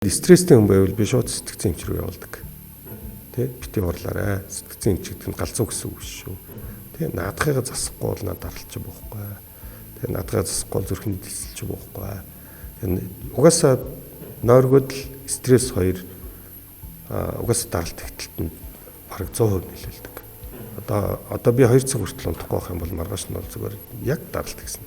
Стресстэй хүн байвал би шууд сэтгцэн эмч рүү явуулдаг. Тэ бити хурлаарай. Сэтгцэн эмч гэдэг нь галзуу гэсэн үг шүү. Тэ наадахыгаа засахгүй бол надад даралч буухгүй. Тэ наадахыгаа засахгүй бол зүрхний дэлсэлж буухгүй. Угаасаа нойргод л стресс хоёр угаасаа даралт ихтэлтэнд бараг 100% нөлөөлдөг. Одоо би 2 цаг хүртэл унтахгүй байх юм бол маргааш нь бол зүгээр яг даралт гэсэн.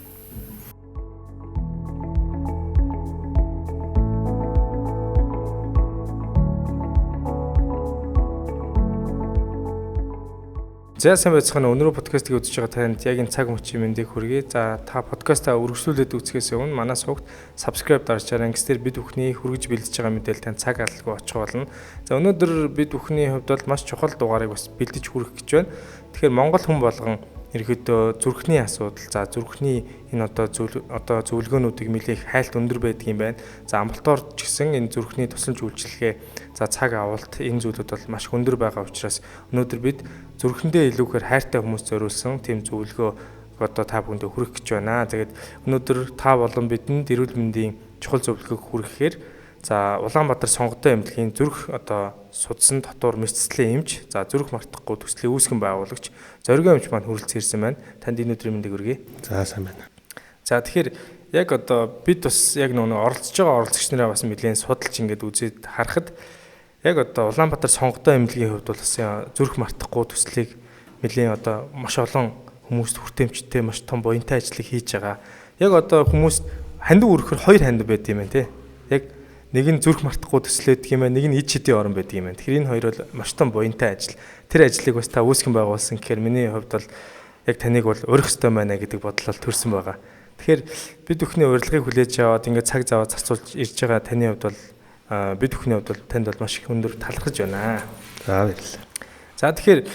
За сайн байцгаана уу. Өнөөдөр подкастыг үзэж байгаа танд яг энэ цаг мөчийн мэндийг хүргэе. За та подкастаа үргэлжлүүлээд үзэхээс өмнө манай сувагт subscribe дарчаарай. Ингэсээр бид бүхний хүргэж бэлдэж байгаа мэдээлэл танд цаг алдалгүй очих болно. За өнөөдөр бид бүхний хувьд бол маш чухал дугаарыг бас бэлдэж хүргэх гэж байна. Тэгэхээр Монгол хүн болгон ерөөдөө зүрхний асуудал, за зүрхний энэ одоо зүйл одоо зөвлөгөөнүүдийг нэлээх хайлт өндөр байдаг юм байна. За амбулаторид ч гэсэн энэ зүрхний тусламж үйлчилгээ, за цаг авалт энэ зүйлүүд бол маш өндөр байгаа учраас өнөөдөр бид зүрхэндээ илүүхээр хайртай хүмүүс зориулсан тийм зөвлөгөө одоо та бүхэндээ хүргэх гэж байна. Тэгээд өнөөдөр та болон бидэнд эрүүл мэндийн чухал зөвлөгөөг хүргэхээр за Улаанбаатар сонготой эмнэлгийн зүрх одоо судсан дотор мэргэжлийн эмч, за зүрх мартахгүй төслийн үүсгэн байгуулагч Зоригийн эмч маань хүрэлцэн ирсэн байна. Танд энэ өдрийн мэндийг хүргэе. За сайн байна. За тэгэхээр яг одоо бид бас яг нөгөө оролцож байгаа оролцогч нараа бас нэлээд судалж ингээд үзээд харахад яг одоо Улаанбаатар сонготой эмнэлгийн хувьд бол бас зүрх мартахгүй төслийг нэлээд одоо маш олон хүмүүст хүртээмжтэй маш том буянтай ажлыг хийж байгаа. Яг одоо хүмүүст хандив өргөхөр хоёр хандив байд юм байна те. Яг нэг нь зүрх мартахгүй төслөөд юм байна, нэг нь ид шидийн орон байдаг юм байна. Тэгэхээр энэ хоёр бол маш том буянтай ажил. Тэр ажлыг бас та үүсгэн байгуулсан гэхээр миний хувьд бол яг таныг бол урих ёстой байна гэдэг бодол бол төрсэн байгаа. Тэгэхээр бид бүхний урилгыг хүлээж аваад ингээд цаг зав зарцуулж ирж байгаа таны хувьд бол бид бүхний хувьд бол танд бол маш их өндөр талархаж байна. За баярлалаа. За тэгэхээр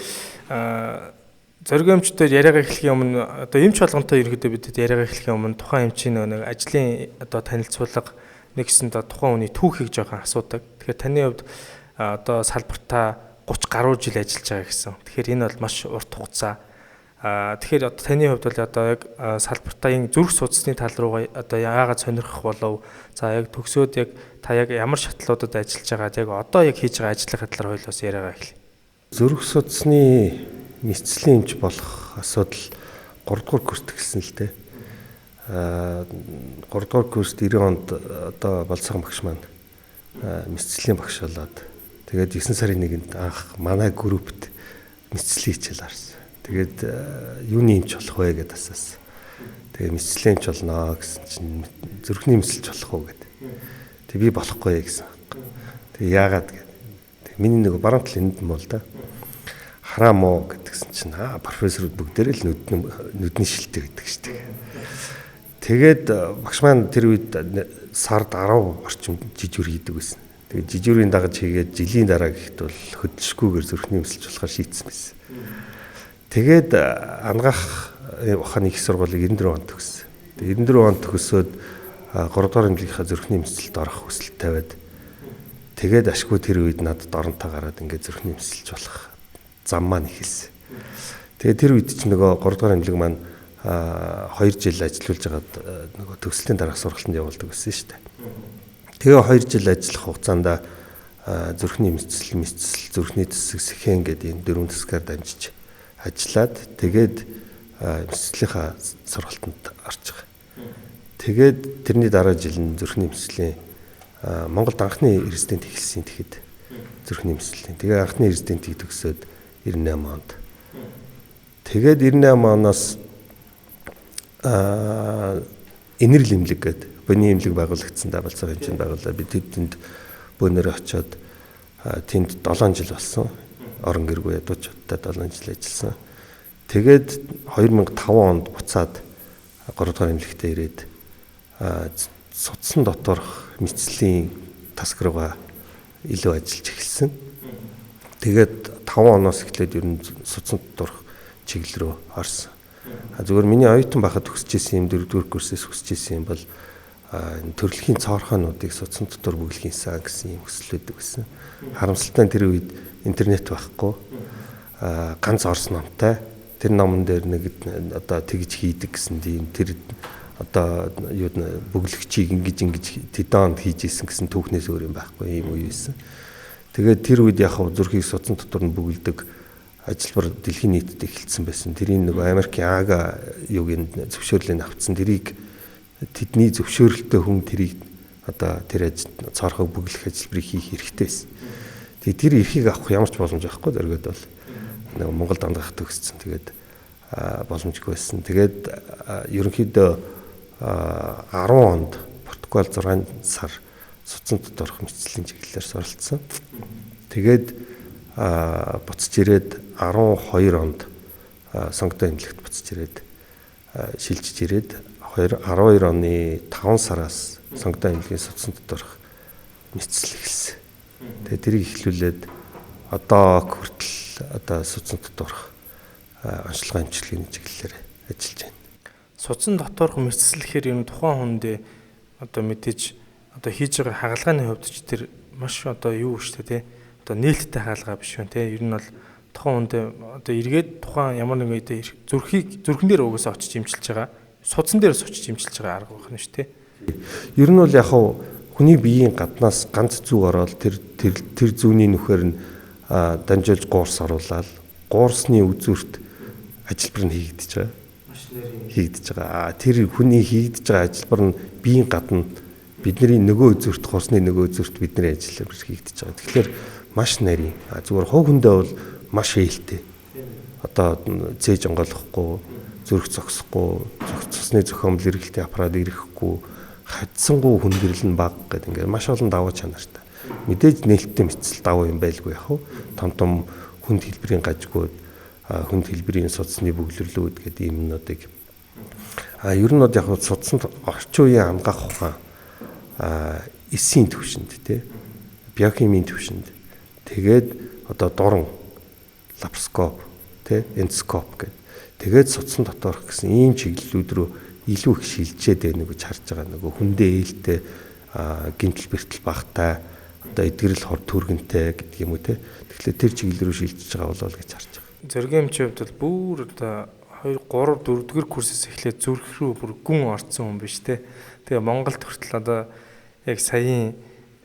Зоригийн эмчтэй яриагаа эхлэхийн өмнө одоо эмч болгонтой ерөнхийдөө бидэд яриагаа эхлэхийн өмнө тухайн эмчийн нэг ажлын одоо танилцуулга нэгсэн одоо тухайн хүний түүхийг жоохон асуудаг. Тэгэхээр таны хувьд одоо салбартаа 30 гаруй жил ажиллаж байгаа гэсэн. Тэгэхээр энэ бол маш урт хугацаа. Тэгэхээр одоо таны хувьд бол одоо яг салбартаа энэ зүрх судасны тал руугаа одоо яагаад сонирхох болов? За яг төгсөөд яг та яг ямар шатлуудад ажиллаж байгаа, яг одоо яг хийж байгаа ажлын талаар хоёулаас яриагаа эхлэе. Зүрх судасны мэргэжлийн эмч болох асуудал 3 дугаар курст эхэлсэн л дээ. 3 дугаар курст 90 онд одоо Болцоогон багш маань мэргэжлийн багш болоод тэгээд 9 сарын 1-нд анх манай группт мэргэжлийн хичээл харсан. Тэгээд юуны эмч болох вэ гэдээ асуусан. Тэгээд мэргэжлийн эмч болно гэсэн чинь зүрхний эмчилж болох уу гэдэг. Тэгээд би болохгүй гэсэн. Тэгээд яагаад гэдэг. Тэгээд миний нэг баруун талын энд муу л да. Хараам уу гэдгсэн чинь профессорууд бүгдээрээ л нүдний шилтэй гэдэг шүү дээ. Тэгээд багш маань тэр үед сард 10 орчим жижүүр хийдэг байсан. Тэгээд жижүүрийн дагаж хийгээд жилийн дараа гэхэд бол хөдөлшгүйгээр зүрхний эмсэлж болохоор шийдсэн байсан. Тэгээд ангаах ухааны их сургуулийг 94 онд төгссөн. Тэгээд 94 онд төгсөөд 3 дугаар эмнэлгийнхаа зүрхний эмсэлд орох хүсэл тавиад тэгээд ашгүй тэр үед надад оронтой гараад ингээд зүрхний эмсэлж болох зам маань эхэлсэн. Тэгээд тэр үед чинь нөгөө 3 дугаар эмнэлэг маань 2 жил ажиллуулж байгаад нөгөө төгслийн дараах сургалтанд явуулдаг байсан шүү дээ. Тэгээ 2 жил ажиллах хугацаанд зүрхний эмсэл, зүрхний тэсэг, сэхэн гэдэг энэ дөрвөн тэсгээр дамжиж ажиллаад тэгээд эмсэлийнхаа сургалтанд орж байгаа. Тэгээд тэрний дараа жил нь зүрхний эмсэлийн Монголд анхны резидент эхэлсэн тэгэхэд зүрхний эмсэлийн. Тэгээ анхны резидентийг төгсөөд 98 онд. Тэгээд 98 оноос энэрл эмнэлэг гэдэг бөний эмнэлэг байгуулагдсан да Болцоогын эмчинд байгууллаа. Би тэдэнд бөөнөрөө очиод тэнд 7 жил болсон. Орон гэргүй ядуучуудтай 7 жил ажилласан. Тэгээд 2005 онд буцаад 3 дугаар эмнэлэгтээ ирээд судсан доторх мэргэжлийн тасг руугаа илүү ажиллаж эхэлсэн. Тэгээд 5 оноос эхлээд ер нь судсан доторх чиглэл рүү орсон. Зүгээр миний оюутан байхад төгсөж исэн юм 4-р курсээс өсөж исэн юм бол энэ төрөлхийн цоорхоонуудыг судсан дотор бүглэхийн сан гэсэн юм хүсэл байдаг байсан. Харамсалтай нь тэр үед интернет байхгүй. Ганц орс номтой. Тэр номон дээр нэг одоо тэгж хийдэг гэсэн тийм тэр одоо юу бөглөгчийг ингэж тэдэн онд хийж исэн гэсэн түүхнээс өөр юм байхгүй юм үе байсан. Тэгээд тэр үед яг зүрхийг судсан дотор нь бөглөдөг ажилбар дэлхийн нийтэд эхэлсэн байсан. Тэрийн нөгөө Америкийн АГА юугийн зөвшөөрлийг авцсан. Тэрийг тэдний зөвшөөрөлтөй хүн тэрийг одоо тэр цоорхог бөглөх ажилбарыг хийх хэрэгтэй байсан. Тэгээд тэр эрхийг авах ямар ч боломж байхгүй зориуд бол нөгөө Монгол дандах төгссөн. Тэгээд боломжгүй байсан. Тэгээд ерөнхийдөө 10 онд Португал 6 сар судсан доторх мэтчлийн чиглэлээр суралцсан. Тэгээд буцаж ирээд 12 онд Сонгодой эмнэлэгт буцаж ирээд шилжиж ирээд 12 оны 5 сараас Сонгодой эмнэлгийн судсан доторх мэтчил эхэлсэн. Тэгээд тэрийг эхлүүлээд одоо хүртэл одоо судсан доторх онцлогын эмчилгээний чиглэлээр ажиллаж байна. Судсан доторх мэтчил гэхээр ер нь тухайн хүндээ одоо мэдээж одоо хийж байгаа хагалгааны хувьд ч тэр маш одоо юу шүү дээ тий. Одоо нээлттэй хагалгаа биш үү тий. Ер нь бол тухайн хүндээ одоо эргээд тухайн ямар нэгэн үедээ зүрхийг зүрхэн дээр угаасаа очиж имчилж байгаа. Судсан дээр очиж имчилж байгаа арга байх нь шүү тий. Ер нь бол яг хүний биеийн гаднаас ганц зүү ороод тэр тэр тэр зүүнний нүхээр нь дамжуулж гуурс оруулаад гуурсны үзүүрт ажилбар нь хийгдэж байгаа. Хийгдэж байгаа. Тэр хүний хийгдэж байгаа ажилбар нь биеийн гадна бидний нөгөө үзүүрт гуурсны нөгөө үзүүрт бидний ажилбар хийгдэж байгаа. Тэгэхээр маш нарийн. Зүгээр хувь хүндээ бол маш ээлтэй. Одоо цээж онгойлохгүй, зүрх зогсохгүй, цусны зохиомл эргэлтийн аппарат ирэхгүй, хадсангуу хүндрэл нь бага гэдэг ингээд маш олон давуу чанартай. Мэдээж нээлттэй мэтсэл давуу юм байлгүй яг хөө. Том том хүнд хэлбэрийн гажгууд, хүнд хэлбэрийн судасны бөглөрлүүд гэдэг юмнуудыг ер нь бол яг судаснд орчин үеийн амгаах ухаан эсийн төвшөнд тий биохимийн төвшөнд тэгээд одоо дуран лапароскоп тий эндоскоп гэдэг тэгээд судсан доторх гэсэн ийм чиглэлүүд рүү илүү их шилжээд байна гэж харж байгаа. Нөгөө хүндээ ээлтэй гинтэл бэртэл багтай одоо эдгэрэл хор түргэнтэй гэдэг юм уу те. Тэгэхээр тэр чиглэл рүү шилжиж байгаа болол гэж харж байгаа. Зоригийн эмчийн хувьд бол бүр одоо 2 3 4 дугаар курсээс эхлээд зүрх рүү бүр гүн орцсон хүн биш те. Тэгээ Монголд хүртэл одоо яг саяын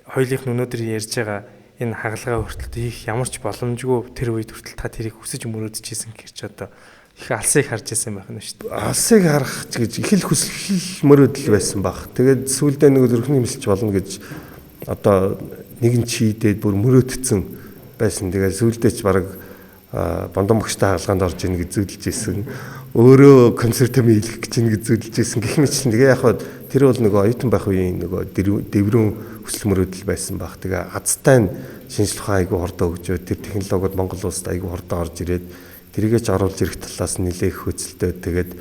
хоёулынх нь өнөөдөр ярьж байгаа энэ хагалгаа хүртэл хийх ямар ч боломжгүй тэр үед хүртэл та тэрийг хүсэж мөрөөдөж исэн гэж одоо их алсыг харж исэн байх нь шүү дээ. Алсыг харах ч гэж их л хүсэл мөрөөдөл байсан баг. Тэгээд сүүлдээ нэг зүрхний эмчилж болно гэж одоо нэгэн чийдээд бүр мөрөөдсөн байсан. Тэгээд сүүлдээ ч баг Бондон багштай хагалгаанд орж ийн гэж зүүдэлж исэн. Өөрөө концерт юм хийх гэж ин гэж зүүдэлж исэн. Гэх мэтчлэн тэгээ яг хаа тэр бол нөгөө оюутан байх үеийн нөгөө дэврүүн хүсэл мөрөөдөл байсан баг. Тэгээ азтай нь шинжлэх ухаан айгүй хурдан хөгжөөд тэр технологиуд Монгол улсад айгүй хурдан орж ирээд тэрийгээ ч оруулж ирэх талаас нь нэлээх хөөцөлтөө тэгээд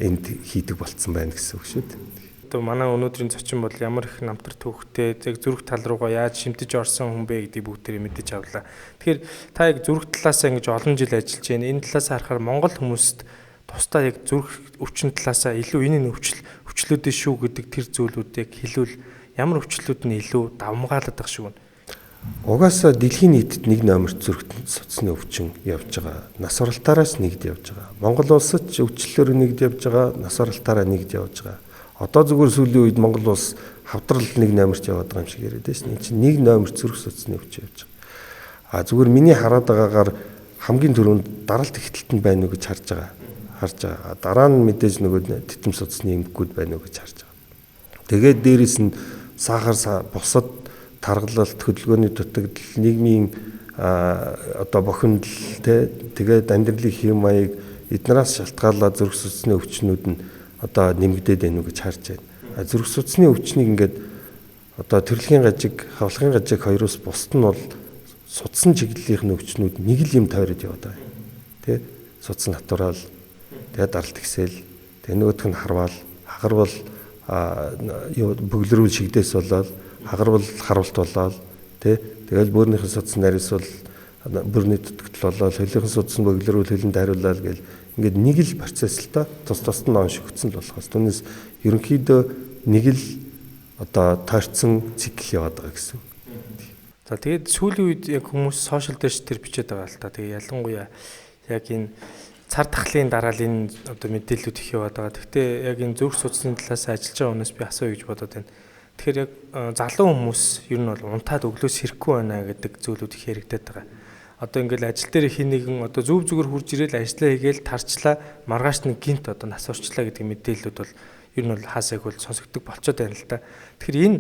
энд хийдэг болцсон байна гэсэн үг шүү дээ. Одоо манай өнөөдрийн зочин бол ямар их намтар түүхтэй яг зүрх тал руугаа яаж шимтэж орсон хүн бэ гэдгийг бүгдээрээ мэдэж авлаа. Тэгэхээр та яг зүрх талаасаа ингэж олон жил ажиллаж байна. Энэ талаас харахаар Монгол хүмүүст тусдаа яг зүрх өвчин талаасаа илүү энэ өвчлүүдээ шүү гэдэг тэр зүйлүүдийг хэлвэл ямар өвчлүүд нь илүү давмгаалаад байх шиг байна. Угаасаа дэлхийн нийтэд нэг номерт зүрх судасны өвчин явж байгаа. Нас оролтаараас нэгд явж байгаа. Монгол улсад ч өвчлөлөөр нэгд явж байгаа, нас оролтаараа нэгд явж байгаа. Одоо зүгээр сүүлийн үед Монгол улс хавдрал нэг номерт яваад байгаа юм шиг яриад байсан. Энэ чинь нэг номер зүрх судасны өвчин явж байгаа. А зүгээр миний хараад байгаагаар хамгийн түрүүнд даралт ихтэлт нь байна уу гэж харж байгаа. Харж байгаа. Дараа нь мэдээж нөгөө титэм судасны эмгэгүүд байна уу гэж харж байгаа. Тэгээд дээрэс нь сахар бусад таргалалт, хөдөлгөөний дутагдал, нийгмийн одоо бохимдол тэ тэгээд амьдралын хэм маяг эднээс шалтгаалаад зүрх судасны өвчнүүд нь одоо нэмэгдээд байна уу гэж харж байна. Зүрх судасны өвчнийг ингээд одоо төрөлхийн гажиг, хавлагын гажиг хоёроос бусд нь бол судсан чиглэлийнх нь өвчнүүд нэг л юм тойроод яваад байгаа юм. Тэ судас натурал, тэгээд даралт ихсэл, тэгээд нөгөөх нь харвал, хагарвал бөглөрүүл шигдээс болоод хагарвал харуулт болоод тий тэгэл бөөрнийхэн судас нарийнс бол бөөрний дутагдал болоод хөлийнхэн судас нь бөглөрүүл хөлөнд хариулаад гэл ингээд нэг л процесс л та тус тусд нь оншигдсон л болохоос түүнээс ерөнхийдөө нэг л одоо тойрцсон цикл яваад байгаа гэсэн. За тэгээд сүүлийн үед яг хүмүүс сошиал дээр ч тэр бичээд байгаа л та. Тэгээ ялангуяа яг энэ Цар тахлын дараа л энэ одоо мэдээллүүд их яваад байгаа. Гэхдээ яг энэ зүрх судасны талаас ажиллаж байгаа хүнээс би асууя гэж бодоод байна. Тэгэхээр яг залуу хүмүүс ер нь бол унтаад өглөөс хэрэггүй байна гэдэг зүйлүүд их яригдаад байгаа. Одоо ингээл ажил дээр хин нэгэн одоо зүв зүгээр хурж ирээл ажиллаа хийгээл тарчлаа, маргааш нэг гинт одоо нас орчлаа гэдэг мэдээллүүд бол ер нь бол хаасайг бол сонсогддог болцоод байна л да. Тэгэхээр энэ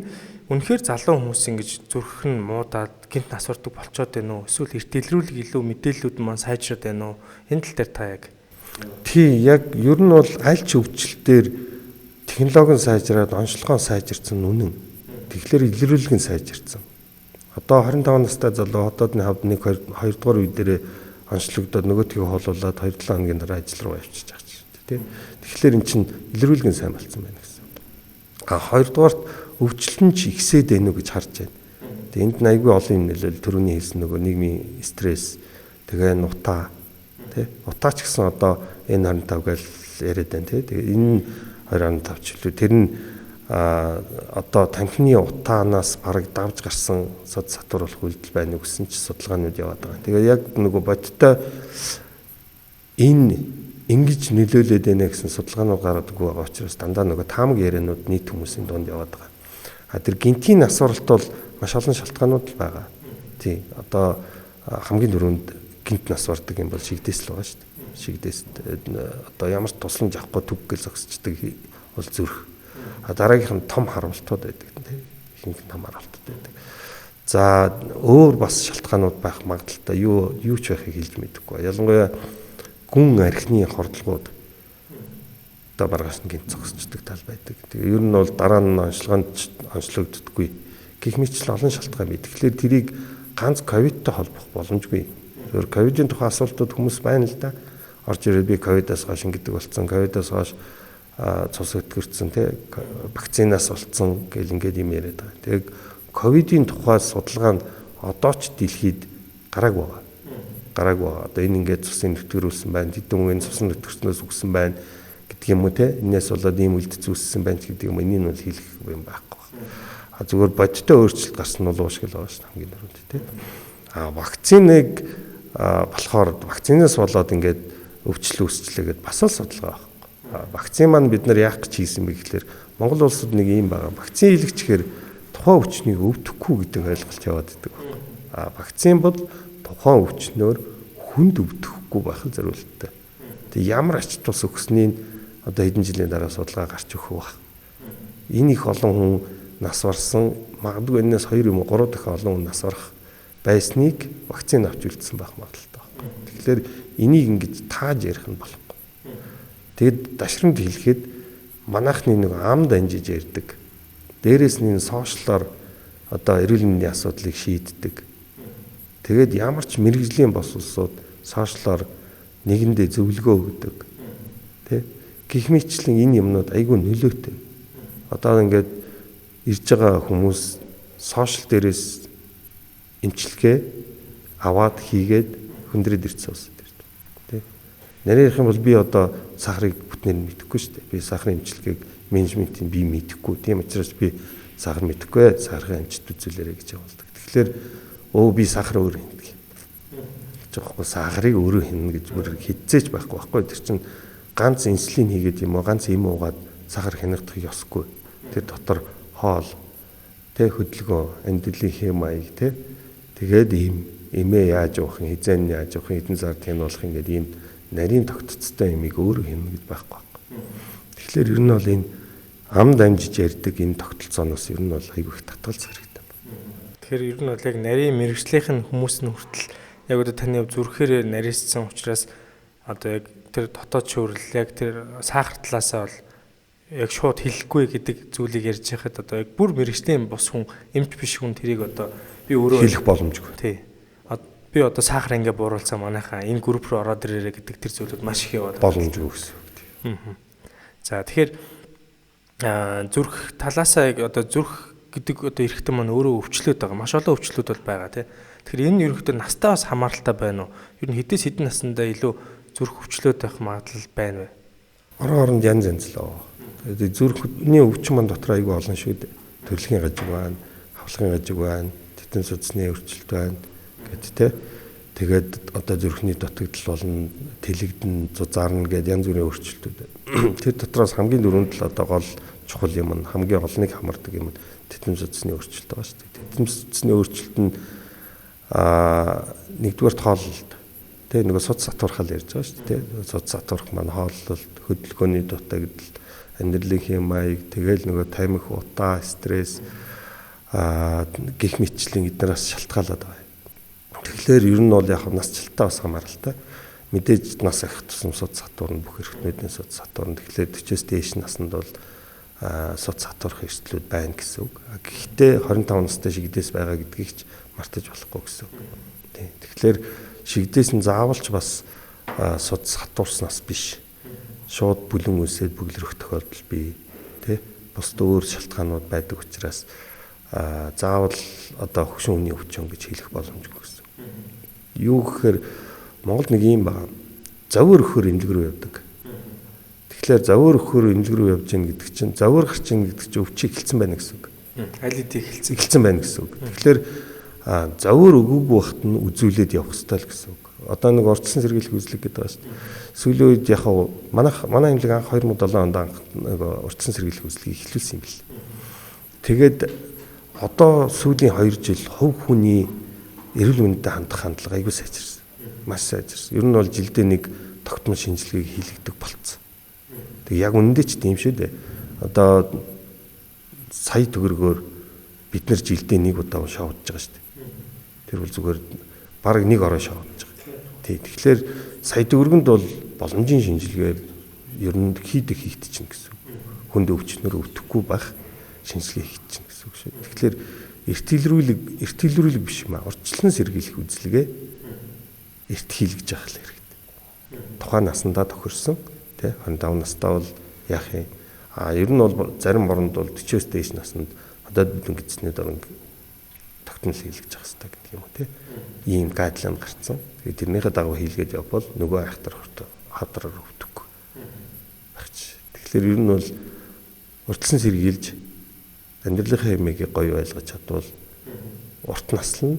үнэхээр залуу хүмүүс ингэж зүрх нь муудаад гинт нас ордог болцоод байна уу? Эсвэл эрт дэлрүүлэг илүү мэдээллүүд маань сайжраад байна уу? Энэ тал дээр та яг. Тий, яг ер нь бол аль ч өвчлөлтөөр технологи нь сайжраад онцлогоо сайжирсан нь үнэн. Тэгэхээр илрүүлэг нь сайжирсан. Одоо 25 настай залуу хотоодны хавд 1 2 2 дугаар үе дээрээ онцлогдоод нөгөөтгөө хоолуулаад 2-7 хоногийн дараа ажил руу явчихж байгаа чинь тий. Тэгэхээр эн чинь илрүүлэг нь сайн болцсон байна гэсэн. А хоёрдугаарт өвчлөл нь ч ихсээд байна уу гэж харж байна. Тэгээ энд нь айгүй олон юм нөлөөл түрүүний хэлсэн нөгөө нийгмийн стресс, тэгээ нутаа тий. Нутаа ч гэсэн одоо N25 гэж яриад байна тий. Тэгээ энэ 2.5 ч үлээ тэр нь одоо тамхины утаанаас бараг давж гарсан сод сатуур болох үйлдэл байна уу гэсэн ч судалгаанууд яваад байгаа. Тэгээ яг нөгөө бодиттой энэ ингэж нөлөөлөд байна гэсэн судалгаанууд гаргадаггүй байгаа учраас дандаа нөгөө таамаг ярианууд нийт хүмүүсийн дунд яваад байгаа. А тэр гинтийн нас оролт бол маш олон шалтгаанууд л байгаа. Тий. Одоо хамгийн түрүүнд гинт нас ордог юм бол шигдээс л байгаа шүү дээ. Шигдээс одоо ямар ч тусламж авахгүй түг гэл зогсчдаг бол зүрх. А дараагийнх нь том харуултууд байдаг тий. Ихэнх нь том харуултууд байдаг. За өөр бас шалтгаанууд байх магадaltaй юу ч байхыг хэлж мэдэхгүй. Ялангуяа гүн архины хордлогууд одоо маргааш нь гинт зогсчдаг тал байдаг. Тэгээ ер нь бол дараа нь онцлогоонд онцлогддоггүй. Гэх мэтчил олон шалтгаан бий. Тэгэхээр тэрийг ганц ковидтой холбох боломжгүй. Зөвхөн ковидын тухай асуултууд хүмүүс байна л да. Орж ирээд би ковидоос хойш ингэдэг болсон, ковидоос хойш цус өтгөрцөн тий, вакцинаас болцсон гэл ингээд юм яриад байгаа. Тэгээ ковидын тухай судалгаа нь одоо ч дэлхийд гараагүй байгаа. Гараагүй байгаа. Одоо энэ ингээд цусын нөтгөрүүлсэн байна. Тэдэн хүн энэ цусын нөтгөрснөөс үгсэн байна гэдэг юм уу те. Энээс болоод ийм үлдэц үүссэн байна ч гэдэг юм. Энийг нь бол хэлэх юм байхгүй байна. А зүгээр бодиттой өөрчлөлт гарсан нь бол уушгил байгаа шүү дээ хамгийн түрүүнд те. А вакциныг болохоор вакцинаас болоод ингээд өвчлөл үүсчлээ гэдээ бас л судалгаа байхгүй. Вакцин маань бид нар яах гэж хийсэн бэ гэхлээр Монгол улсад нэг юм байгаа. Вакцин хийлгэчихээр тухайн өвчнийг өвдөхгүй гэдэг ойлголт яваад байдаг байхгүй. А вакцин бол тухайн өвчнөөр хүнд өвдөхгүй байх нь зориулттай. Тэг ямар ач тус өгснийг одоо хэдэн жилийн дараа судалгаа гарч өгөх байх. Энэ их олон хүн нас барсан, магадгүй энэс 2 юм уу 3 дахин олон хүн нас барах байсныг вакцин авч үлдсэн байх магадaltaй байхгүй. Тэгэхээр энийг ингэж тааж ярих нь болохгүй. Тэгэд дашрамд хэлэхэд манайхны нэг амд анжиж ярьдаг. Дээрээс нь энэ сошиалор одоо эрүүл мэндийн асуудлыг шийддэг. Тэгээд ямар ч мэрэгжлийн бос улсууд сошиалор нэгэндээ зөвлөгөө өгдөг. Тэ? Гэх мэтчлэн энэ юмнууд айгүй нөлөөтэй. Одоо ингээд ирж байгаа хүмүүс сошиал дээрээс эмчилгээ аваад хийгээд хүндрээд ирсэн улсад ирдэг. Тэ? Нарийн ярих юм бол би одоо сахарыг бүтнээр нь мэдэхгүй шүү дээ. Би сахарын эмчилгээг менежментийг би мэдэхгүй. Тийм учраас би сахар мэдэхгүй. Сахарын эмчит үзүүлээрэй гэж явуулдаг. Тэгэхээр би сахар өөр хиндэг. Гэж байгаа хгүй сахарыг өөрөө хиннэ гэж бүр хидзээч байхгүй байхгүй. Тэр чинь ганц инсулин хийгээд юм уу ганц эм уугаад сахар хянагдах ёсгүй. Тэр дотор хоол тэ хөдөлгөөн, амьдралын хэм маяг тэ тэгээд ийм эмээ яаж уух юм, хизээн яаж уух юм, хэдэн сар хянуулах юм гэдэг ийм нарийн тогтцтой юмыг өөрөө хянах гэж байхгүй байхгүй. Тэгэхээр ер нь бол энэ ам дамжиж ярьдаг энэ тогтолцооноос ер нь бол айгүй их татгалзах хэрэгтэй. Тэгэхээр ер нь бол яг нарийн мэрэгжлийнх нь хүмүүс нь хүртэл яг одоо таны зүрхээр нарийссан учраас одоо яг тэр дотоод шүүрэл яг тэр сахар талаасаа бол яг шууд хэлэхгүй гэдэг зүйлийг ярьж байхад одоо яг бүр мэрэгжлийн бус хүн эмч биш хүн тэрийг одоо би өөрөө хэлэх боломжгүй. Тий. Би одоо сахар ингээ бууруулсан манайхаа энэ групп руу ороод ирээрэй гэдэг тэр зүйлүүд маш их яваад боломжгүй гэсэн үг тий. За тэгэхээр зүрх талаасаа яг одоо зүрх гэдэг одоо эрхтэн маань өөрөө өвчлөөд байгаа. Маш олон өвчлүүд бол байгаа тий. Тэгэхээр энэ ерөнхийдөө настай бас хамааралтай байна уу? Ер нь хэдээс хэдэн насндаа илүү зүрх өвчлөөд байх магадлал байна вэ? Орон оронд янз янз л оо. Тэгээд зүрхний өвчин маань дотор айгүй олон шүү дээ. Төрөлхийн гажиг байна, хавлагын гажиг байна, тэтэн судасны өвчлөлт байна гэт тэ. Тэгээд одоо зүрхний дутагдал болно, тэлэгдэн, зузаарна гэдээ янз бүрийн өөрчлөлтүүд. Тэр дотроос хамгийн дөрөнд л одоо гол чухал юм нь хамгийн олныг хамардаг юм нь тэтэм судасны өөрчлөлт байгаа шүү дээ. Тэтэм судасны өөрчлөлт нь нэгдүгээр хооллолт. Тэ нөгөө судас татвархал ярьж байгаа шүү дээ. Судас татварх маань хооллолт, хөдөлгөөний дутагдал, амьдралын маяг, тэгэл нөгөө тамхи, утаа, стресс гих мэтчлийн эднээс шалтгаалаад байгаа. Тэгэхээр ер нь бол яг насжилтаа бас хамааралтай. Мэдээж нас ахих тусам судас татвар нь бүх эрхтнүүдийн судас татвар нь. Тэгэхээр 40-оос дээш наснд бол судас татварх эрсдлүүд байна гэсэн үг. Гэхдээ 25 настай шигдээс байгаа гэдгийг ч мартаж болохгүй гэсэн үг. Тийм. Тэгэхээр шигдээс нь заавалч бас судас хатуурснаас биш. Шууд бүлэн үсээд бөглөрөх тохиолдол бий. Тэ? Бусд өөр шалтгаанууд байдаг учраас заавал одоо хөгшин хүний өвчин гэж хэлэх боломжгүй гэсэн. Юу гэхээр Монголд нэг юм байна. Зовөр өхөр эмнэлэг рүү явдаг. Тэгэхээр зовөр өхөр эмнэлэг рүү явж гин гэдэг чинь зовөр гарч гин гэдэг чинь өвчийг эхэлсэн байна гэсэн үг. Аль хэдийн эхэлсэн байна гэсэн үг. Тэгэхээр зовөр өгөөгүй байхад нь үзүүлээд явах ёстой л гэсэн үг. Одоо нэг урьдчилан сэргийлэх үзлэг гэдэг байгаа шүү дээ. Сүүлийн үед яг манай эмнэлэг анх 2007 онд анх нэг урьдчилан сэргийлэх үзлэгийг эхлүүлсэн юм бэл. Тэгээд одоо сүүлийн 2 жил хувь хүний эрүүл мэндэд хандах хандлага айгүй сайжирсан. Маш сайжирсан. Ер нь бол жилдээ нэг тогтмол шинжилгээг хийлгдэг болцсон. Тэг яг үнэндээ ч тийм шүү дээ. Одоо сая төгрөгөөр бид нар жилдээ нэг удаа шоудж байгаа шүү дээ. Тэр бол зүгээр бараг нэг орой шоудж байгаа. Тий. Тэгэхээр сая төгрөгөнд бол боломжийн шинжилгээ ер нь хийдэг хийгдчихнэ гэсэн үг. Хүнд өвчнөр өвдөхгүй байх шинжилгээ хийгдчихнэ гэсэн үг шүү. Тэгэхээр эрт илрүүлэг биш юм аа. Урьдчилан сэргийлэх үзлэгээ эрт хийлгэж явах хэрэгтэй. Тухайн насандаа тохирсон тий 25 настай бол яах юм? Ер нь бол зарим оронд бол 40-оос дээш наснд одоо бидэн гидсний дорн тогтмол хийлгэж явах хэрэгтэй гэдэг юм уу тий. Ийм гайдлайн гарцсан. Тэгээд тэрнийхээ дагуу хийлгээд явбал нөгөө айхтар хадраар өвдөхгүй багч. Тэгэхээр ер нь бол урьдчилан сэргийлж амьдралынхаа хэмээгийг гоё ойлгож чадвал урт наслан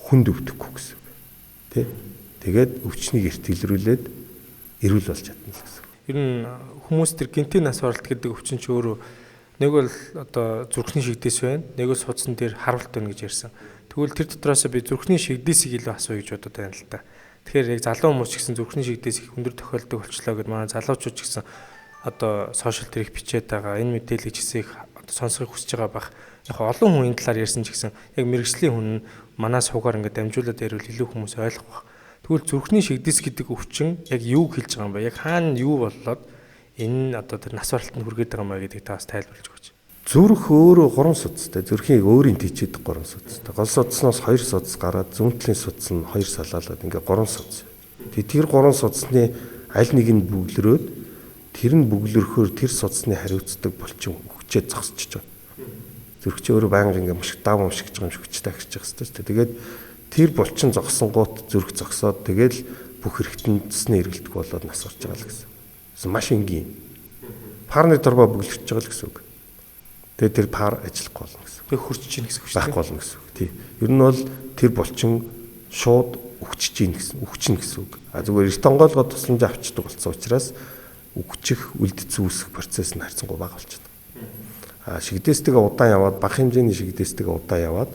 хүнд өвдөхгүй гэсэн үг. Тэ? Тэгээд өвчнийг эрт илрүүлээд эрүүл болж чадна л гэсэн. Ер нь хүмүүс тэр гинтийн нас баралт гэдэг өвчин чи өөрөө нэг бол одоо зүрхний шигдээс байна, нэг бол судсан дээр харуулт байна гэж ярьсан. Тэгвэл тэр дотроос би зүрхний шигдээсийг илүү асууя гэж бодод байна л та. Тэгэхээр яг залуу хүмүүс ч гэсэн зүрхний шигдээс их өндөр тохиолдог болчлоо гэд манай залуучууд ч гэсэн одоо сошиал дээр их бичээд байгаа. Энэ мэдээллийг ч гэсэн их сонсохыг хүсэж байгаа бах. Яг олон хүн энэ талаар ярьсан ч гэсэн яг мэрэгжлийн хүн нь манай суугаар ингээд дамжуулаад ярил илүү хүмүүс ойлгох бах. Тэгвэл зүрхний шигдээс гэдэг өвчин яг юу хэлж байгаа юм бэ? Яг хаана юу боллоод энэ одоо тэр нас баралтанд хүргээд байгаа юм бэ гэдгийг та бас тайлбарлаж өгөөч. Зүрх өөрөө 3 судастай. Зүрхийн өөрийн тийчээдэг 3 судастай. Гол судасноос 2 судас гараад зүүн талын судас нь 2 салаалаад ингээд 3 судас. Тэр 3 судасны аль нэг нь бөглөрөөд тэр нь бөглөрөхөөр тэр судасны хариуцдаг булчин хүчээ зогсчихож байгаа. Зүрх чи өөрөө байнга ингээ мушиг дав мушигч байгаа юм шиг хүчтэй ахирч байгаа хэрэгтэй шүү дээ. Тэгээд тэр булчин зогсонгууд зүрх зогсоод тэгэл бүх хэрэгтэнд цэсний эргэлдэх болоод нас барж байгаа л гэсэн. Маш энгийн. Парны торбоо бөглөрч байгаа л гэсэн үг. Тэгээд тэр пар ажиллахгүй болно гэсэн. Тэг хөрчиж ийн гэсэн үг шүү дээ. Байхгүй болно гэсэн үг. Тий. Ер нь бол тэр булчин шууд үхчихэж ийн гэсэн, үхчихнэ гэсэн үг. А зүгээр эрт онгойлгоо тусламж авчдаг болсон учраас үхчих, үлдсэн үүсэх процесс нь харьцангуй бага болчихдог. А шигдээстэйгээ удаан яваад бага хэмжээний шигдээстэйгээ удаан яваад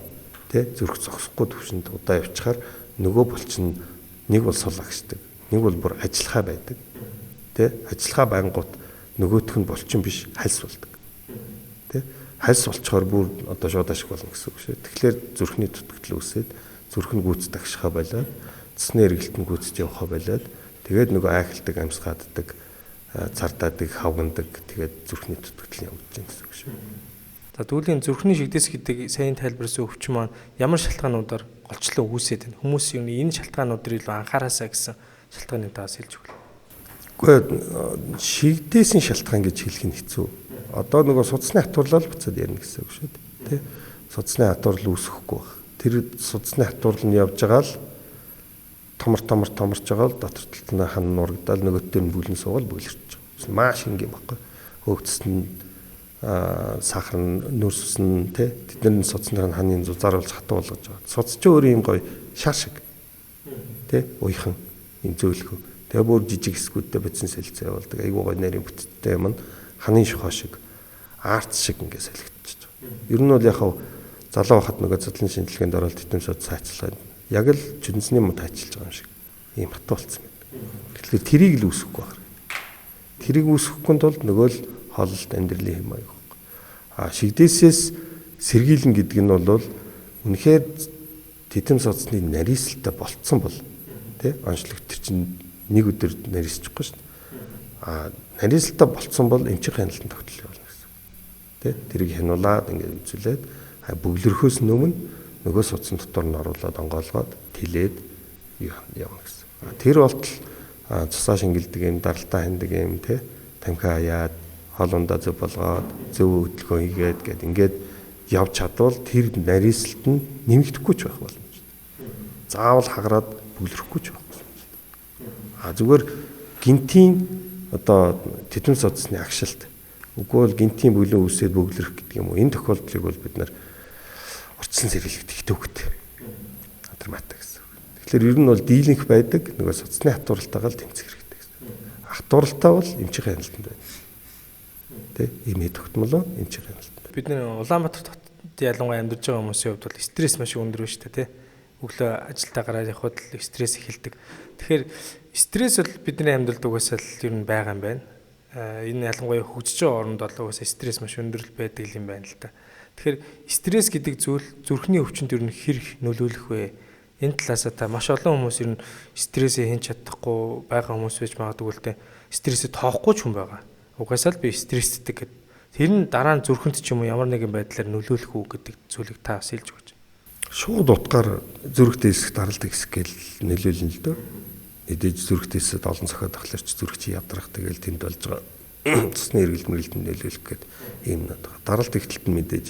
тий зүрх зогсохгүй төвшөнд удаан явчихаар нөгөө булчин нэг бол сул агшдаг, нэг бол бүр ажиллахаа байдаг. Тий ажиллахаа байнгут нөгөөх нь булчин биш хальс болдог. Тий хальс болчоор бүр одоо шууд ашиг болно гэсэн үг шүү. Тэгэхээр зүрхний дутагдал үүсээд зүрх нь гүйцэд агшихаа болоод цэсний эргэлт нь гүйцэж явахаа болоод тэгээд нөгөө айхалдаг, амьсгааддаг, цардаадаг, хавгандаг тэгээд зүрхний дутагдал явагдаж байна гэсэн үг шүү. За тэгвэл энэ зүрхний шигдээс гэдэг сайн тайлбарласан өвчин маань ямар шалтгаануудаар голчлон үүсээд байна? Хүмүүс юм энэ шалтгаануудыг илүү анхаараасаа гэсэн шалтгааны таас хэлж өгвөл. Үгүй шигдээсийн шалтгаан гэж хэлэх нь хэцүү. Одоо нөгөө судасны хатуурлал буцаад ярина гэсэн үг шүү дээ. Тэ? Судасны хатуурлал үүсэхгүй байх. Тэр судасны хатуурлал нь явж байгаа л томорч байгаа л дотор талд нь хан нурагдаал нөгөөтөө нь бүлэн суугаал бөглөрч байгаа. Маш энгийн байхгүй. Хөөгцс нь сахар нь нүүрс ус нь тэ тэдний судасны ханын зузааруулж хатуу болгож байгаа. Судас ч өөр юм гоё шар шиг. Тэ уяхан юм зөөлхөн. Тэгээ бүр жижиг хэсгүүдтэй бодисын солилцоо явуулдаг. Айгуу гой нарийн бүтцтэй юм нь ханын шохоо шиг арт шиг ингээд солигдчихэж байгаа. Ер нь бол яг хав залуу байхад нөгөө задлан шинжилгээнд оролт титэм сод цаачлаа. Яг л чүнсний мод тайчилж байгаа юм шиг ийм хатуу болсон байна. Тэгэхээр тэрийг л үүсгэхгүй байх хэрэгтэй. Тэрийг үүсгэхгүй тулд нөгөө л хооллолт амьдралын хэм маяг. А шигдээсээс сэргийлэн гэдэг нь бол үнэхээр титэм судасны нарийсалтай болцсон бол тий онцлог тэр чинь нэг өдөр нарийсчихгүй шүү дээ. А нарийсалтай болцсон бол эмчийн хяналтанд тогтол явуулна гэсэн. Тий тэрийг хянуулаад ингээд үзүүлээд бөглөрөхөөс өмнө нөгөө судсан дотор нь оруулаад онгоолгоод тэлээд явна гэсэн. Тэр болтол цусаа шингэлдэг юм, даралтаа хяндаг юм тий тамхи хаяад хоолундаа зөв болгоод зөв хөдөлгөөн хийгээд гэд ингээд явж чадвал тэр нарийсалт нь нэмэгдэхгүй ч байх боломжтой. Заавал хагараад бөглөрөхгүй ч байх боломжтой. А зүгээр гинтийн одоо титэм судасны агшилт үгүй бол гинтийн бүлэн үсээд бөглөрөх гэдэг юм уу. Энэ тохиолдлыг бол бид нар орчлон сэргийлэх төвхт. Математик гэсэн. Тэгэхээр ер нь бол дийлэнх байдаг нөгөө судасны хатууралтайгаа л тэмцэх хэрэгтэй гэсэн. Хатууралтай бол эмчийн хяналтанд байна. Тэ ийм тогтмол эмчийн хяналт. Бид нэр Улаанбаатар хотод ялангуяа амьдарч байгаа хүмүүсийн хувьд бол стресс маш өндөр байна шүү дээ, тэ. Өглөө ажилдаа гараад явхад л стресс эхэлдэг. Тэгэхээр стресс бол бидний амьдралд угаасаа л ер нь байгаа юм байна. Энэ ялангуяа хөгжиж байгаа оронд бол угаасаа стресс маш өндөр л байдаг юм байна л да. Тэгэхээр стресс гэдэг зүйл зүрхний өвчнөд ер нь хэр их нөлөөлөх вэ? Энэ талаасаа та маш олон хүмүүс ер нь стрессээ хянч чадахгүй байгаа хүмүүс байж магадгүй л дээ. Стрессээ тоохгүй ч хүн байгаа. Угаасаа л би стресстэй гэдэг. Тэр нь дараа нь зүрхэнд ч юм уу ямар нэгэн байдлаар нөлөөлөх үү гэдэг зүйлийг та бас хэлж өгөөч. Шууд утгаар зүрхтэй хэсэг даралт хэсэг гэл нөлөөлнө л дөө. Мэдээж зүрхтэй хэсэд олон цохиод тахлаар ч зүрх чи ядрах тэгэл тэнд болж байгаа цусны эргэлт мэргэлтэнд нөлөөлөх гээд ийм нод байгаа. Даралт ихтэлт нь мэдээж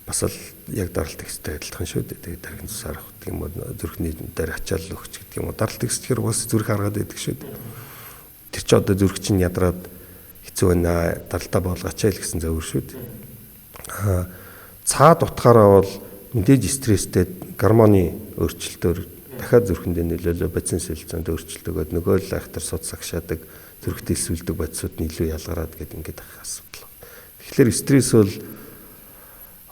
бас л яг даралт ихстэй адилхан шүү дээ. Тэгээд тархин цус арах гэдэг юм уу зүрхний дээр ачаал өгч гэдэг юм уу. Даралт ихсэхээр угаас зүрх харгаад байдаг шүү дээ. Тэр чи одоо зүрх чинь ядраад хэцүү байна. Даралтаа болгооч л гэсэн зөвөр шүү дээ. Аа цаад утгаараа бол мэдээж стресстэй гормоны өөрчлөлтөөр дахиад зүрхэндээ нөлөөлөө бодисын солилцоонд өөрчлөлт өгөөд нөгөө л айхтар суд сагшаадаг зүрхтэй элсүүлдэг бодисууд нь илүү ялгараад гээд ингээд ах асуудал. Тэгэхээр стресс бол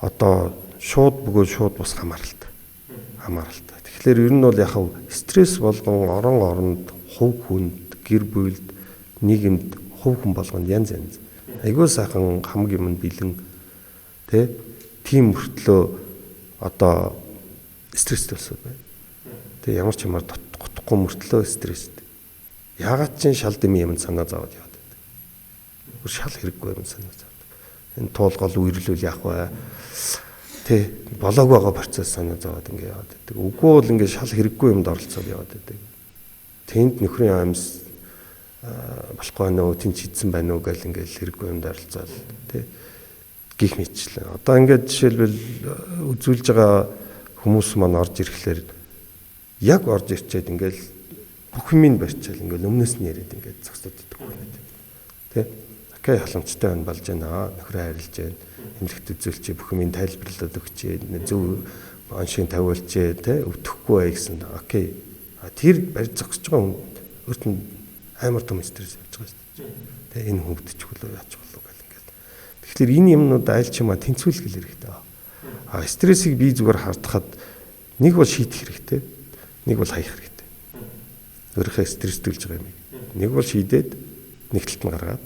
одоо шууд бөгөөд шууд бус хамааралтай. Хамааралтай. Тэгэхээр ер нь бол яг стресс болгон орон оронд хувь хүнд, гэр бүлд, нийгэмд хувь хүн болгонд янз янз. Айгүй сайхан хамаг юм бэлэн тэ тийм мөртлөө одоо стресстэй болсон байна. Тэ ямар ч юмар дотгохгүй мөртлөө стресстэй. Яагаад ч шал дэмий юм санаа зовоод яваад байдаг. Бүр шал хэрэггүй юм санаа зовоод. Энэ туулгал үерлүүл яах вэ? Тэ болоогүй байгаа процесс санаа зовоод ингэ яваад байдаг. Үгүй бол ингэ шал хэрэггүй юмд оролцоод яваад байдаг. Тэнд нөхрийн амьс болохгүй байна уу, тэнд шидсэн байна уу гэл ингээл хэрэггүй юмд оролцоол тэ гих мэтчлэн. Одоо ингээд жишээлбэл үзүүлж байгаа хүмүүс маань орж ирэхлээр яг орж ирчээд ингээл бүх юмыг барьчаал ингээл өмнөөс нь яриад ингээд зогсоод идэх юм байна. Тэ? Окей, халамжтай байна болж байна. Нөхрөө харилж байна. Эмнэлэгт үзүүлчихээ бүх юмыг тайлбарлаад өгчээ. Зөв оншийн тавиулчээ, тэ? Өвдөхгүй бай гэсэн. Окей. А тэр барьж зогсож байгаа хүн өөрт нь амар том стресс явж байгаа шүү дээ. Тэ энэ хүн өвдөчих болов яачих болов гэл ингээл. Тэгэхээр энэ юмнууд айл ч юм а тэнцвүүлэх хэрэгтэй. А стрессийг би зүгээр хардахад нэг бол шийдэх хэрэгтэй, нэг бол хаях хэрэгтэй. Өөрийнхөө стресстүүлж байгаа юмыг. Нэг бол шийдээд нэг талд нь гаргаад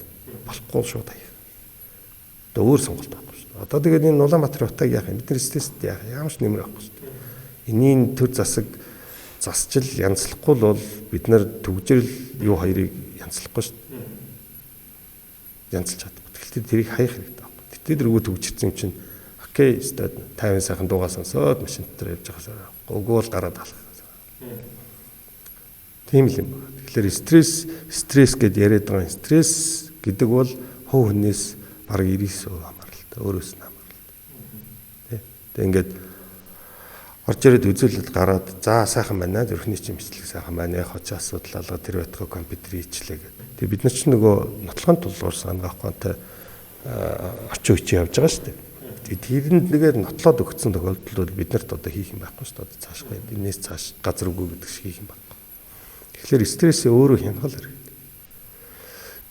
болохгүй шууд хаях. Одоо өөр сонголт байхгүй шүү дээ. Одоо тэгээд энэ Улаанбаатарын утааг яах юм? Бид нар стресст яах? Ямар ч нэмэр авахгүй шүү дээ. Энийн төр засаг засчил янзлахгүй л бол бид нар төгжрөл юу хоёрыг янзлахгүй шүү дээ. Янзлж чадахгүй. Тэгэхээр тэрийг хаях хэрэгтэй байхгүй. Тэгтээ дэргүү төгжирсэн юм чинь окей, өстой 50 сайхан дуугаа сонсоод машин дотор явж байхасаа үгүй бол гараад алах. Тийм л юм байна. Тэгэхээр стресс гэд яриад байгаа стресс гэдэг бол хувь хүнээс бараг 99% хамааралтай, өөрөөс нь хамааралтай. Тэ. Тэг ингээд орж ирээд үзүүлэлт гараад за сайхан байна, зүрхний чинь бичлэг сайхан байна, яг хоч асуудал алга тэр байтугай компьютер хийчлээ гэдэг. Тэгээ бид нар ч нөгөө нотлохын тулгуурсан анагаах ухаантай орчин үеч явж байгаа шүү дээ. Тэрэнд нэгээр нотлоод өгсөн тохиолдолд бид нарт одоо хийх юм байхгүй шүү дээ. Одоо цааш энэс цааш газар үгүй гэдэг шиг хийх юм байхгүй. Тэгэхээр стрессээ өөрөө хянах хэрэгтэй.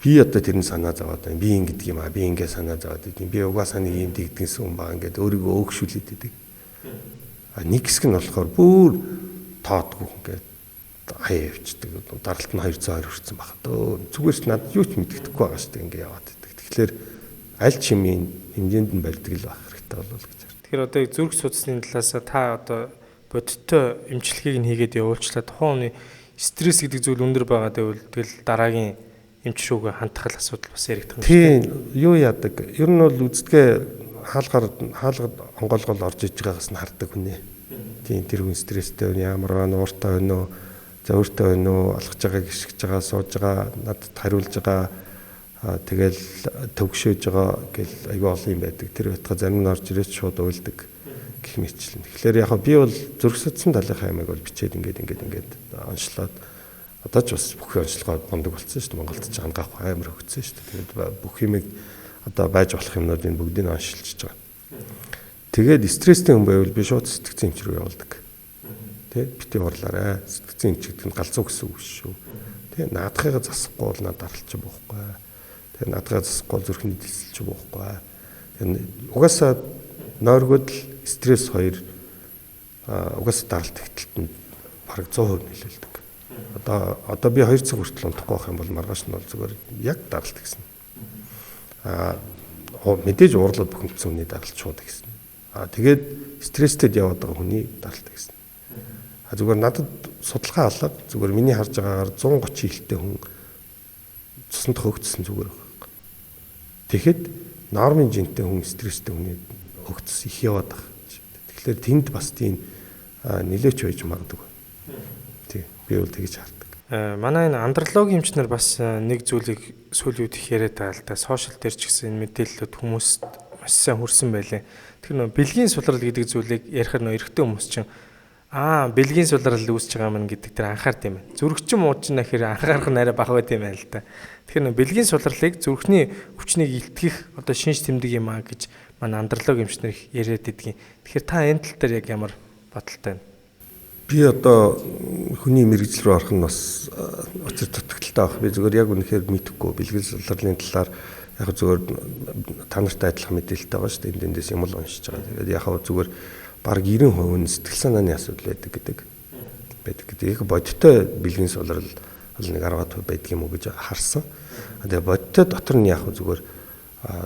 Би одоо тэр нь санаа зовоод байна. Би ингэдэг юм аа. Би ингэ санаа зовоод идэв. Би угаасаа нэг юм дэгдгэнсэн юм баа ингээд өөрийгөө өөгшүүлээд идэг. А нэг хэсэг нь болохоор бүр тоодгүй ингээд хаяа явчихдаг. Даралт нь 220 хүрсэн баг. Зүгээр ч надад юу ч мэддэхгүй байгаа шүү дээ ингээд яваад идэг. Тэгэхээр аль ч юмын хэмжээнд нь барьдаг л байх хэрэгтэй болов гэж байна. Тэгэхээр одоо зүрх судасны талаас та одоо бодиттой эмчилгээг нь хийгээд явуулчлаа. Тухайн хүний стресс гэдэг зүйл өндөр байгаа гэвэл тэгэл дараагийн эмч рүүгээ хандах л асуудал бас яригдах юм шүү дээ. Тийм, юу яадаг. Ер нь бол үздгээ хаалгаар хаалгад онгоолгол орж иж байгаагаас нь хардаг хүнээ. Тийм, тэр хүн стресстэй байна, ямар байна, ууртай байна уу, зөөртэй байна уу, алхаж байгаа, гიშгэж байгаа, сууж байгаа, надад хариулж байгаа, тэгэл төвгшөөж байгаа гэл айгүй олон юм байдаг. Тэр байтга зарим нь орж ирээд шууд уйлдаг гэх мэтчлэн. Тэгэхээр яг би бол зүрх судасны талынхаа ямиг бол бичээд ингээд онцлоод одоо ч бас бүх онцлогоо бондог болсон шүү дээ. Монголд ч ангаах амар хөгжсөн шүү дээ. Тэгээд бүх юмыг одоо байж болох юмнуудын бүгдийг оншилж байгаа. Тэгээд стресстэй хүн байвал би шууд сэтгцэн эмч рүү явуулдаг. Тэ бити уурлаарай. Сэтгцэн эмч гэдэг нь галзуу гэсэн үг шүү. Тэ наадахыгаа засахгүй бол надад даралч буухгүй. Тэгээ наадгаа засахгүй зүрхний дэлсэлж буухгүй. Тэгээ угаасаа нойргод л стресс хоёр угаасаа даралт ихтэлтэнд бараг 100% нөлөөлдөг. Одоо би 2 цаг хүртэл унтахгүй байх юм бол маргааш нь бол зүгээр яг даралт гэсэн. Мэдээж уурлаад бухимдсан хүний даралт шууд гэсэн. Тэгээд стресстэд яваад байгаа хүний даралт гэсэн. Зүгээр надад судалгаа алга зүгээр миний харж байгаагаар 130 илтэй хүн цуснд хөөгдсөн зүгээр байгаа. Тэгэхэд нормын жинтэй хүн стресстэй хүний хөөгдсөн их яваад байгаа. Тэгэхээр тэнд бас тийм нөлөөч байж магадгүй. Тийм би бол тэгж хардаг. Манай энэ андрологийн эмч нар бас нэг зүйлийг сүүлийн үед их яриад байгаа л да. Сошиал дээр ч гэсэн энэ мэдээллүүд хүмүүст маш сайн хүрсэн байлээ. Тэр нөө бэлгийн сулрал гэдэг зүйлийг ярихаар нөө эрэгтэй хүмүүс чинь бэлгийн сулрал үүсэж байгаа юм гэдэг тэр анхаард юм байна. Зүрхчин муучин нахир анхаарах нь арай бага байт юм байна л да. Тэгэхээр нөө бэлгийн сулралыг зүрхний өвчнийг илтгэх одоо шинж тэмдэг юм аа гэж манай андролог эмч нар их яриад идэгин. Тэгэхээр та энэ тал дээр яг ямар бодолтой байна? Би одоо хүний мэргэжил рүү орох нь бас учир дутагдaltaй байх. Би зүгээр яг үнэхээр мэдэхгүй. Бэлгийн сулралын талаар яг зүгээр та нартай адилхан мэдээлэлтэй байгаа шүү дээ. Энд эндээс юм л уншиж байгаа. Тэгээд яг зүгээр бараг 90% нь сэтгэл санааны асуудал байдаг гэдэг. Яг бодиттой бэлгийн сулрал бол нэг 10% байдаг юм уу гэж харсан. Тэгээ бодиттой дотор нь яг зүгээр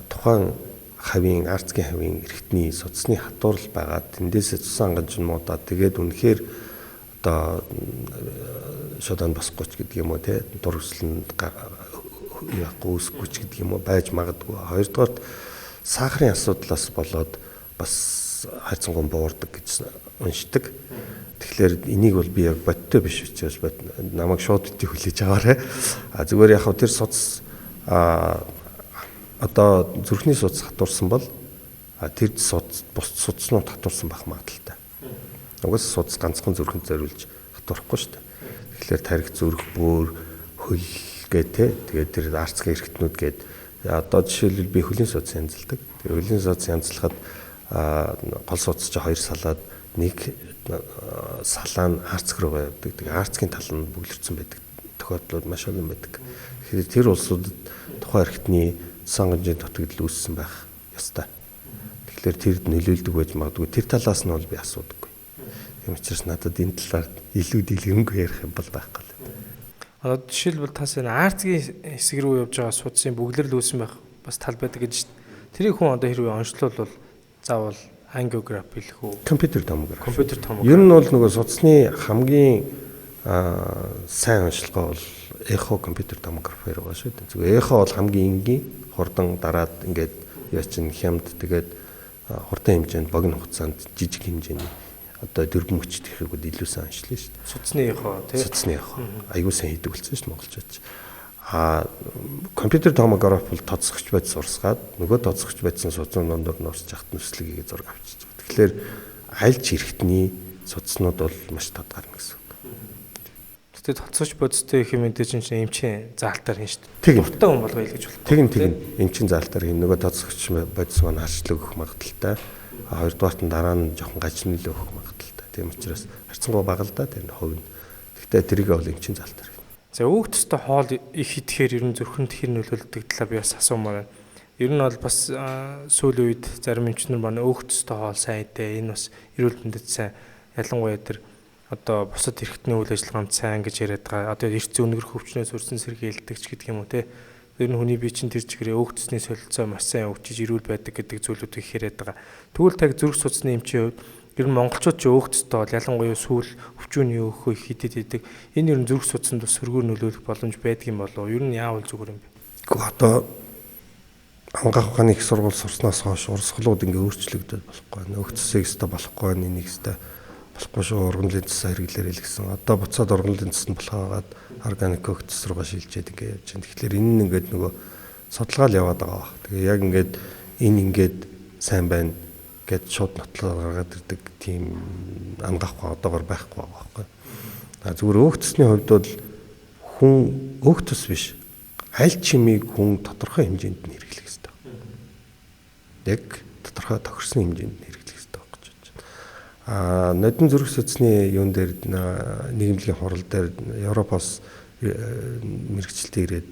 тухайн хавийн арцгийн хавийн эрхтний судасны хатуурал байгаа. Тэндээсээ цусан хангаж муудаад тэгээд үнэхээр одоо шодан босхгүй ч гэдэг юм уу те дур хүсэл нь яахгүй үүсэхгүй ч гэдэг юм уу байж магадгүй. Хоёрдугаарт сахарын асуудлаас болоод бас хайрцангуй буурдаг гэж уншдаг. Тэгэхээр энийг бол би яг бодтой биш учраас намайг шууд бити хүлээж аваарай. А зүгээр яг тэр судас одоо зүрхний судас хатуурсан бол тэр судас бус судаснууд хатуурсан байх магадлалтай. Угаас судас ганцхан зүрхэнд зориулж хатуурахгүй шүү дээ. Тэгэхээр тарих, зүрх, бөөр, хөл гэ тэ тэгээд тэр арцгийн эрхтнүүд гээд одоо жишээлбэл би хөлийн судас янзалдаг. Тэгээд хөлийн судас янзлахад гол судас чи хоёр салаад нэг салаа нь арцг руу явдаг. Тэгээд арцгийн тал нь бөглөрцөн байдаг тохиолдлууд маш олон байдаг. Тэгэхээр тэр улсуудад тухайн эрхтний сонгонжийн дутагдал үүссэн байх ёстой. Тэгэхээр тэрд нөлөөлдөг байж магадгүй. Тэр талаас нь бол би асуудаггүй. Тийм учраас надад энэ талаар илүү дэлгэрэнгүй ярих юм бол байхгүй л. Одоо жишээлбэл тас энэ арцгийн хэсэг рүү явж байгаа судсын бөглөрл үүссэн байх бас тал байдаг гэж шүү дээ. Тэрийг хүн одоо хэрвээ онцлол бол заавал ангиограф хэлэх үү? Компьютер томограф. Компьютер томограф. Ер нь бол нөгөө судасны хамгийн сайн онцлогоо бол эхо компьютер томограф хоёр байгаа шүү дээ. Зүгээр эхо бол хамгийн энгийн хурдан дараад ингээд яа чин хямд тэгээд хурдан хэмжээнд богино хугацаанд жижиг хэмжээний одоо дөрвөн мөчт гэхийг бол илүү сайн онцлоо шүү дээ. Судасны эхо тий. Судасны эхо. Аюул сайн хийдэг болсон шүү дээ монголчууд. А компьютер томограф бол тоцгоч бодис урсгаад нөгөө тоцгоч бодисын судасны дундуур нь урсж хат нүслэг хийгээ зураг авчиж байгаа. Тэгэхээр аль ч эрхтний судаснууд бол маш тод гарна гэсэн үг. Гэтэ тоцооч бодистой их юм мэдээж чинь эмчийн заалтаар хийн шүү дээ. Дуртай хүн болго илгэж болохгүй. Тэгин эмчийн заалтаар хийн. Нөгөө тоцогч бодис маань харшлаг өгөх магадaltaй. А хоёрдугаарт нь дараа нь жоохон гаж нөлөө өгөх магадaltaй. Тийм учраас харьцангуй бага л да тэр хувь нь. Гэтэ тэрийг бол эмчийн заалтаар хийн. За өөх төстэй хоол их идэхээр ер нь зүрхэнд хэр нөлөөлдөг талаар би бас асуумаар байна. Ер нь бол бас сүүлийн үед зарим эмчнэр маань өөх төстэй хоол сайн идэ. Энэ бас эрүүл мэндэд сайн. Ялангуяа тэр одоо бусад эрхтний үйл ажиллагаанд сайн гэж яриад байгаа. Одоо эрт зүүнэгрэх өвчнөөс өрсөн сэргийлдэг ч гэдэг юм уу те. Ер нь хүний бие чинь тэр чигээрээ өөх төсний солилцоо маш сайн өвчиж эрүүл байдаг гэдэг зүйлүүд их яриад байгаа. Тэгвэл таг зүрх судасны эмчийн хувьд ер нь монголчууд ч өөх төстэй бол ялангуяа сүүл өвчүүний өөхөө их хидэд идэг. Энэ ер нь зүрх судасанд бас сөргөөр нөлөөлөх боломж байдаг юм болов уу? Ер нь яавал зүгээр юм бэ? Гэхдээ одоо ангаах ухааны их сургууль сурснаас хойш урсгалууд ингээ өөрчлөгдөд болохгүй. Өөх төсийг өстө болохгүй, энийг өстө болохгүй шүү, ургамлын цэс хэрэглээрэй л гэсэн. Одоо буцаад ургамлын цэс нь болохоогаад органик өөх төс рүүгээ шилжээд ингээ явж байна. Тэгэхээр энэ нь ингээд нөгөө судалгаа л яваад байгаа баг. Тэгээ яг ингээд энэ ингээд сайн байна гэд шууд нотлоо гаргаад ирдэг тийм ангаах ухаан одоогор байхгүй байгаа байхгүй. А зүгээр өөх төсний хувьд бол хүн өөх төс биш, аль чимийг хүн тодорхой хэмжээнд нь хэрэглэх ёстой. Яг тодорхой тохирсон хэмжээнд нь хэрэглэх ёстой гэж бодож байна. А нодон зүрх судасны юун дээр нийгэмлэгийн хурал дээр Европоос мэрэгчлэлтэй ирээд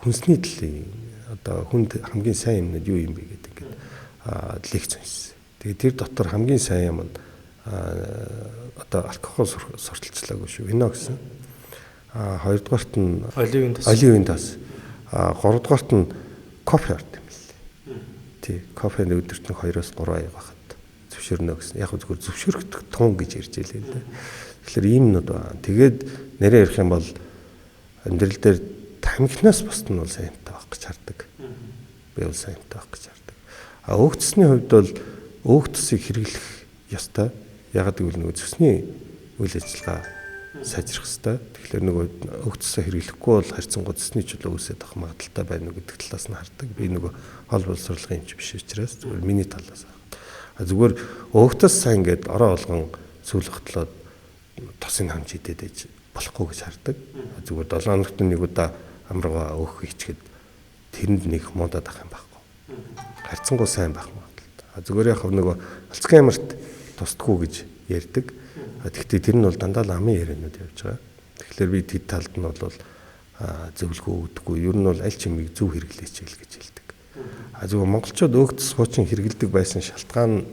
хүнсний төлөв одоо хүнд хамгийн сайн юмнууд юу юм бэ гэдэг ингээд лекц уншсан. Тэгээ тэр дотор хамгийн сайн юм нь одоо алкогол сурталчлаагүй шүү. Вино гэсэн. А хоёрдугаарт нь оливын тас. А гуравдугаарт нь кофе орд юм лээ. Тий, кофений өдөрт нь 2-3 аяг байхад зөвшөөрнө гэсэн. Яг зүгээр зөвшөөрөх тун гэж ярьж байлээ л дээ. Тэгэхээр ийм юмнууд байна. Тэгээд нэрээ ярих юм бол амьдрал дээр тамхинаас бусд нь бол сайн юмтай байх гэж хардаг. Би бол сайн юмтай байх гэж хардаг. А өөх төсний хувьд бол өөх төсийг хэрэглэх ёстой. Ягаад гэвэл нөгөө цөсний үйл ажиллагаа сайжрах ёстой. Тэгэхээр нөгөө өөх төсөө хэрэглэхгүй бол харьцангуй цөсний чөлөө үүсээд авах магадaltaй байна уу гэдэг талаас нь хардаг. Би нөгөө хол боловсруулгын эмч биш учраас зүгээр миний талаас. А зүгээр өөх төс сайн гээд орой болгон сүүл хотлоод тосын хамж идээд ээж болохгүй гэж хардаг. Зүгээр 7 хоногт нэг удаа амаргаа өөх хийчихэд тэрэнд нэг муудаад ах юм байхгүй. Харьцангуй сайн байх магадaltaй. А зүгээр яг нөгөө Альцгеймерт тусдаггүй гэж ярьдаг. Тэгэхдээ тэр нь бол дандаа л амын ярианууд явж байгаа. Тэгэхээр би тэд талд нь бол зөвлөгөө өгдөггүй. Ер нь бол аль чимийг зөв хэрэглээч л гэж хэлдэг. А зүгээр монголчууд өөх төс хуучин хэрэгэлдэг байсан шалтгаан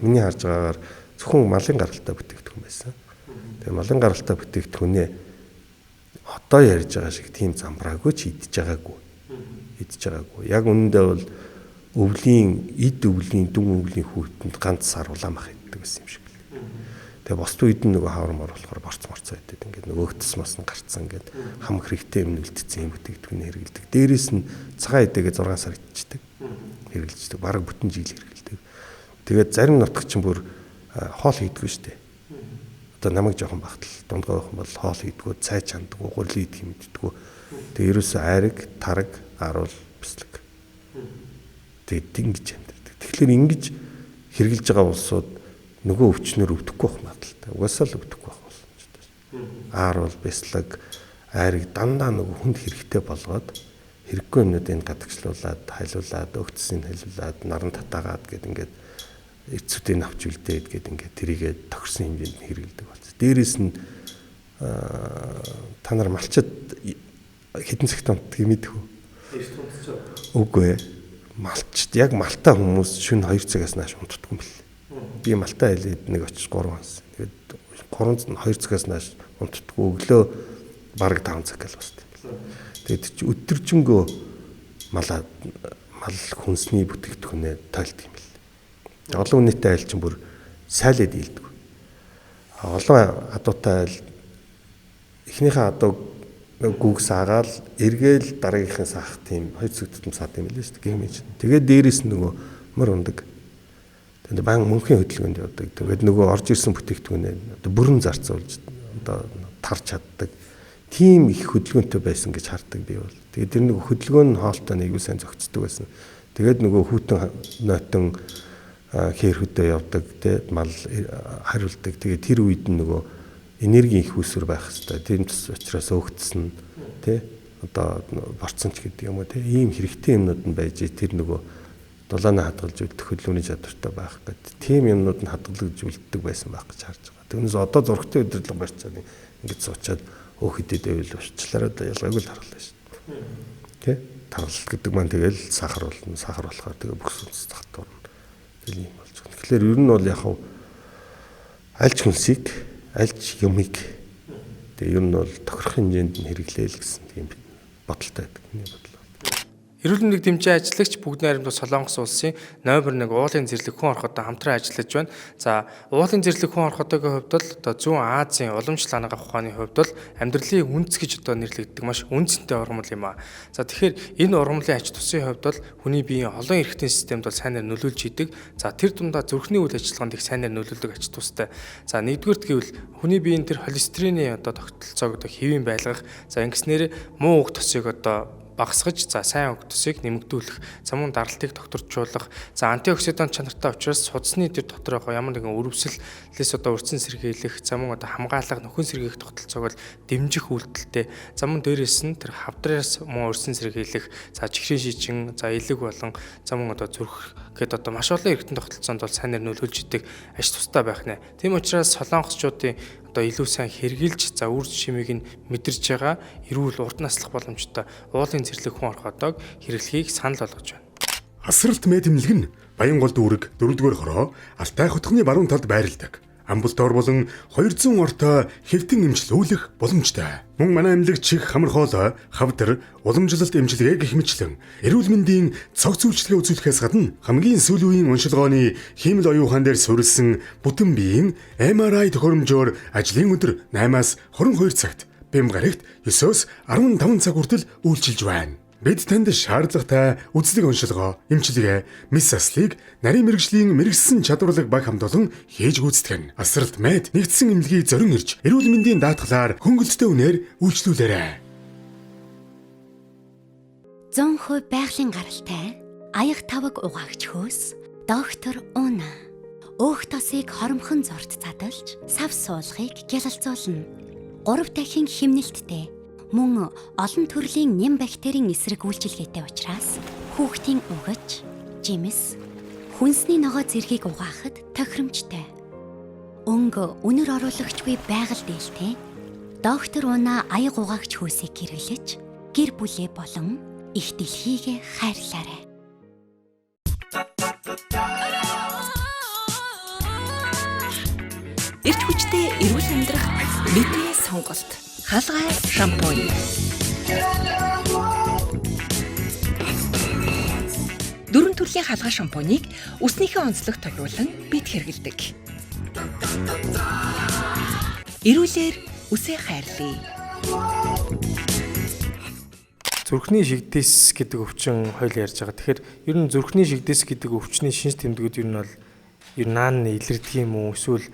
миний харж байгаагаар зөвхөн малын гаралтай бүтээгдэхүүн байсан. Тэгээ малын гаралтай бүтээгдэхүүнээ одоо ярьж байгаа шиг тийм замбраагүй ч идэж байгаагүй. Идэж байгаагүй. Яг үнэндээ бол өвлийн эд өвлийн дүн өвлийн хүүтэнд ганц сар улаан мах иддэг байсан юм шиг л. Тэгээ бусд үед нь нөгөө хавар мор болохоор борц морцоо идэд ингээд нөгөө өтс мас нь гарцсан ингээд хамаг хэрэгтэй юм үлдсэн юм бүтээгдэхүүн хэрэгэлдэг. Дээрээс нь цагаан эдэгээ 6 сар идчихдэг. Хэрэгэлждэг. Бараг бүтэн жил хэрэгэлдэг. Тэгээд зарим нутаг чинь бүр хоол хийдэггүй шүү дээ. Одоо намайг жоохон багтал дундгой байх юм бол хоол хийдэггүй, цай чандаггүй, гурилын идэх юм иддэггүй. Тэгээ ерөөсөө айраг, тараг, аруул, бислэг. Тэгээд ингэж амьдардаг. Тэгэхээр ингэж хэрэгжилж байгаа улсууд нөгөө өвчнөр өвдөхгүй байх магадaltaй. Угаасаа л өвдөхгүй байх боломжтой. Ааруул, бяцлаг, айрыг дандаа нөгөө хүнд хэрэгтэй болгоод хэрэггүй юмнуудыг гадагшлуулад, халиулаад, өгцсийг халиулаад, наран татаагаад гэд ингээд эрцүүдийг авч үлдээд гэд ингээд тэрийгэ тохирсон хэмжээнд хэрэгэлдэг болсон. Дээрээс нь та нар малчид хэдэн цагт унтдгийг мэдэх үү? Үгүй ээ. Малчид яг малтай хүмүүс шөнө 2 цагаас нааш унтдаггүй юм бэл. Би малтай айлд нэг очиж 3 хонос. Тэгээд 3 2 цагаас нааш унтдаггүй, өглөө бараг 5 цаг гэл босд юм бэл. Тэгээд чи өдөржингөө мал хүнсний бүтээгдэхүүнээ тойлдог юм бэл. Олон үнэтэй айл чинь бүр сайлаад ийдэг. Олон адуутай айл эхнийхээ адууг гүг саагаал эргээл дараагийнхын саах тийм 2 цаг тутам саад юм лээ шүү дээ. Гэх мэт. Тэгээд дээрээс нь нөгөө мөр ундаг. Тэгээд бан мөнхийн хөдөлгөөнд явдаг. Тэгээд нөгөө орж ирсэн бүтээгдэхүүнээ одоо бүрэн зарцуулж одоо тарж чаддаг. Тийм их хөдөлгөөнтэй байсан гэж хардаг би бол. Тэгээд тэр нэг хөдөлгөөн нь хоолтой нэг сайн зохицдог байсан. Тэгээд нөгөө хүүтэн нойтон хээр хөдөө явдаг, тэ мал хариулдаг. Тэгээд тэр үед нь нөгөө энергийн их үүсвэр байх хэрэгтэй. Тийм учраас өөгдсөн тий одоо борцсон ч гэдэг юм уу тий ийм хэрэгтэй юмнууд нь байж тэр нөгөө дулаанаа хадгалж үлдэх хөдөлгөөний чадвартай байх гэдэг тийм юмнууд нь хадгалж үлддэг байсан байх гэж харж байгаа. Түүнээс одоо зурагтай удирдлага барьцаад ингэж суучаад өөх хэдэд байвал уучлаарай ялгаагүй л харгалаа шүү дээ. Тэ? Таргалт гэдэг маань тэгэл сахар болно. Сахар болохоор тэгээ бүх сүнс татварна. Тэгэл юм болж байгаа. Тэгэхээр ер нь бол яг хав альч хүнсийг альч юмыг тэгээ ер нь бол тохирох хэмжээнд нь хэрэглээл гэсэн тийм бодолтой байдаг. Миний бодол. Эрүүл мэндийг дэмжин ажиллагч бүгд найрамдах Солонгос улсын номер 1 уулын зэрлэг хүн орхотой хамтран ажиллаж байна. За, уулын зэрлэг хүн орхотойгийн хувьд бол одоо зүүн Азийн уламжлал анагаах ухааны хувьд бол амьдралын үнц гэж одоо нэрлэгддэг маш үнцэнтэй ургамал юм аа. За, тэгэхээр энэ ургамлын ач тусын хувьд бол хүний биеийн олон эрхтэн системд бол сайнаар нөлөөлж идэг. За, тэр дундаа зүрхний үйл ажиллагаанд их сайнаар нөлөөлдөг ач тустай. За, нэгдүгüрт гэвэл хүний биеийн тэр холестерины одоо тогтолцоог одоо хэвийн байлгах. За, ингэснээр муу уг тосыг одоо багасгаж, за сайн уг тосыг нэмэгдүүлэх, за мөн даралтыг докторжуулах, за антиоксидант чанартай учраас судасны тэр дотор байгаа ямар нэгэн өрөвсөлээс одоо урьдчилан сэргийлэх, за мөн одоо хамгаалах, нөхөн сэргээх тогтолцоог бол дэмжих үйлдэлтэй. За мөн дээрээс нь тэр хавдраас мөн урьдчилан сэргийлэх, за чихрийн шижин, за элэг болон за мөн одоо зүрх гээд одоо маш олон эргэтэн тогтолцоонд бол сайнаар нөлөөлж идэг ач тустай байх нэ. Тийм учраас солонгосчуудын одоо илүү сайн хэрглэж, за үр жимийг нь мэдэрч байгаа эрүүл урд наслах боломжтой уулын зэрлэг хүн орхотойг хэрэглэхийг санал болгож байна. Асралт мэд эмнэлэг нь Баянгол дүүрэг 4-р хороо Алтай хотхны баруун талд байрладаг. Амбулатор болон 200 ортой хэвтэн эмчлүүлэх боломжтой. Мөн манай эмнэлэг чих хамар хоолой, хавдар, уламжлалт эмчилгээ гэх мэтлэн эрүүл мэндийн цогц үйлчилгээ үзүүлэхээс гадна хамгийн сүүлийн үеийн уншилгооны хиймэл оюун ухаан дээр суурилсан бүтэн биеийн MRI төхөөрөмжөөр ажлын өдөр 8-аас 22 цагт, бэм гарагт 9-өөс 15 цаг хүртэл үйлчилж байна. Бид танд шаардлагатай үзлэг уншилгоо, эмчилгээ, мэс заслыг нарийн мэргэжлийн мэргэссэн чадварлаг баг хамт олон хийж гүйцэтгэн. Асралт мэд нэгдсэн эмнэлгийг зорин ирж эрүүл мэндийн даатгалаар хөнгөлөлттэй үнээр үйлчлүүлээрэй. 100% байгалийн гаралтай аяг таваг угаагч хөөс доктор Уна. Өөх тосыг хоромхон зурт задалж сав суулгыг гялалзуулна. 3 дахин химнэлттэй мөн олон төрлийн нэм бактерийн эсрэг үйлчилгээтэй учраас хүүхдийн угаж, жимс, хүнсний ногоо зэргийг угаахад тохиромжтой. Өнгө үнэр оруулагчгүй байгаль дээлтэй доктор Уна аяг угаагч хөөсийг хэрэглэж гэр бүлээ болон их дэлхийгээ хайрлаарай. Эрч хүчтэй эрүүл амьдрах бидний сонголт. Халгай шампунь. Дөрвөн төрлийн халгай шампуныг үснийхээ онцлог тулгуурлан бид хэрэглэдэг. Эрүүлэр үсээ хайрлая. Зүрхний шигдээс гэдэг өвчин хоёул ярьж байгаа. Тэгэхээр ер нь зүрхний шигдээс гэдэг өвчний шинж тэмдгүүд ер нь бол ер наан илэрдэг юм уу? Эсвэл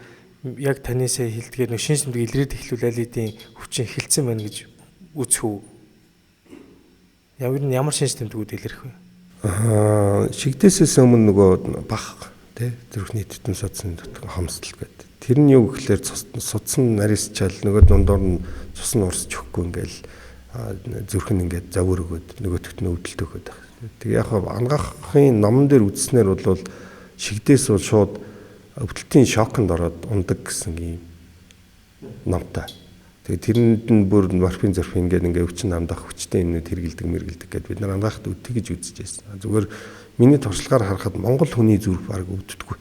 яг танисаа хэлдгээр нэг шинж тэмдэг илрээд эхлүүл аль хэдийн өвчин эхэлсэн байна гэж үзэх үү? Яг нь ямар шинж тэмдгүүд илэрх вэ? Шигдээсээс өмнө нөгөө бах тий зүрхний тэтэн судасны дотор хомсдол гэдэг. Тэр нь юу гэхлээр судсан нарийсчаал нөгөө дундуур нь цус нь урсч өгөхгүй ингээл зүрх нь ингээд завөр өгөөд нөгөөтгт нь өвдөлт өгөөд байх. Тэгээ яг ангаахын номон дээр үзснээр бол шигдээс бол шууд өвдөлтийн шоконд ороод ундаг гэсэн ийм номтой. Тэгээ тэрэнд нь бүр морфин зорфин гэдэг ингээ өвчин намдах хүчтэй юмнууд хэрэгэлдэг мэргэлдэг гэдээ бид нар ангаахт өвдөг гэж үзэж байсан. Зүгээр миний туршлагаар харахад Монгол хүний зүрх баг өвддөггүй.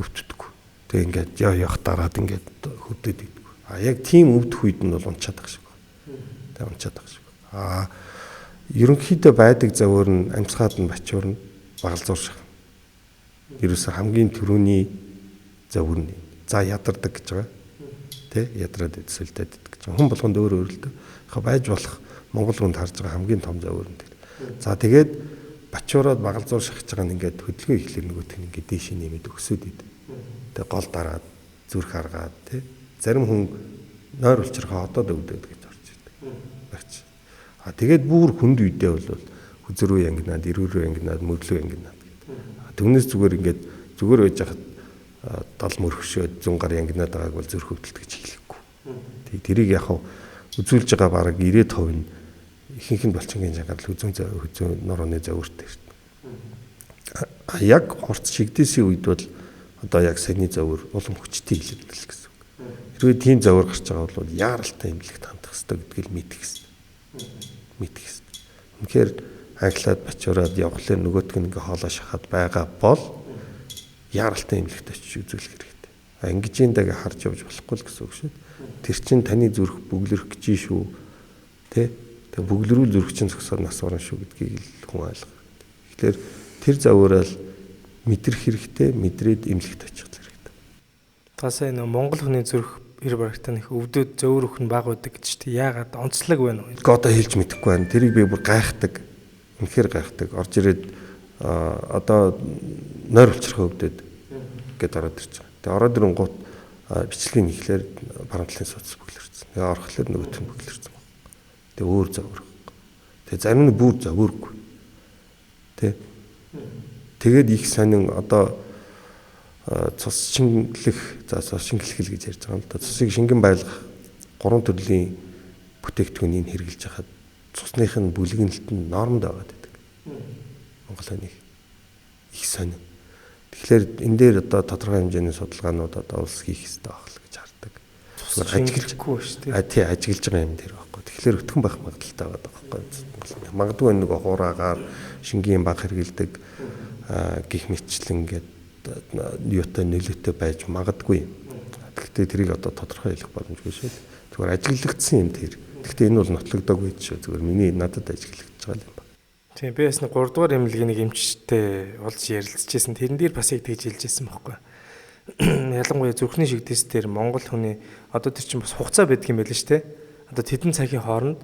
Өвддөггүй. Тэгээ ингээд яа явах дараад ингээд хөвдөд идэггүй. А яг тийм өвдөх үед нь бол унчаад байгаа шиг байна. Тэгээ унчаад байгаа шиг. А ерөнхийдөө байдаг завөр нь амьсгаад нь бачуурна, багалзуур шах. Ерөөсө хамгийн түрүүний завөр нь. За ядардаг гэж байгаа. Тэ ядраад эдсэлдээд гэж байгаа. Хүн болгонд өөр өөр л дээ. Яг байж болох Монгол хүнд харж байгаа хамгийн том завөр нь тэр. За тэгээд бачуураад багалзуур шахаж байгаа нь ингээд хөдөлгөөн ихлээр нөгөөх нь ингээд дээшээ нэмээд өксөд идэв. Тэгээ гол дараад зүрх аргаад тэ зарим хүн нойр улчрахаа одоод өвдөд гэж орж ирдэг. Багч. А тэгээд бүр хүнд үедээ бол хүзэр рүү янгинаад, эрүү рүү янгинаад, мөрлөө янгинаад гэдэг. Түүнээс зүгээр ингээд зүгээр байж хахад дал мөрхшөөд зүүн гар янгинаад байгааг бол зүрх өвдөлт гэж хэлэхгүй. Тэрийг яг үзүүлж байгаа бараг 90% нь ихэнх нь булчингийн чангарал хүзүүн нурууны зовирт ирнэ. Яг хурц шигдээсийн үед бол одоо яг саяны зовир улам хүчтэй илэрдэг гэсэн үг. Хэрвээ тийм зовир гарч байгаа бол яаралтай эмнэлэгт хандах ёстой гэдгийг мэдэх ёстой. Мэдэх ёстой. Үнэхээр анхлаад бачуураад явхлаар нөгөөтг нь ингээ хоолой шахаад байгаа бол яаралтай эмнэлэгт очиж үзүүлэх хэрэгтэй. А ингэж энэ дагаа харж явж болохгүй л гэсэн үг шүү. Тэр чинь таны зүрх бөглөрөх гэж шүү. Тэ? Тэг бөглөрүүл зүрх чинь зогсоод нас орно шүү гэдгийг л хүн ойлгох. Тэгэхээр тэр загвараа мэдрэх хэрэгтэй, мэдрээд эмнэлэгт очих хэрэгтэй. Тасаа энэ Монгол хүний зүрх хэр барагтаа нэх өвдөд зөөр өх нь баг байдаг гэж чи яагаад онцлог байна уу? Одоо хэлж мэдэхгүй байна. Тэрийг би бүр гайхдаг. Үнэхээр гайхдаг. Орж ирээд одоо нойр улчрах өвдөд гэд ороод ирж байгаа. Тэгээ ороод ирэнгуут бичлэгийг нэхлээр баруун талын судас бөглөрсөн. Тэгээ орохлоор нөгөөх нь бөглөрсөн баг. Тэгээ өөр зовөр. Тэгээ зарим нь бүр зовөргүй. Тэ. Тэгээд их сонин одоо цус шингэлэх, за цус шингэлэх гэж ярьж байгаа юм л да. Цусыг шингэн байлгах гурван төрлийн бүтээгдэхүүнийг хэрэглэж хахад цусных нь бүлгэнэлт нь нормд байгаад байдаг. Монгол хүний их сонин. Тэгэхээр энэ дээр одоо тодорхой хэмжээний судалгаанууд одоо улс хийх ёстой байх л гэж хардаг. Ажиглахгүй шүү дээ. А тий, ажиглаж байгаа юм тэр байхгүй. Тэгэхээр өтгөн байх магадлалтай байгаа байхгүй. Магадгүй нөгөө хуураагаар шингийн баг хэрэгэлдэг гих мэтчлэн ингээд юутай нөлөөтэй байж магадгүй. Гэхдээ тэрийг одоо тодорхой хэлэх боломжгүй шүү дээ. Зүгээр ажиглагдсан юм тэр. Гэхдээ энэ бол нотлогдоогүй шүү. Зүгээр миний надад ажиглагдж байгаа юм байна. Тийм, би бас нэг 3 дугаар эмнэлгийн нэг эмчтэй уулз ярилцчихсэн. Тэрэн дээр бас яг тэгж хэлжсэн байхгүй. Ялангуяа зүрхний шигдээс дээр Монгол хүний одоо тэр чинь бас хугацаа байдаг юм байл шүү дээ. Одоо тэдэн цагийн хооронд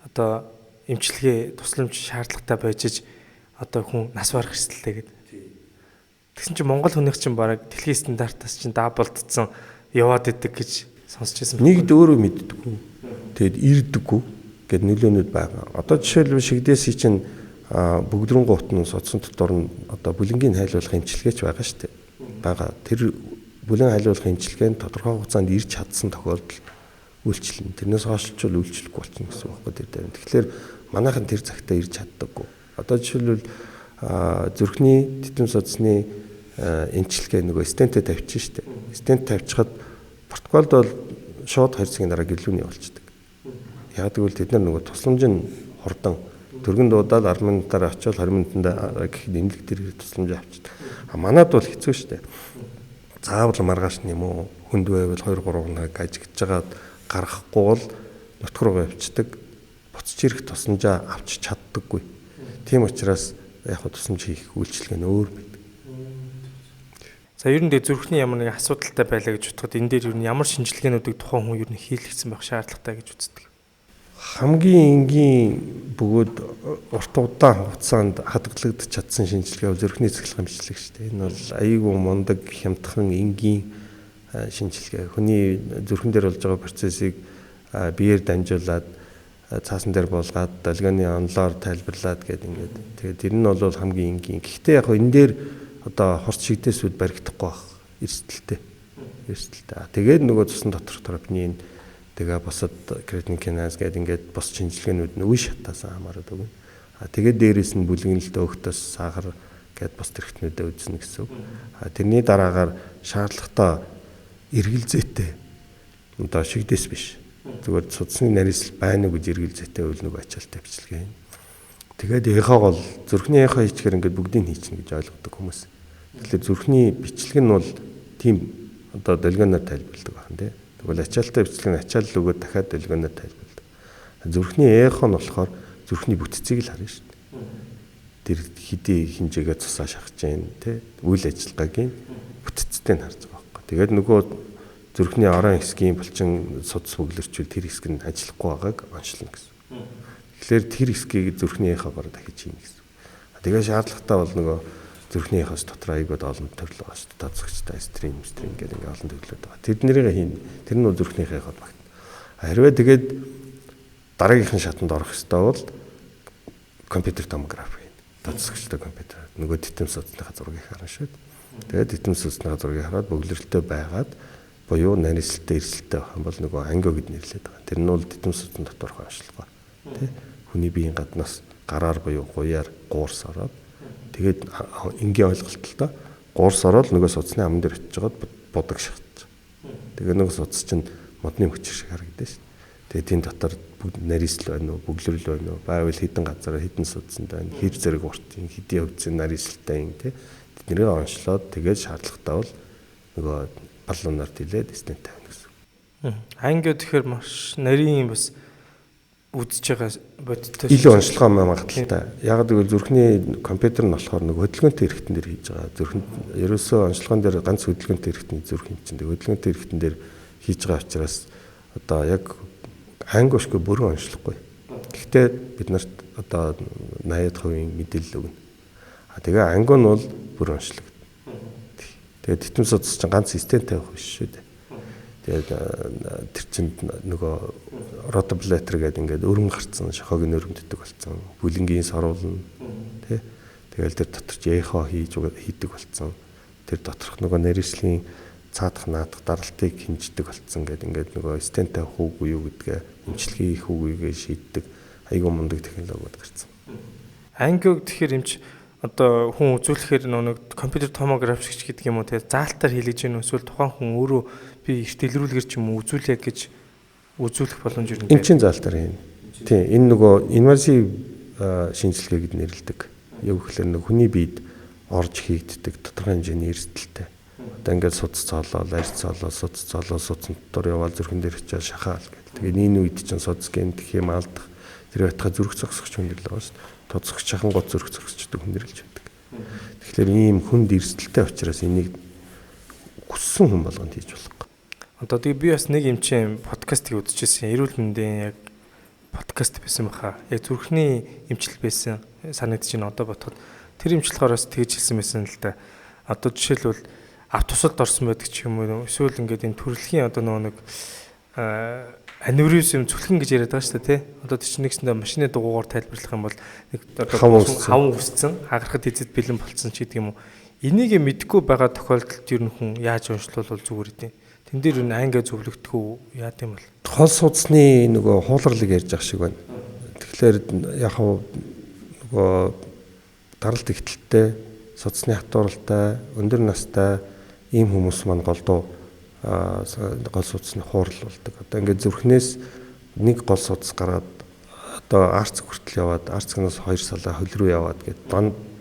одоо эмчилгээ тусламж шаардлагатай байж одоо хүн нас барах эрсдэлтэй гэдэг. Тэгсэн чинь Монгол хүнийх чинь бараг дэлхийн стандартаас чинь даблдсан яваад идэг гэж сонсч байсан. Нэгд өөрөө мэддэггүй. Тэгэд ирдэггүй гэд нөлөөнүүд байгаа. Одоо жишээлбэл шигдээсийн чинь бүгдрөнгөө утан судсан дотор нь одоо бүлэнгийн хайлуулах эмчилгээч байгаа шүү дээ. Байгаа. Тэр бүлэн хайлуулах эмчилгээ нь тодорхой хугацаанд ирж чадсан тохиолдолд үйлчлэн. Тэрнээс хойшлчвал үйлчлэхгүй болчихно гэсэн үг байхгүй тэр дээр. Тэгэхээр манайхан тэр цагтаа ирж чаддаггүй. Одоо жишээлбэл зүрхний титэм судасны эмчилгээ нөгөө стентээ тавьчих шүү дээ. Стент тавьчихад Португалд бол шууд 2 цагийн дараа гэлүүний болчдөг. Яг гэвэл тэд нар нөгөө тусламж нь хурдан төргөн дуудаад 10 минутаар очиод 20 минутанд гэхэд эмнэлэг дээр тусламж авчдаг. А манад бол хэцүү шүү дээ. Заавал маргааш нь юм уу хүнд байвал 2 3 хоног ажиглаж жагаад гаргахгүй бол нутг руугаа явцдаг. Буцаж ирэх тусламжаа авч чаддаггүй. Тийм учраас яг тусламж хийх үйлчилгээ нь өөр байдаг. За ер нь дэ зүрхний ямар нэгэн асуудалтай байлаа гэж бодоход энэ дээр ер нь ямар шинжилгээнүүдийг тухайн хүн ер нь хийлгэсэн байх шаардлагатай гэж үздэг. Хамгийн энгийн бөгөөд урт удаан хугацаанд хадгалагдаж чадсан шинжилгээ бол зүрхний цэцгэлэх эмчилгээ шүү дээ. Энэ бол аюулгүй мундаг хямдхан энгийн шинжилгээ. Хүний зүрхэн дээр болж байгаа процессыг биеэр дамжуулаад цаасан дээр буулгаад долгионы онлоор тайлбарлаад гэдэг ингээд. Тэгээд тэр нь бол хамгийн энгийн. Гэхдээ яг энэ дээр одоо хурц шигдээсүүд баригдахгүй байх эрсдэлтэй. Эрсдэлтэй. Тэгээд нөгөө цусан доторх тропинин тэгээ бусад креатин киназ гэдэг ингээд бус шинжилгээнүүд нь үе шатаас хамаарат өгнө. А тэгээд дээрээс нь бүлгэнэлт өөхтөөс сахар гэдээ бус тэрхтнүүдэд үзнэ гэсэн үг. А тэрний дараагаар шаардлагатай эргэлзээтэй одоо шигдээс биш. Зүгээр судасны нарийсэл байна уу гэж эргэлзээтэй үйл нэг ачаалтай бичлэгээ. Тэгээд эхог бол зүрхний эхо хийчихээр ингээд бүгдийг хийчихнэ гэж ойлгодог хүмүүс. Тэгэхээр зүрхний бичлэг нь бол тийм одоо долгионоор тайлбарладаг байна тий. Тэгвэл ачаалтай бичлэг нь ачаал өгөөд дахиад долгионоор тайлбарладаг. Зүрхний эхо нь болохоор зүрхний бүтцийг л харна шүү дээ. Тэр хэдий хэмжээгээ цусаа шахаж जैन тий. Үйл ажиллагааг бүтцтэй нь харж байгаа байхгүй. Тэгээд нөгөө зүрхний орон хэсгийн булчин судас бөглөрчүүл тэр хэсэг нь ажиллахгүй байгааг онцлно гэсэн. Тэгэхээр тэр хэсгийг зүрхний эхогоор дахиж хийнэ гэсэн. Тэгээ шаардлагатай бол нөгөө зүрхний эхоос дотор айгууд олон төрөл байгаа шүү дээ. Тооцогчтой стрим гэдэг ингээ олон төрлүүд байгаа. Тэднэрийг хийнэ. Тэр нь зүрхний эход багтана. Хэрвээ тэгээд дараагийнхан шатанд орох ёстой бол компьютер томограф хийнэ. Тооцогчтой компьютер. Нөгөө титэм судасныхаа зургийг харна шүү дээ. Тэгээд титэм судасныхаа зургийг хараад бөглөрөлтөй байгаад буюу нарийсэлтэй эрсэлтэй байх юм бол нөгөө ангио гэд нэрлэдэг байгаа. Тэр нь бол титэм судасны доторх онцлогоо. Тэ? Хүний биеийн гаднаас гараар буюу гуяар гуурс ороод тэгээд энгийн ойлголтолтой гуурс ороод нөгөө судасны аман дээр очиж жагаад будаг шахаж. Тэгээ нөгөө судас чинь модны мөчр шиг харагдана шүү дээ. Тэгээ тийм дотор бүгд нарийсэл байна уу, бөглөрөл байна уу, байвал хідэн газараа хідэн судсанд байна, хэр зэрэг урт юм, хэдийн хөвцөн нарийсэлтэй юм тий. Тэднийг онцлоод тэгээд шаардлагатай бол нөгөө баллоноор тэлээд стент тавина гэсэн. Ангио тэгэхээр маш нарийн бас үзэж байгаа бодиттой илүү онцлогоо магадлалтай. Яг гэвэл зүрхний компьютер нь болохоор нөгөө хөдөлгөөнтэй эрхтэн дээр хийж байгаа. Зүрхэнд ерөөсөө онцлогоон дээр ганц хөдөлгөөнтэй эрхтний зүрх юм чинь. Хөдөлгөөнтэй эрхтэн дээр хийж байгаа учраас одоо яг ангиушгүй бүрэн онцлохгүй. Гэхдээ бид нарт одоо 80% мэдээлэл өгнө. А тэгээ ангиу нь бол бүрэн онцлог. Тэгээд титэм судас чинь ганц стент тавих биш шүү дээ. Тэгээд тэр чинь нөгөө ротоблетер гэдэг ингээд өрөм гарцсан, шохоог нь өрөмддөг болсон. Бүлэнгийн саруулна тий. Тэгэл тэр дотор ч эхо хийж хийдэг болсон. Тэр доторх нөгөө нэрслийн цаадах наадах даралтыг хэмждэг болсон гэдэг ингээд нөгөө стент тавих уугүй юу гэдгээ эмчилгээ хийх үгүйгээ шийддэг айгүй мундаг технологиуд гарсан. Ангиог тэгэхээр эмч одоо хүн үзүүлэхээр нэг компьютер томограф шиг гэдэг юм уу те заалтаар хийлгэж гин эсвэл тухайн хүн өөрөө би эрт илрүүлгэр ч юм уу үзүүлье гэж үзүүлэх боломж юу юм. Эмчийн заалтаар хийнэ. Тийм энэ нөгөө инвазив шинжилгээ гэд нэрлэдэг. Яг гэхээр нэг хүний биед орж хийгддэг тодорхой хэмжээний эрсдэлтэй. Одоо ингээд судас цоолоо, арь цоолоо, судас цоолоо, судсан дотор яваал зүрхэн дээр очиад шахаал гэл. Тэгээ энэ үед чинь судас гэмтэх юм алдах тэр байтугай зүрх зогсогч хүндрэл байгаа шүү дээ. Тодсогч шахангууд зүрх зогсчдөг хүндрэлж байдаг. Тэгэхээр ийм хүнд эрсдэлтэй учраас энийг хүссэн хүн болгонд хийж болохгүй. Одоо тэгээ би бас нэг эмчийн подкастыг үзчихсэн. Эрүүл мэндийн яг подкаст байсан баха. Яг зүрхний эмчил байсан санагдаж байна одоо бодоход. Тэр эмчлэхээр бас тэгж хэлсэн байсан л да. Одоо жишээлбэл ав тусалд орсон байдаг ч юм уу эсвэл ингээд энэ төрөлхийн одоо нөгөө нэг аневризм зүлхэн гэж яриад байгаа шүү дээ тий. Одоо тэр чинь нэгсэндээ машины дугуугаар тайлбарлах юм бол нэг одоо хаван үсцэн хагарахад эзэд бэлэн болцсон ч гэдэг юм уу. Энийг мэдэхгүй байгаа тохиолдолд ер нь хүн яаж уншлуул зүгээр дээ. Тэн дээр энэ анги зөвлөгдөх үү яа гэм бол. Хол судасны нөгөө хууларлыг ярьж байгаа шиг байна. Тэгэхээр яг нөгөө даралт ихтэлтэй, судасны хатууралтай, өндөр настай ийм хүмүүс маань голдуу гол судасны хуурал болдог. Одоо ингээд зүрхнээс нэг гол судас гараад одоо арц хүртэл яваад арцгнаас 2 салаа хөл рүү яваад гээд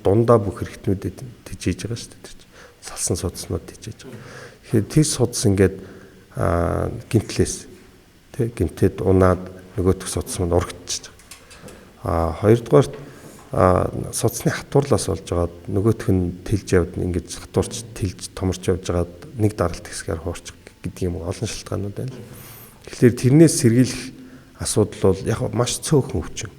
дундаа бүх хэрэгтнүүдэд тижээж байгаа шүү дээ. Тэр чинь салсан судаснууд тижээж байгаа. Тэгэхээр тэр судас ингээд гимтлээс тий гимтэд унаад нөгөөх судас маань урагдчихж байгаа. А хоёрдугаарт судасны хатуурлаас болж байгаад нөгөөх нь тэлж явд ингээд хатуурч тэлж томорч явж байгаад нэг даралт хэсгээр хуурчих гэдэг юм олон шалтгаанууд байна. Тэгэхээр тэрнээс сэргийлэх асуудал бол яг маш цөөхөн өвчин.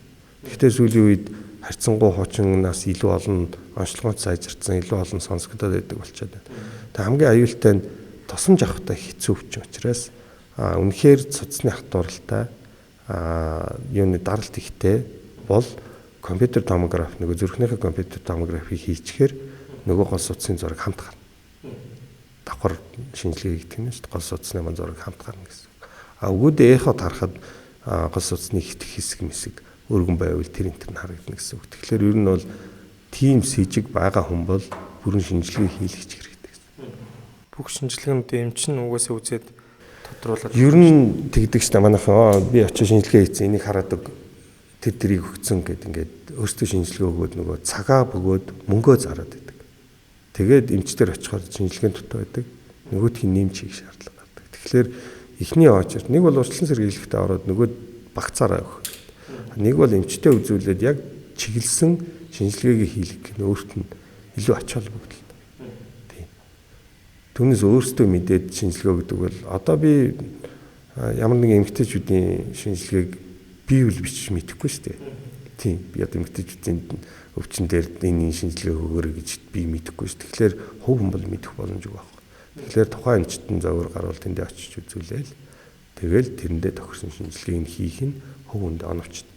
Гэхдээ сүүлийн үед харьцангуй хуучиннаас илүү олон онцлогоос сайжирсан, илүү олон сонсогдоод байдаг болчиход байна. Тэгээ хамгийн аюултай нь тосомж авахтай хэцүү өвчин учраас үнэхээр судасны хатууралтай юуны даралт ихтэй бол компьютер томограф нөгөө зүрхнийхээ компьютер томографийг хийчихээр нөгөө гол судасны зураг хамт гарна. Давхар шинжилгээ хийгдэх нь шүү дээ. Гол судасны ман зураг хамт гарна гэсэн. А өгөөдөө эхо тарахад гол судасны хитэх хэсэг мэсэг өргөн байвал тэр энэ төр нь харагдана гэсэн үг. Тэгэхээр ер нь бол тийм сэжиг байгаа хүн бол бүрэн шинжилгээ хийлгэх хэрэгтэй гэсэн. Бүх шинжилгээнүүдийн эмч нь угаасаа үзээд тодруулаад ер нь тэгдэг шүү дээ. Манайхан би очиж шинжилгээ хийсэн энийг хараад өг тэр тэрийг өгцөн гэд ингээд өөртөө шинжилгээ өгөөд нөгөө цагаа бөгөөд мөнгөө зараад байдаг. Тэгээд эмчтэр очихоор шинжилгээний дутуу байдаг. Нөгөөх нь нэмж хийх шаардлага гардаг. Тэгэхээр эхний очерт нэг бол урьдчилан сэргийлэхдээ ороод нөгөө багцаараа өгөх. Нэг бол эмчтэй үзүүлээд яг чиглэсэн шинжилгээг хийлгэх нь өөрт нь илүү ач холбогдолтой. Тийм. Түүнээс өөртөө мэдээд шинжилгээ өгдөг бол одоо би ямар нэгэн эмэгтэйчүүдийн шинжилгээг би үл бичиж мэдэхгүй шүү дээ. Тийм. Би одоо эмэгтэйчүүдийн өвчин дээр энэ шинжилгээ өгөөрэй гэж би мэдэхгүй шүү. Тэгэхээр хувь хүн бол мэдэх боломжгүй байхгүй. Тэгэхээр тухайн эмчтэн зовөр гарвал тэндээ очиж үзүүлээл тэгэл тэрэндээ тохирсон шинжилгээг нь хийх нь хувь хүнд оновчтой.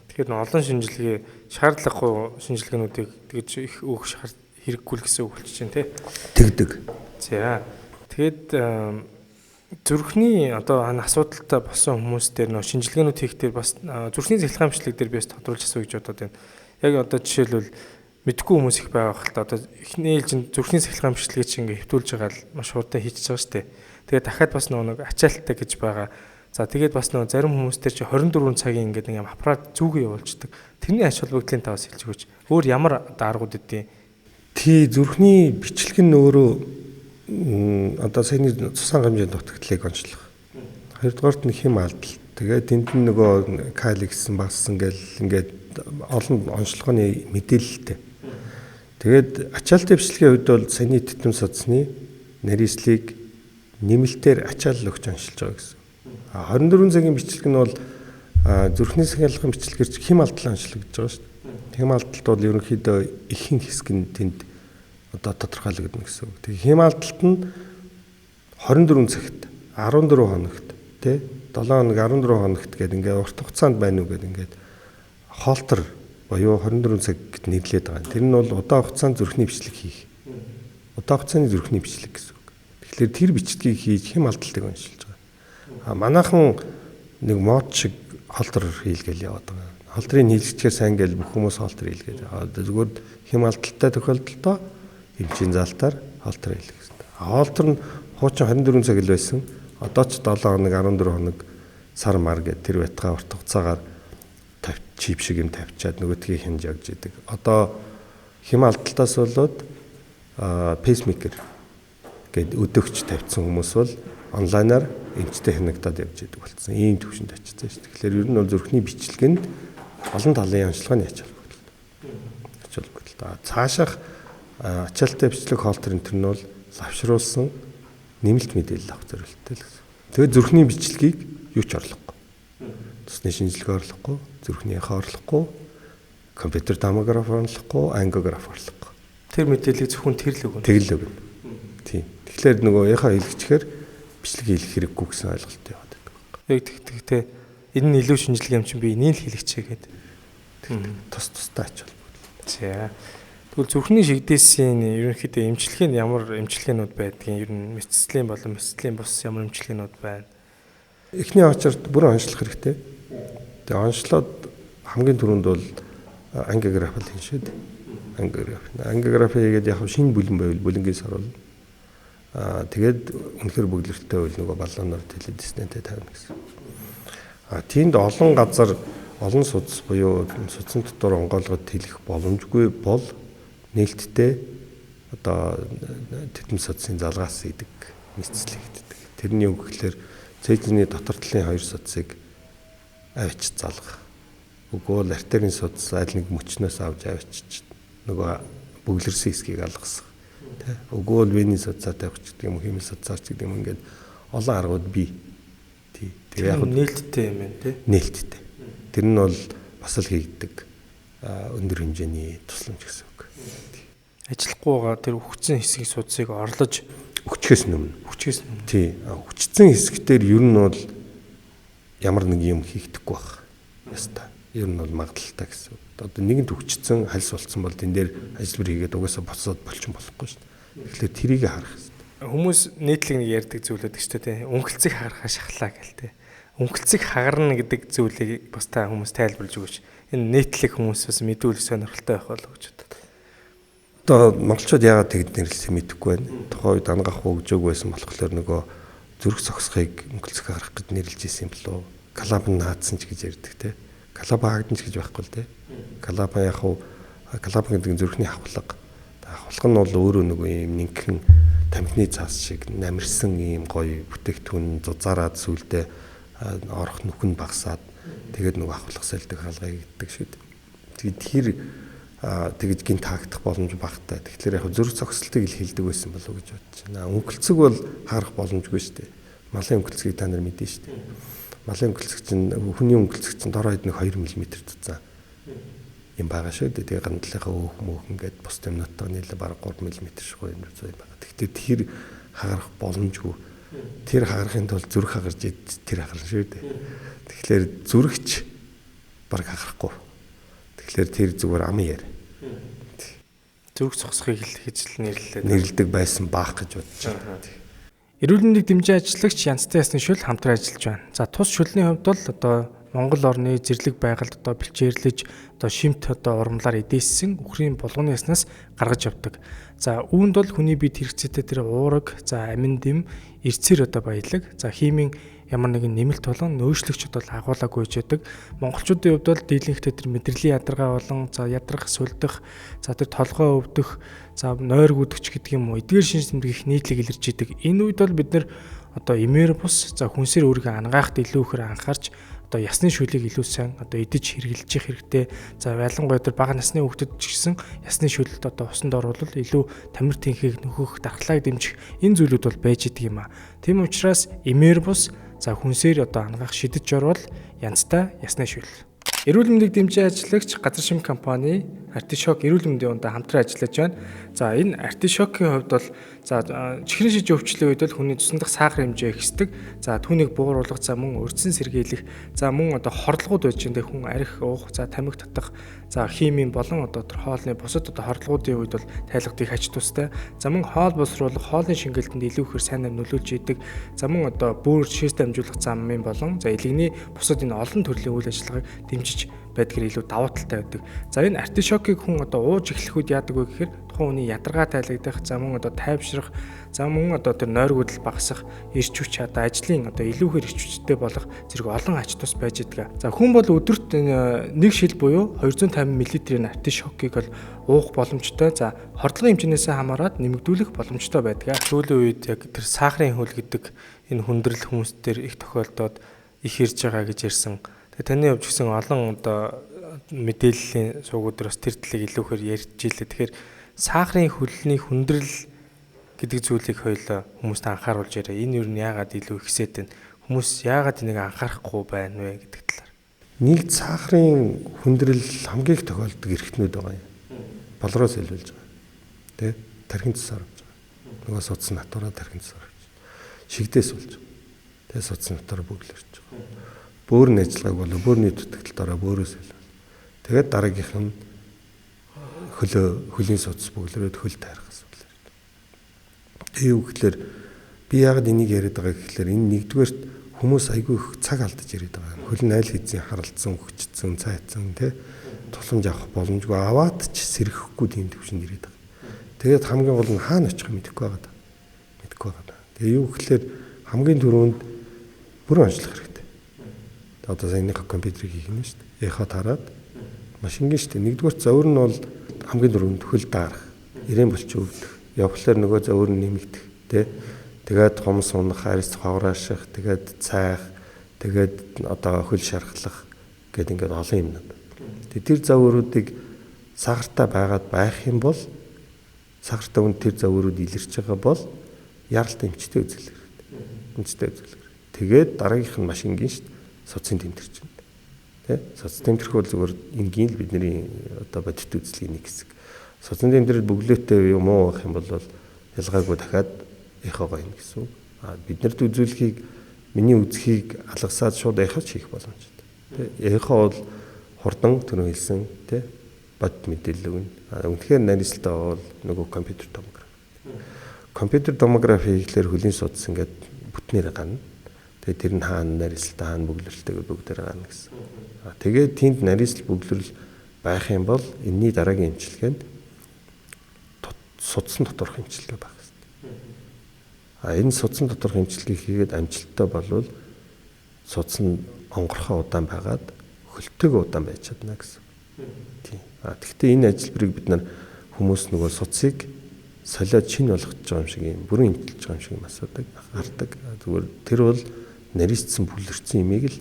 Тэгэхээр олон шинжилгээ шаардлагагүй шинжилгээнүүдийг тэгж их өөх хэрэггүй л гэсэн үг болчих чинь тий. Тэгдэг. За. Тэгээд зүрхний одоо асуудалтай болсон хүмүүс дээр нөө шинжилгээнүүд хийх дээр бас зүрхний цахилгаан бичлэг дээр би бас тодруулж асууя гэж бодоод байна. Яг одоо жишээлбэл мэдгүй хүмүүс их байгаа хэл та одоо эхний ээлжинд зүрхний цахилгаан бичлэгийг чинь ингээ хэвтүүлж байгаа л маш хурдан хийчихэж байгаа шүү дээ. Тэгээд дахиад бас нөгөө нэг ачаалттай гэж байгаа. За тэгээд бас нөгөө зарим хүмүүс дээр чи 24 цагийн ингээд нэг юм аппарат зүгээ явуулждаг. Тэрний ач холбогдлын таваас хэлж өгөөч. Өөр ямар одоо аргууд өгдөө? Тий, зүрхний бичлэг нь өөрөө одоо саяны цусан хэмжээний дутагдлыг онцлох. Хоёрдугаарт нь хэм алдалт. Тэгээд тэнд нь нөгөө кали гэсэн багассан гэл ингээд олон онцлогооны мэдээлэлтэй. Тэгээд ачаалтын бичлэгийн хувьд бол саяны титэм судасны нарийслыг нэмэлтээр ачаал өгч онцолж байгаа гэсэн. 24 цагийн бичлэг нь бол зүрхний сахилгын бичлэгээр хэм алдлаа онцлогдож байгаа шүү дээ. Хэм алдалт бол ерөнхийдөө ихэнх хэсэг нь тэнд одоо тодорхойлогдно гэсэн үг. Тэгээ хэм алдалт нь 24 цагт 14 хоногт тий 7 хоног 14 хоногт гэдэг ингээд урт хугацаанд байна уу гэдэг ингээд холтер буюу 24 цаг гэд нэрлээд байгаа. Тэр нь бол удаан хугацаанд зүрхний бичлэг хийх. Удаан хугацааны зүрхний бичлэг гэсэн үг. Тэгэхээр тэр бичлэгийг хийж хэм алдалтыг онцолж байгаа. А манайхан нэг мод шиг холтер хийлгээл яваад байгаа. Холтрыг хийлгэчихээр сайн гээл бүх хүмүүс холтер хийлгээд. Зүгээр хэм алдалтай тохиолдолдоо эмчийн залтаар холтер хийлгэх хэрэгтэй. Холтер нь хуучин 24 цаг л байсан. Одоо ч 7 хоног 14 хоног сар мар гэдэг тэр байтгаа урт хугацаагаар чип шиг юм тавьчаад нөгөөдгийг хянж явж идэг. Одоо хэм алдалтаас болоод пейсмейкер гээд өдөөгч тавьсан хүмүүс бол онлайнаар эмчтэй хянагдаад явж идэг болсон. Ийм төвшөнд очсон шүү дээ. Тэгэхээр ер нь бол зүрхний бичлэгэнд олон талын онцлогооны ач холбогдол. Ач холбогдол. Цаашаах ачаалттай бичлэг холтер энэ төр нь бол лавшруулсан нэмэлт мэдээлэл авах зорилттой л гэсэн. Тэгээд зүрхний бичлэгийг юу ч орлохгүй. Цусны шинжилгээ орлохгүй, зүрхнийхээ орлохгүй, компьютер томограф орлохгүй, ангиограф орлохгүй. Тэр мэдээллийг зөвхөн тэр л өгнө. Тэгэл өгнө. Тийм. Тэгэхээр нөгөө яхаа хийлгэчихээр бичлэг хийх хэрэггүй гэсэн ойлголт яваад байдаг. Яг тэгтээ те энэ нь илүү шинжилгээ юм чинь би энийг л хийлгэчихье гэдэг. Тус тустай ач холбогдол. За. Тэгвэл зүрхний шигдээсийн ерөнхийдөө эмчилгээ нь ямар эмчилгээнүүд байдгийг ер нь мэцслийн болон мэцслийн бус ямар эмчилгээнүүд байна? Эхний очерт бүрэн онцлох хэрэгтэй. Тэгээ онцлоод хамгийн түрүүнд бол ангиограф л хийн шүү дээ. Ангиограф. Ангиографи хийгээд яг шинэ бүлэн байвал бүлэнгээс оруулна. Тэгээд үнэхэр бөглөртөө үл нөгөө баллоноор теледиснэтэй тавина гэсэн. Тиймд олон газар олон судас буюу судсан дотор онгойлгод тэлэх боломжгүй бол нээлттэй одоо тэтм судсын залгаас идэг мэдслэг хийдэг. Тэрний үг гэхлээр цээжний дотор талын хоёр судсыг авчиж залгах. Үгүй бол артерийн судас аль нэг мөчнөөс авч авчиж нөгөө бөглөрсөн хэсгийг алгасах. Тэ. Үгүй бол вений судсаа тавих ч гэдэг юм уу, химийн судсаар ч гэдэг юм ингээд олон аргууд бий. Тий. Тэр яг нээлттэй юм байна тий. Нээлттэй. Тэр нь бол бас л хийгддэг өндөр хэмжээний тусламж гэсэн үг. Ажиллахгүй байгаа тэр өгцөн хэсгийг судсыг орлож өгчхөөс өмнө. Өгчхөөс өмнө. Тий. Өгчсөн хэсэгтэр ер нь бол ямар нэг юм хийгдэхгүй байх. Яста. Ер нь бол магадлалтай гэсэн үг. Одоо нэгэнт өгчсөн хальс болцсон бол тэн дээр ажиллабар хийгээд угаасаа боцоод болчин болохгүй шүү дээ. Тэгэхээр тэрийг харах хэрэгтэй. Хүмүүс нийтлэг нэг ярьдаг зүйл байдаг шүү дээ. Өнгөлцөг хагарахаа шахлаа гэл тэ. Өнгөлцөг хагарна гэдэг зүйлийг бас та хүмүүс тайлбарлаж өгөөч. Энэ нийтлэг хүмүүс бас мэдүүлэх сонирхолтой байх болов гэж бодод. Одоо монголчууд яагаад тэгд нэрлсэн мэдэхгүй байна. Тухайн үед ангах өгжөөг байсан болохоор нөгөө зүрх зогсохыг өнгөлцөг хагарах гэж нэрлэж исэн юм болов уу? Калаб наадсан ч гэж ярьдаг те. Калаб хаагдсан ч гэж байхгүй л те. Калаба яг уу калаба гэдэг нь зүрхний хавхлага. Хавхлага нь бол өөрөө нөгөө юм нинхэн тамхины цаас шиг намирсан ийм гоё бүтээгдэхүүн зузаараад сүлдээ орох нүхэн багасаад тэгээд нөгөө хавхлага сэлдэг хаалга хийгддэг шүү дээ. Тэгээд тэр тэгж гинт хаагдах боломж багатай. Тэгэхээр яг зүрх зогсолтыг ил хилдэг байсан болов уу гэж бодож байна. Өнгөлцөг бол харах боломжгүй шүү дээ. Малын өнгөлцгийг та нар мэднэ шүү дээ. Малын өнгөлцөг чинь хүний өнгөлцөг чинь дор хаяж нэг 2 мм зузаан юм байгаа шүү дээ. Тэгээ гандлынхаа өөх мөөх ингээд бус юмнуудтайгаа нийлээ бараг 3 мм шиг юм зүй байгаа. Тэгэхдээ тэр хагарах боломжгүй. Тэр хагарахын тулд зүрх хагарч тэр хагарна шүү дээ. Тэгэхээр зүрхч Бараг хагарахгүй. Тэгэхээр тэр зүгээр амын яриа. Зүрх цогсхийг л гэж л нэрлэлээ. Нэрлэдэг байсан баах гэж бодож байна. Эрүүл мэндийг дэмжин ажиллагч янзтай ясны шөл хамтран ажиллаж байна. За тус шүлний хувьд бол одоо Монгол орны зэрлэг байгальд одоо бэлчээрлэж одоо шимт одоо урмлаар эдээссэн үхрийн булганы яснаас гаргаж явдаг. За үүнд бол хүний биед хэрэгцээтэй тэр уураг, за амин дэм, эрцээр одоо баялаг, за химийн ямар нэгэн нэмэлт болон нөөцлөгч одоо агуулаагүй гэж яадаг. Монголчуудын хувьд бол дийлэнхтэй тэр мэдрэлийн ядаргаа болон за ядрах, сүлдэх, за тэр толгой өвдөх, за нойр гүдэгч гэдэг юм уу эдгээр шинж тэмдэг их нийтлэг илэрч идэг. Энэ үед бол бид нэр одоо эмээр бус за хүнсээр өөрийгөө ангаахт илүү ихээр анхаарч одоо ясны шүлийг илүү сайн одоо идэж хэрэглэж хэрэгтэй. За ялангуяа тэр бага насны хүүхдэд ч гэсэн ясны шүлэлд одоо усанд оруулал илүү тамир тэнхийг нөхөх, дархлааг дэмжих энэ зүйлүүд бол байж идэг юм а. Тийм учраас эмээр бус за хүнсээр одоо ангаах шидэж орвол янзтай ясны шүл. Эрүүл мэндийг дэмжин ажиллагч газар шим компани Артишок эрүүл мэндийн ундаа хамтран ажиллаж байна. За энэ Артишокийн хувьд бол за чихрийн шиж өвчлөлийн үед бол хүний цусны дах сахар хэмжээ ихсдэг. За түүнийг бууруулах, за мөн урьдчилан сэргийлэх, за мөн одоо хордлогууд байж энэ хүн арх уух, за тамхи татах, за химийн болон одоо тэр хоолны бусад одоо хордлогуудын үед бол тайлгадыг хач тустай. За мөн хоол боловсруулах, хоолны шингээлтэнд илүү ихээр сайнаар нөлөөлж идэг. За мөн одоо бөөр шээс дамжуулах замын болон за элэгний бусад энэ олон төрлийн үйл ажиллагааг дэмжиж байдгаар илүү давуу талтай байдаг. За энэ артишокийг хүн одоо ууж эхлэх үед яадаг вэ гэхээр тухайн хүний ядаргаа тайлагдах, за мөн одоо тайвшрах, за мөн одоо тэр нойргүйдэл багасах, эрч хүч одоо ажлын одоо илүүхээр эрч хүчтэй болох зэрэг олон ач тус байж идэг. За хүн бол өдөрт нэг шил буюу 250 мл-ийн артишокийг бол уух боломжтой. За хордлогын хэмжээнээс хамаарат нэмэгдүүлэх боломжтой байдаг. Сүүлийн үед яг тэр сахарын хөл гэдэг энэ хүндрэл хүмүүс дээр их тохиолдоод их ирж байгаа гэж ярьсан. Тэгээ таны хувьд гэсэн олон одоо мэдээллийн суугууд дээр бас тэр талыг илүүхээр ярьж илээ. Тэгэхээр сахарын хөлний хүндрэл гэдэг зүйлийг хоёулаа хүмүүст анхааруулж яриа. Энэ юу нь яагаад илүү ихсээд байна? Хүмүүс яагаад энийг анхаарахгүй байна вэ гэдэг талаар. Нийт сахарын хүндрэл хамгийн их тохиолддог эрхтнүүд байгаа юм. Болроос илүүлж байгаа. Тэ? Тархин цусаар авч байгаа. Нөгөө судас натураа тархин цусаар авч. Шигдээс болж байгаа. Тэ судас натураа бөглөрч байгаа. Бөөрийн ажиллагааг бол бөөрийн дутагдaltaд ороо бөөрөөс илүүл. Тэгээд дараагийнх нь хөлийн судас бөглөрөөд хөл тайрах асуудал яриад. Тэгээ юу гэхлээр би яагаад энийг яриад байгаа гэхлээр энэ нэгдүгээрт хүмүүс айгүй их цаг алдаж яриад байгаа. Хөл нь айл хэзээ харалдсан, өгчдсөн, цайцсан тий тусламж авах боломжгүй аваад ч сэрхэхгүй тийм төвшөнд ирээд байгаа. Тэгээд хамгийн гол нь хаана очих мэдэхгүй байгаа. Мэдэхгүй байгаа. Тэгээ юу гэхлээр хамгийн түрүүнд бүрэн онцлох хэрэгтэй. Одоо саяныхаа компьютерийг хийх нь шүү дээ. Эхо тараад маш энгийн шүү дээ. Нэгдүгээр зовөр нь бол хамгийн түрүүнд хөл даарах, ирээн булчин өвдөх, явхлаар нөгөө зовөр нь нэмэгдэх, тий. Тэгээд хумс унах, арьс ховрааших, тэгээд цайх, тэгээд одоо хөл шархлах гэдэг ингээд олон юмнууд. Тэгээд тэр зовөрүүдийг сахартай байгаад байх юм бол сахартай хүн тэр зовөрүүд илэрч байгаа бол яралтай эмчтэй үзүүлэх хэрэгтэй. Эмчтэй үзүүлэх хэрэгтэй. Тэгээд дараагийнх нь маш энгийн шүү дээ. Судсын тэмдэр чинь. Тэ? Судас тэмдэрх бол зүгээр энгийн л бидний одоо бодит үзлэгийн нэг хэсэг. Судсан тэмдэрэл бөглөөтэй юм уу гэх юм бол ялгаагүй дахиад эхого юм гэсэн үг. А биднэрт үзүүлэхийг миний үзхийг алгасаад шууд эхо хийх боломжтой. Тэ? Эхо бол хурдан түрүү хэлсэн тэ бодит мэдээлэл өгнө. А үнэхээр нарийсалтай бол нөгөө компьютер томографи. Компьютер томографи хийхлээр хөлийн судас ингээд бүтнээр гарна. Тэгээд тэр нь хаана нарийсалтай хаана бөглөрөлтэй гэдэг бүгдээр гарна гэсэн. А тэгээд тэнд нарийсал бөглөрөл байх юм бол энэний дараагийн эмчилгээнд судсан доторх эмчилгээ байх хэрэгтэй. А энэ судсан доторх эмчилгээг хийгээд амжилттай болвол судас нь онгорхоо удаан байгаад хөлтөг удаан байж чадна гэсэн. Тийм. А тэгвэл энэ ажилбарыг бид нар хүмүүс нөгөө судсыг солиод шинэ болгож байгаа юм шиг юм бүрэн эмчилж байгаа юм шиг юм асуудаг гардаг. Зүгээр тэр бол нарийсцсан бүлэрсэн имийг л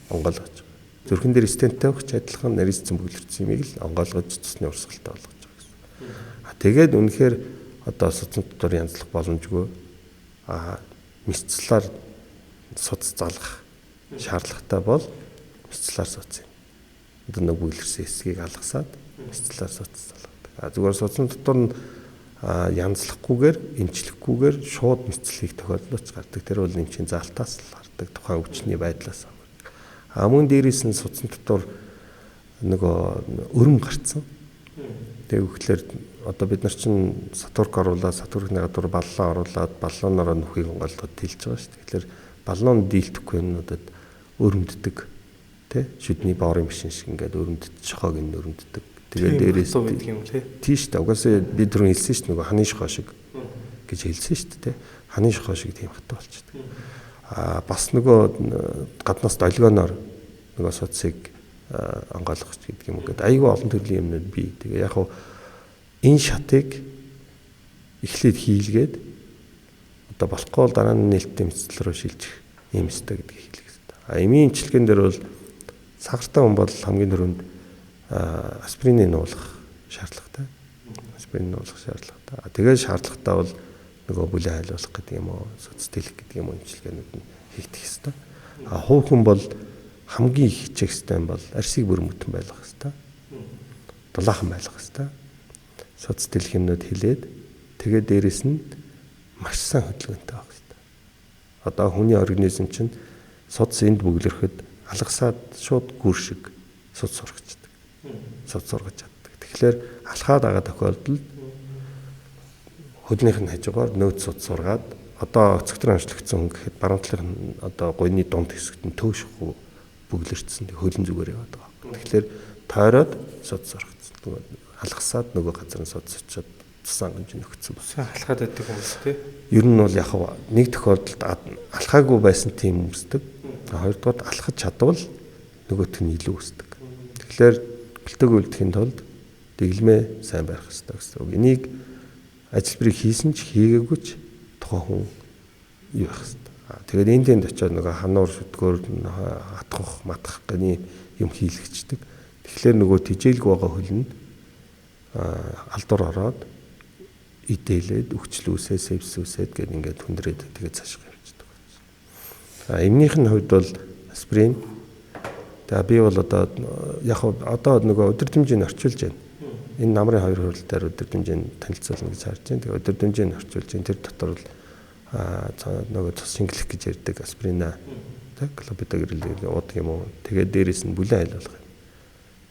онгойлгож байгаа. Зүрхэн дээр стенттэй өгч адилхан нарийсцсан бүлэрсэн имийг л онгойлгож цусны урсгалтай болгож байгаа гэсэн. А тэгээд үнэхээр одоо судсан дотор янзлах боломжгүй. А мисцлаар судас залгах шаардлагатай бол мисцлаар судас юм. Одоо нэг бүлэрсэн хэсгийг алгасаад мисцлаар судас залгадаг. А зүгээр судсан дотор нь янзлахгүйгээр эмчлэхгүйгээр шууд мэтлэх тохиолдлооч гардаг. Тэр бол эмчийн заалтаас л гардаг. Тухайн өвчний байдлаас хамаардаг. А мөн дээрээс нь судсан дотор Нөгөө өрөм гарцсан. Тэгээ үхлээр одоо бид нар чинь сатурк оруулаад сатуркны гадуур баллаа оруулаад баллооноор нүхийг онгойлгоод тэлж байгаа шүү дээ. Тэгэхээр баллон дийлдэхгүй юмнуудад өрөмддөг тий шүдний боорын машин шиг ингээд өрөмддөг шохоог нь өрөмддөг. Тэгээ дээрээс гэдэг юм тий. Тий шүү дээ. Угаасаа би түрүүн хэлсэн шүү дээ нөгөө ханы шохоо шиг гэж хэлсэн шүү дээ. Ханы шохоо шиг тийм хатуу болчихдог. Аа бас нөгөө гаднаас долгионоор нөгөө судсыг онгойлгох гэдэг юм уу гэдэг айгүй олон төрлийн юмнууд бий. Тэгээ яг хуу энэ шатыг эхлээд хийлгээд одоо болохгүй бол дараа нь нээлттэй мэтлэл рүү шилжих юм өстой гэдгийг хэлэх хэрэгтэй. А эмийн эмчилгээн дээр бол сахартай хүн бол хамгийн түрүүнд аспириныг нуулах шаардлагатай. Аспирин нуулах шаардлагатай. А тэгээд шаардлагатай бол нөгөө бүлээ хайлуулах гэдэг юм уу, судас тэлэх гэдэг юм уу эмчилгээнүүд нь хийгдэх ёстой. А хувь хүн бол хамгийн их хичээх ёстой юм бол арсыг бүр мөтөн байлгах ёстой. Дулаахан байлгах ёстой. Судас тэлэх юмнууд хилээд тэгээд дээрэс нь маш сайн хөдөлгөөнтэй байх ёстой. Одоо хүний организм чинь судас энд бөглөрөхөд алгасаад шууд гүр шиг судас сургачдаг. Судас сургаж чаддаг. Тэгэхээр алхаад байгаа тохиолдолд хөлнийх нь хажуугаар нөөц судас сургаад одоо өцөгтөр онцлогдсон хүн гэхэд баруун талын одоо гуйны дунд хэсэгт нь төөшөхгүй бөглөрцсөн хөлн зүгээр яваад байгаа. Тэгэхээр тойроод судас сургацсан. Алгасаад нөгөө газар нь судас очиод цусан хэмжээ нөхцсөн бас. Алхаад байдаг хүмүүс тий. Ер нь бол яг нэг тохиолдолд алхаагүй байсан тийм өсдөг. Хоёрдугаар алхаж чадвал нөгөөх нь илүү өсдөг. Тэгэхээр бэлтэг үлдэхин тулд дэглэмээ сайн барих хэрэгтэй гэсэн үг. Энийг ажилбарыг хийсэн ч хийгээгүй ч тухайн хүн юу байх хэрэгтэй. Тэгээд энэ тэнд очиод нөгөө хануур шүдгөөр атгах матах гэний юм хийлгэждэг. Тэгэхээр нөгөө тижээлгүй байгаа хөл нь алдуур ороод идээлээд өгчлүүсээ сэвсүүсээд гэд ингээд хүндрээд тэгээд цаашаа явчихдаг. А эмнийх нь хувьд бол аспирин. Тэгээ би бол одоо яг одоо нөгөө өдөрдмжийг орчуулж байна. Энэ намрын хоёр хурал дээр өдөрдмжийг танилцуулна гэж харж байна. Тэгээ өдөрдмжийг орчуулж байна. Тэр дотор бол нөгөө цус шингэлэх гэж ярьдаг аспирина тэг клопидогрел уудаг юм уу. Тэгээд дээрэс нь бүлээн айлуулах юм.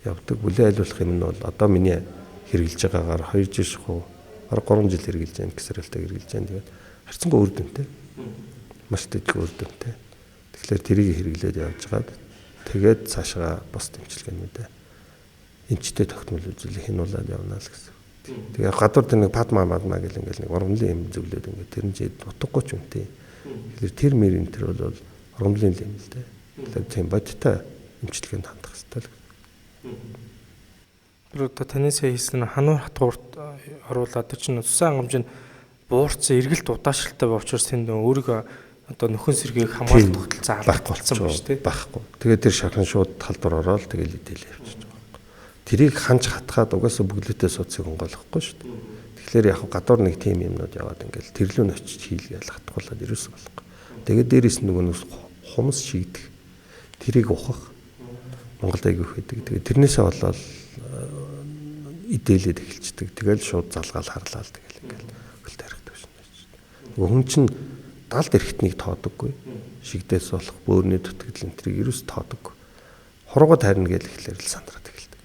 Явдаг бүлээн айлуулах юм нь бол одоо миний хэрэглэж байгаагаар 2 жил шахуу бараг 3 жил хэрэглэж байна, гисрэлтэй хэрэглэж байна. Тэгээд харьцангуй үр дүнтэй. Маш дэдгүй үр дүнтэй. Тэгэхээр тэрийг хэрэглээд явж байгаад тэгээд цаашаа бус дэмжлэгээнүүдээ эмчтэй тогтмол үзүүлэх хянуулаад явна л гэсэн. Тэгээ гадуур тэр нэг падма мадма гэл ингээл нэг ургамлын юм зөвлөд ингээд тэр нь утгагүй ч үнтэй. Тэгэхээр тэр мэр энэ төр бол ургамлын юм л дээ. Тэгэхээр тийм бодиттой эмчилгээнд хандах хэрэгтэй л. Тэр одоо таны сая хэлсэн хануур хатгуурт оруулаад тэр чинь цусан хангамж нь буурсан эргэлт удаашралтай учраас тэнд өөрийгөө одоо нөхөн сэргээх хамгаалалт тогтолцоо алга болсон байна шүү дээ. Байхгүй. Тэгээд тэр шархан шууд талдвар ороод тэгэл идэл явчихж байгаа байхгүй. Тэрийг ханж хатгаад угаасаа бүглөөтэй судсыг онгойлгохгүй шүү дээ. Тэгэхээр яг гадуур нэг тийм юмнууд яваад ингээл тэрлүү нь очиж хийлгээл хатгуулад ерөөсөө болохгүй. Тэгээд дээрээс нь нөгөө хумс шийдэх тэрийг ухах Монголд айгүй их байдаг. Тэгээд тэрнээсээ болоод идээлээд эхэлчихдэг. Тэгэл шууд залгаал харлаал тэгэл ингээл хөл тарих төвшин. Нөгөө хүн чинь далд эрхтнийг тоодоггүй. Шигдээс болох бөөрний дутагдал энэ тэрийг ерөөс тоодоггүй. Хурууга тайрна гэж эхлэхээр л сандраад эхэлдэг.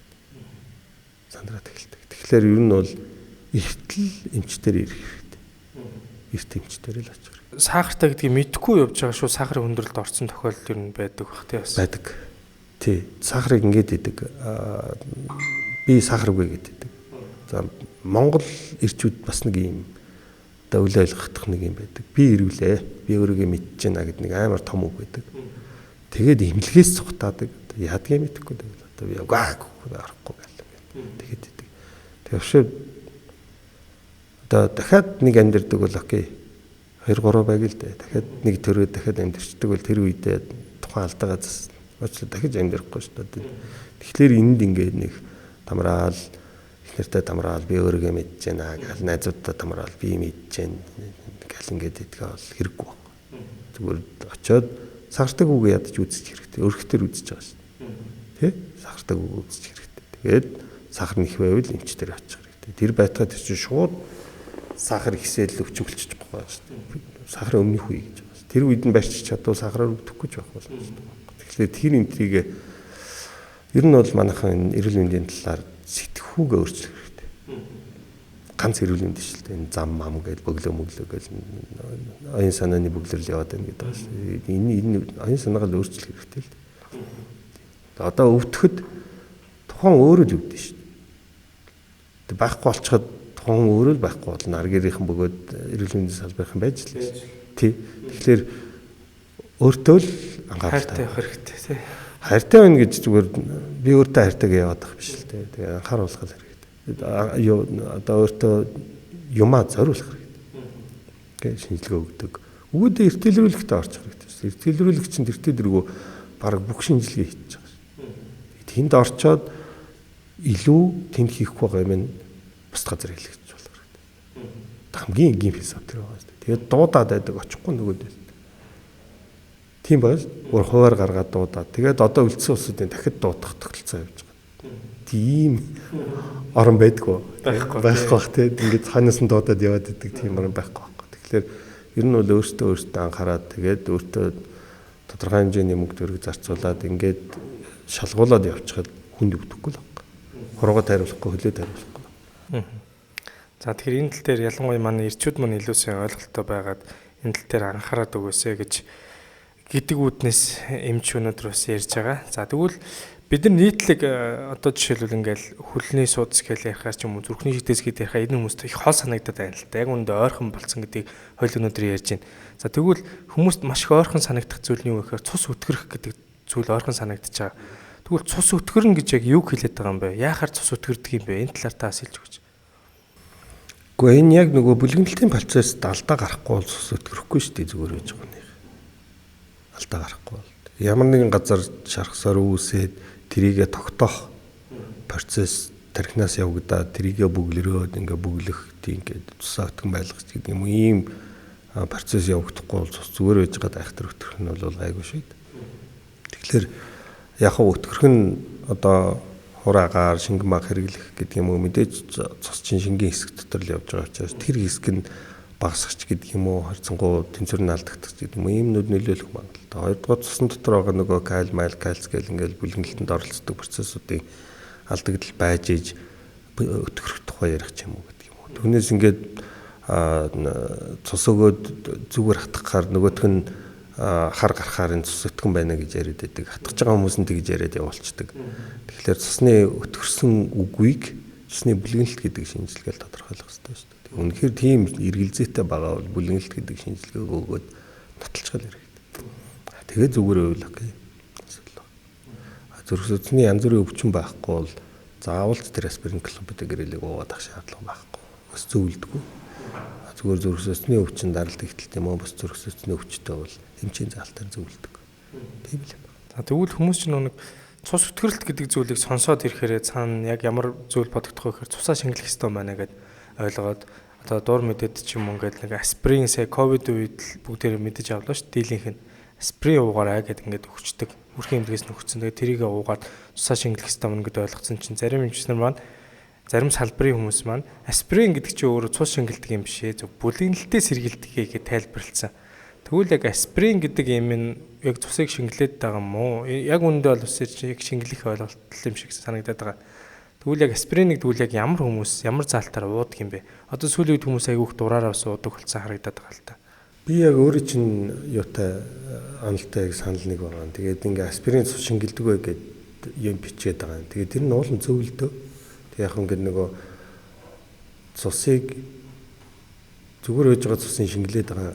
Сандраад эхэлдэг. Тэгэхээр ер нь бол эртэл эмчтэр ирэх хэрэгтэй. Эрт эмчтэр л очих хэрэгтэй. Сахартай гэдгийг мэдэхгүй явж байгаа шүү. Сахарын хүндрэлд орсон тохиолдол ер нь байдаг бах тий бас. Байдаг. Тий. Сахарыг ингээд идэг. Би сахаргүй гэдэг. За Монгол эрчүүд бас нэг юм одоо үл ойлгохдох нэг юм байдаг. Би ирүүлээ. Би өөрийгөө мэдэж байна гэдэг нэг амар том үг байдаг. Тэгээд имлгээс цухтаадаг. Яадгийг мэдэхгүй тэгэл одоо би угаа орохгүй гэл тэгээд идэг. Тэгэхээр одоо дахиад нэг амьдэрдэг бол окей. 2 3 байг л дээ. Дахиад нэг төрөө дахиад амьдэрчдэг бол тэр үедээ тухайн алдаагаа зас. Уучлаа дахиж амьдэрхгүй шүү дээ. Тэгэхээр энд ингээд нэг тамраал их нэртэй тамраал би өөрийгөө мэдэж байна гэл найзуудтай тамраал би мэдэж байна гэл ингээд идгээ бол хэрэггүй баг. Зүгээр очиод сахартай үг ядаж үзэж хэрэгтэй. Өрхтөр үзэж байгаа шүү дээ. Тэ? Сахартай үг үзэж хэрэгтэй. Тэгээд сахар нэх байвал эмч дээр очих хэрэгтэй. Тэр байтугай тэр чинь шууд сахар ихсэл өвчмөлчих байгаа шүү дээ. Сахарын өмнөх үе гэж байгаа шүү. Тэр үед нь барьчих чадвал сахараар өвдөхгүй ч байх боломжтой. Тэгэхээр тэр энтрийг Ер нь бол манайхан энэ эрүүл мэндийн талаар сэтгхүүгээ өөрчлөх хэрэгтэй. Ганц эрүүл мэнд биш л дээ. Энэ зам мам гэж бөглөө мөглөө гэж оюун санааны бөглөрл яваад байна гэдэг байна. Энэ оюун санаагаа л өөрчлөх хэрэгтэй л дээ. Одоо өвдөхөд тухайн өөрөө л өвдөн шүү дээ. Тэг байхгүй болчиход тухайн өөрөө л байхгүй болно. Ар гэрийнхэн бөгөөд эрүүл мэндийн салбарын байж л шүү. Тий. Тэгэхээр өөртөө л анхааралтай байх хэрэгтэй тий. Хайртай байна гэж зүгээр би өөртөө хайртай гэж яваад байх биш л дээ. Тэгээ анхааруулах хэрэгтэй. Юу одоо өөртөө юмаа зориулах хэрэгтэй. Гэ шинжилгээ өгдөг. Өгөөдөө эртэлрүүлэгтээ орчих хэрэгтэй. Эртэлрүүлэгч чинь тэртээ дэргүү бараг бүх шинжилгээ хийж байгаа шин. Тэнд орчоод илүү тэнд хийхгүй байгаа юм нь бусд газар хэлэгдэж болох хэрэгтэй. Хамгийн энгийн хисап тэр байгаа шүү дээ. Тэгээд дуудаад байдаг очихгүй нөгөөдөл. Тийм байж өөр хуваар гаргаад дуудаад тэгээд одоо үлдсэн улсуудын дахид дуудах тогтолцоо явж байгаа. Тийм орон байдгүй. Байхгүй бах тий. Ингээд цаанаас нь дуудаад яваад идэг тийм орон байхгүй байхгүй. Тэгэхээр ер нь бол өөртөө анхаарад тэгээд өөртөө тодорхой хэмжээний мөнгө төгрөг зарцуулаад ингээд шалгуулад явчихад хүнд өгдөхгүй л байхгүй. Хуруугаа тайруулахгүй, хөлөө тайруулахгүй. За тэгэхээр энэ тал дээр ялангуяа манай эрчүүд маань илүү сайн ойлголттой байгаад энэ тал дээр анхаарад өгөөсэй гэж гэдэг үүднээс эмч өнөөдөр бас ярьж байгаа. За тэгвэл бид нар нийтлэг одоо жишээлбэл ингээл хөлний судас гэж ярихаар ч юм уу зүрхний шидэс гэж ярихаар энэ хүмүүст их хол санагдаад байна л да. Яг үүндээ ойрхон болцсон гэдгийг хойл өнөөдөр ярьж байна. За тэгвэл хүмүүст маш их ойрхон санагдах зүйл нь юу гэхээр цус өтгөрөх гэдэг зүйл ойрхон санагдаж байгаа. Тэгвэл цус өтгөрнө гэж яг юу хэлээд байгаа юм бэ? Яахаар цус өтгөрдөг юм бэ? Энэ талаар та хэлж өгөөч. Гэхдээ энэ яг нөгөө бүлгэнэлтийн процесс алдаа гарахгүй бол цус өтгөрөхгүй шүү дээ зүгээр байж байгаа юм. Алдаа гарахгүй бол ямар нэгэн газар шархсаар үүсээд тэрийгэ тогтоох процесс тархинаас явагдаад тэрийгэ бүглөрөөд ингээ бүглэх тийм ингээд тусаа өтгөн байлгах гэдэг юм уу ийм процесс явагдахгүй бол цус зүгээр байж байгаа айхтар өтгөрөх нь бол гайгүй шүү дээ. Тэгэхээр яг хав өтгөрөх нь одоо хураагаар шингэн маг хэрэглэх гэдэг юм уу мэдээж цус чинь шингэн хэсэг дотор л явж байгаа учраас тэр хэсэг нь багасгах гэдэг юм уу харьцангуй тэнцвэр нь алдагдах гэдэг юм уу ийм нүд нөлөөлөх магадлалтай. Хоёрдугаар цусны дотор байгаа нөгөө каль, майл, кальц гэл ингээл бүлгэнэлтэнд оролцдог процессуудын алдагдал байж иж өтгөрөх тухай ярих ч юм уу гэдэг юм уу. Түүнээс ингээд цус өгөөд зүгээр хатгахаар нөгөөх нь хар гарахаар энэ цус өтгөн байна гэж яриад байдаг. Хатгаж байгаа хүмүүс нь тэгж яриад явуулцдаг. Тэгэхээр цусны өтгөрсөн үгүйг цусны бүлгэнэлт гэдэг шинжилгээл тодорхойлох хэрэгтэй шүү дээ. Үнэхээр тийм эргэлзээтэй байгаа бол бүлгэнэлт гэдэг шинжилгээг өгөөд нотолцгол хэрэгтэй. Тэгээ зүгээр байвал окей. Асуудал. Зүрх судасны янз бүрийн өвчин байхгүй бол заавал тэр аспирин клопидогрелийг уугаад ах шаардлага байхгүй. Бас зөвлөдөггүй. Зүгээр зүрх судасны өвчин даралт ихтэл юм уу бас зүрх судасны өвчтэй бол эмчийн заалтаар зөвлөдөг. Тийм л юм. За тэгвэл хүмүүс чинь нэг цус өтгөрөлт гэдэг зүйлийг сонсоод ирэхээрээ цаана яг ямар зүйл бодогдох вэ гэхээр цусаа шингэлэх ёстой байна гэд ойлгоод одоо дур мэдээд ч юм уу ингээд нэг аспирин сая ковид үед л бүгдээрээ мэдэж авлаа шүү дээ. Дийлийнх нь аспирин уугаарай гэд ингээд өгчдөг. Үрхийн эмнэлгээс нь өгсөн. Тэгээд тэрийг уугаад цусаа шингэлэх ёстой мөн гэд ойлгоцсон чинь зарим эмчнэр маань зарим салбарын хүмүүс маань аспирин гэдэг чинь өөрөө цус шингэлдэг юм биш ээ. Зөв бүлэгнэлтээ сэргийлдэг гэж тайлбарласан. Тэгвэл яг аспирин гэдэг юм нь яг цусыг шингэлээд байгаа юм уу? Яг үүндээ бол бас яг шингэлэх ойлголт юм шиг санагдаад байгаа. Тэгвэл яг аспиринийг тэгвэл яг ямар хүмүүс ямар заалтаар уудаг юм бэ? Одоо сүүлийн үед хүмүүс айгүйх дураараа бас уудаг болсон харагдаад байгаа л та. Би яг өөрөө чинь юутай онолтой яг санал нэг байгаа. Тэгээд ингээ аспирин цус шингэлдэг вэ гэд юм бичээд байгаа юм. Тэгээд тэр нь уулын зөвлөдөө. Тэг яг ингээд нөгөө цусыг зүгээр байж байгаа цусын шингэлээд байгаа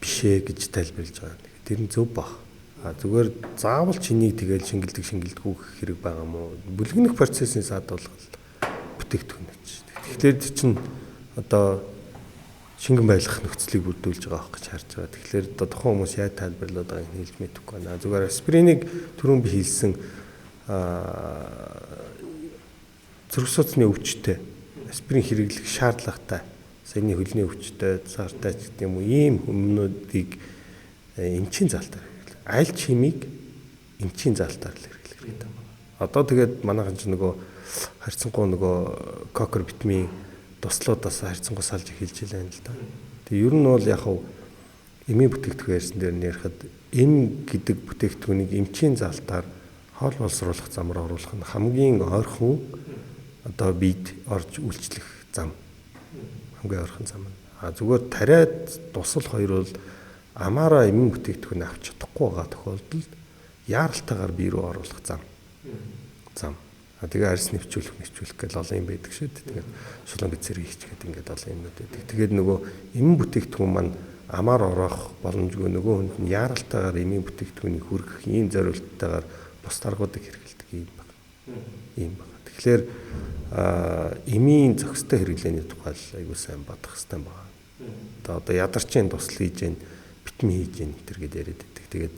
биш ээ гэж тайлбарлаж байгаа. Тэр нь зөв баг. А зүгээр заавал чинийг тэгэл шингэлдэг шингэлдэггүй гэх хэрэг байгаа юм уу? Бүлгэнэх процессын саадуулгал бүтээгдэхүүн гэж. Тэгэхээр чинь одоо шингэн байлгах нөхцөлийг бүрдүүлж байгаа байх гэж харж байгаа. Тэгэхээр одоо тухайн хүмүүс яаж тайлбарлаад байгааг нь хэлж мэдэхгүй байна. Зүгээр аспиринийг түрүүн би хэлсэн зүрх судасны өвчтэй аспирин хэрэглэх шаардлагатай саяны хөлний өвчтэй, цаартай ч гэдэг юм уу ийм хүмүүдийг эмчийн заалтаар хэрэглэх. Аль чимийг эмчийн заалтаар л хэрэглэх хэрэгтэй байна. Одоо тэгээд манайхан ч нөгөө харьцангуй нөгөө кокер битмийн туслуудаас харьцангуй салж эхэлж байна л да. Тэгээ ер нь бол яг хав эмийн бүтээгдэхүүн ярьсан дээр нь ярихад эм гэдэг бүтээгдэхүүнийг эмчийн заалтаар Хоол боловсруулах замаар оруулах нь хамгийн ойрхон одоо бид орж үйлчлэх зам. Хамгийн ойрхон зам. А зүгээр тариад дусал хоёр бол амаараа эмийн бүтээгдэхүүн авч чадахгүй байгаа тохиолдолд яаралтайгаар бие рүү оруулах зам. Зам. А тэгээ арьс нэвчүүлэх гэл олон юм байдаг шүү дээ. Тэгээд шулуун зэрэг хийчгээд ингээд олон юмнууд байдаг. Тэгээд нөгөө эмийн бүтээгдэхүүн маань амаар ороох боломжгүй нөгөө хүнд нь яаралтайгаар эмийн бүтээгдэхүүнийг хүргэх ийм зорилттойгоор бус аргуудыг хэрэглэдэг юм байна. Ийм байна. Тэгэхээр эмийн зохистой хэрэглээний тухай л айгуу сайн бодох хэрэгтэй байна. Одоо ядарчийн тусал хийж гэн, битмийн хийж гэн тэр гээд яриад байдаг. Тэгээд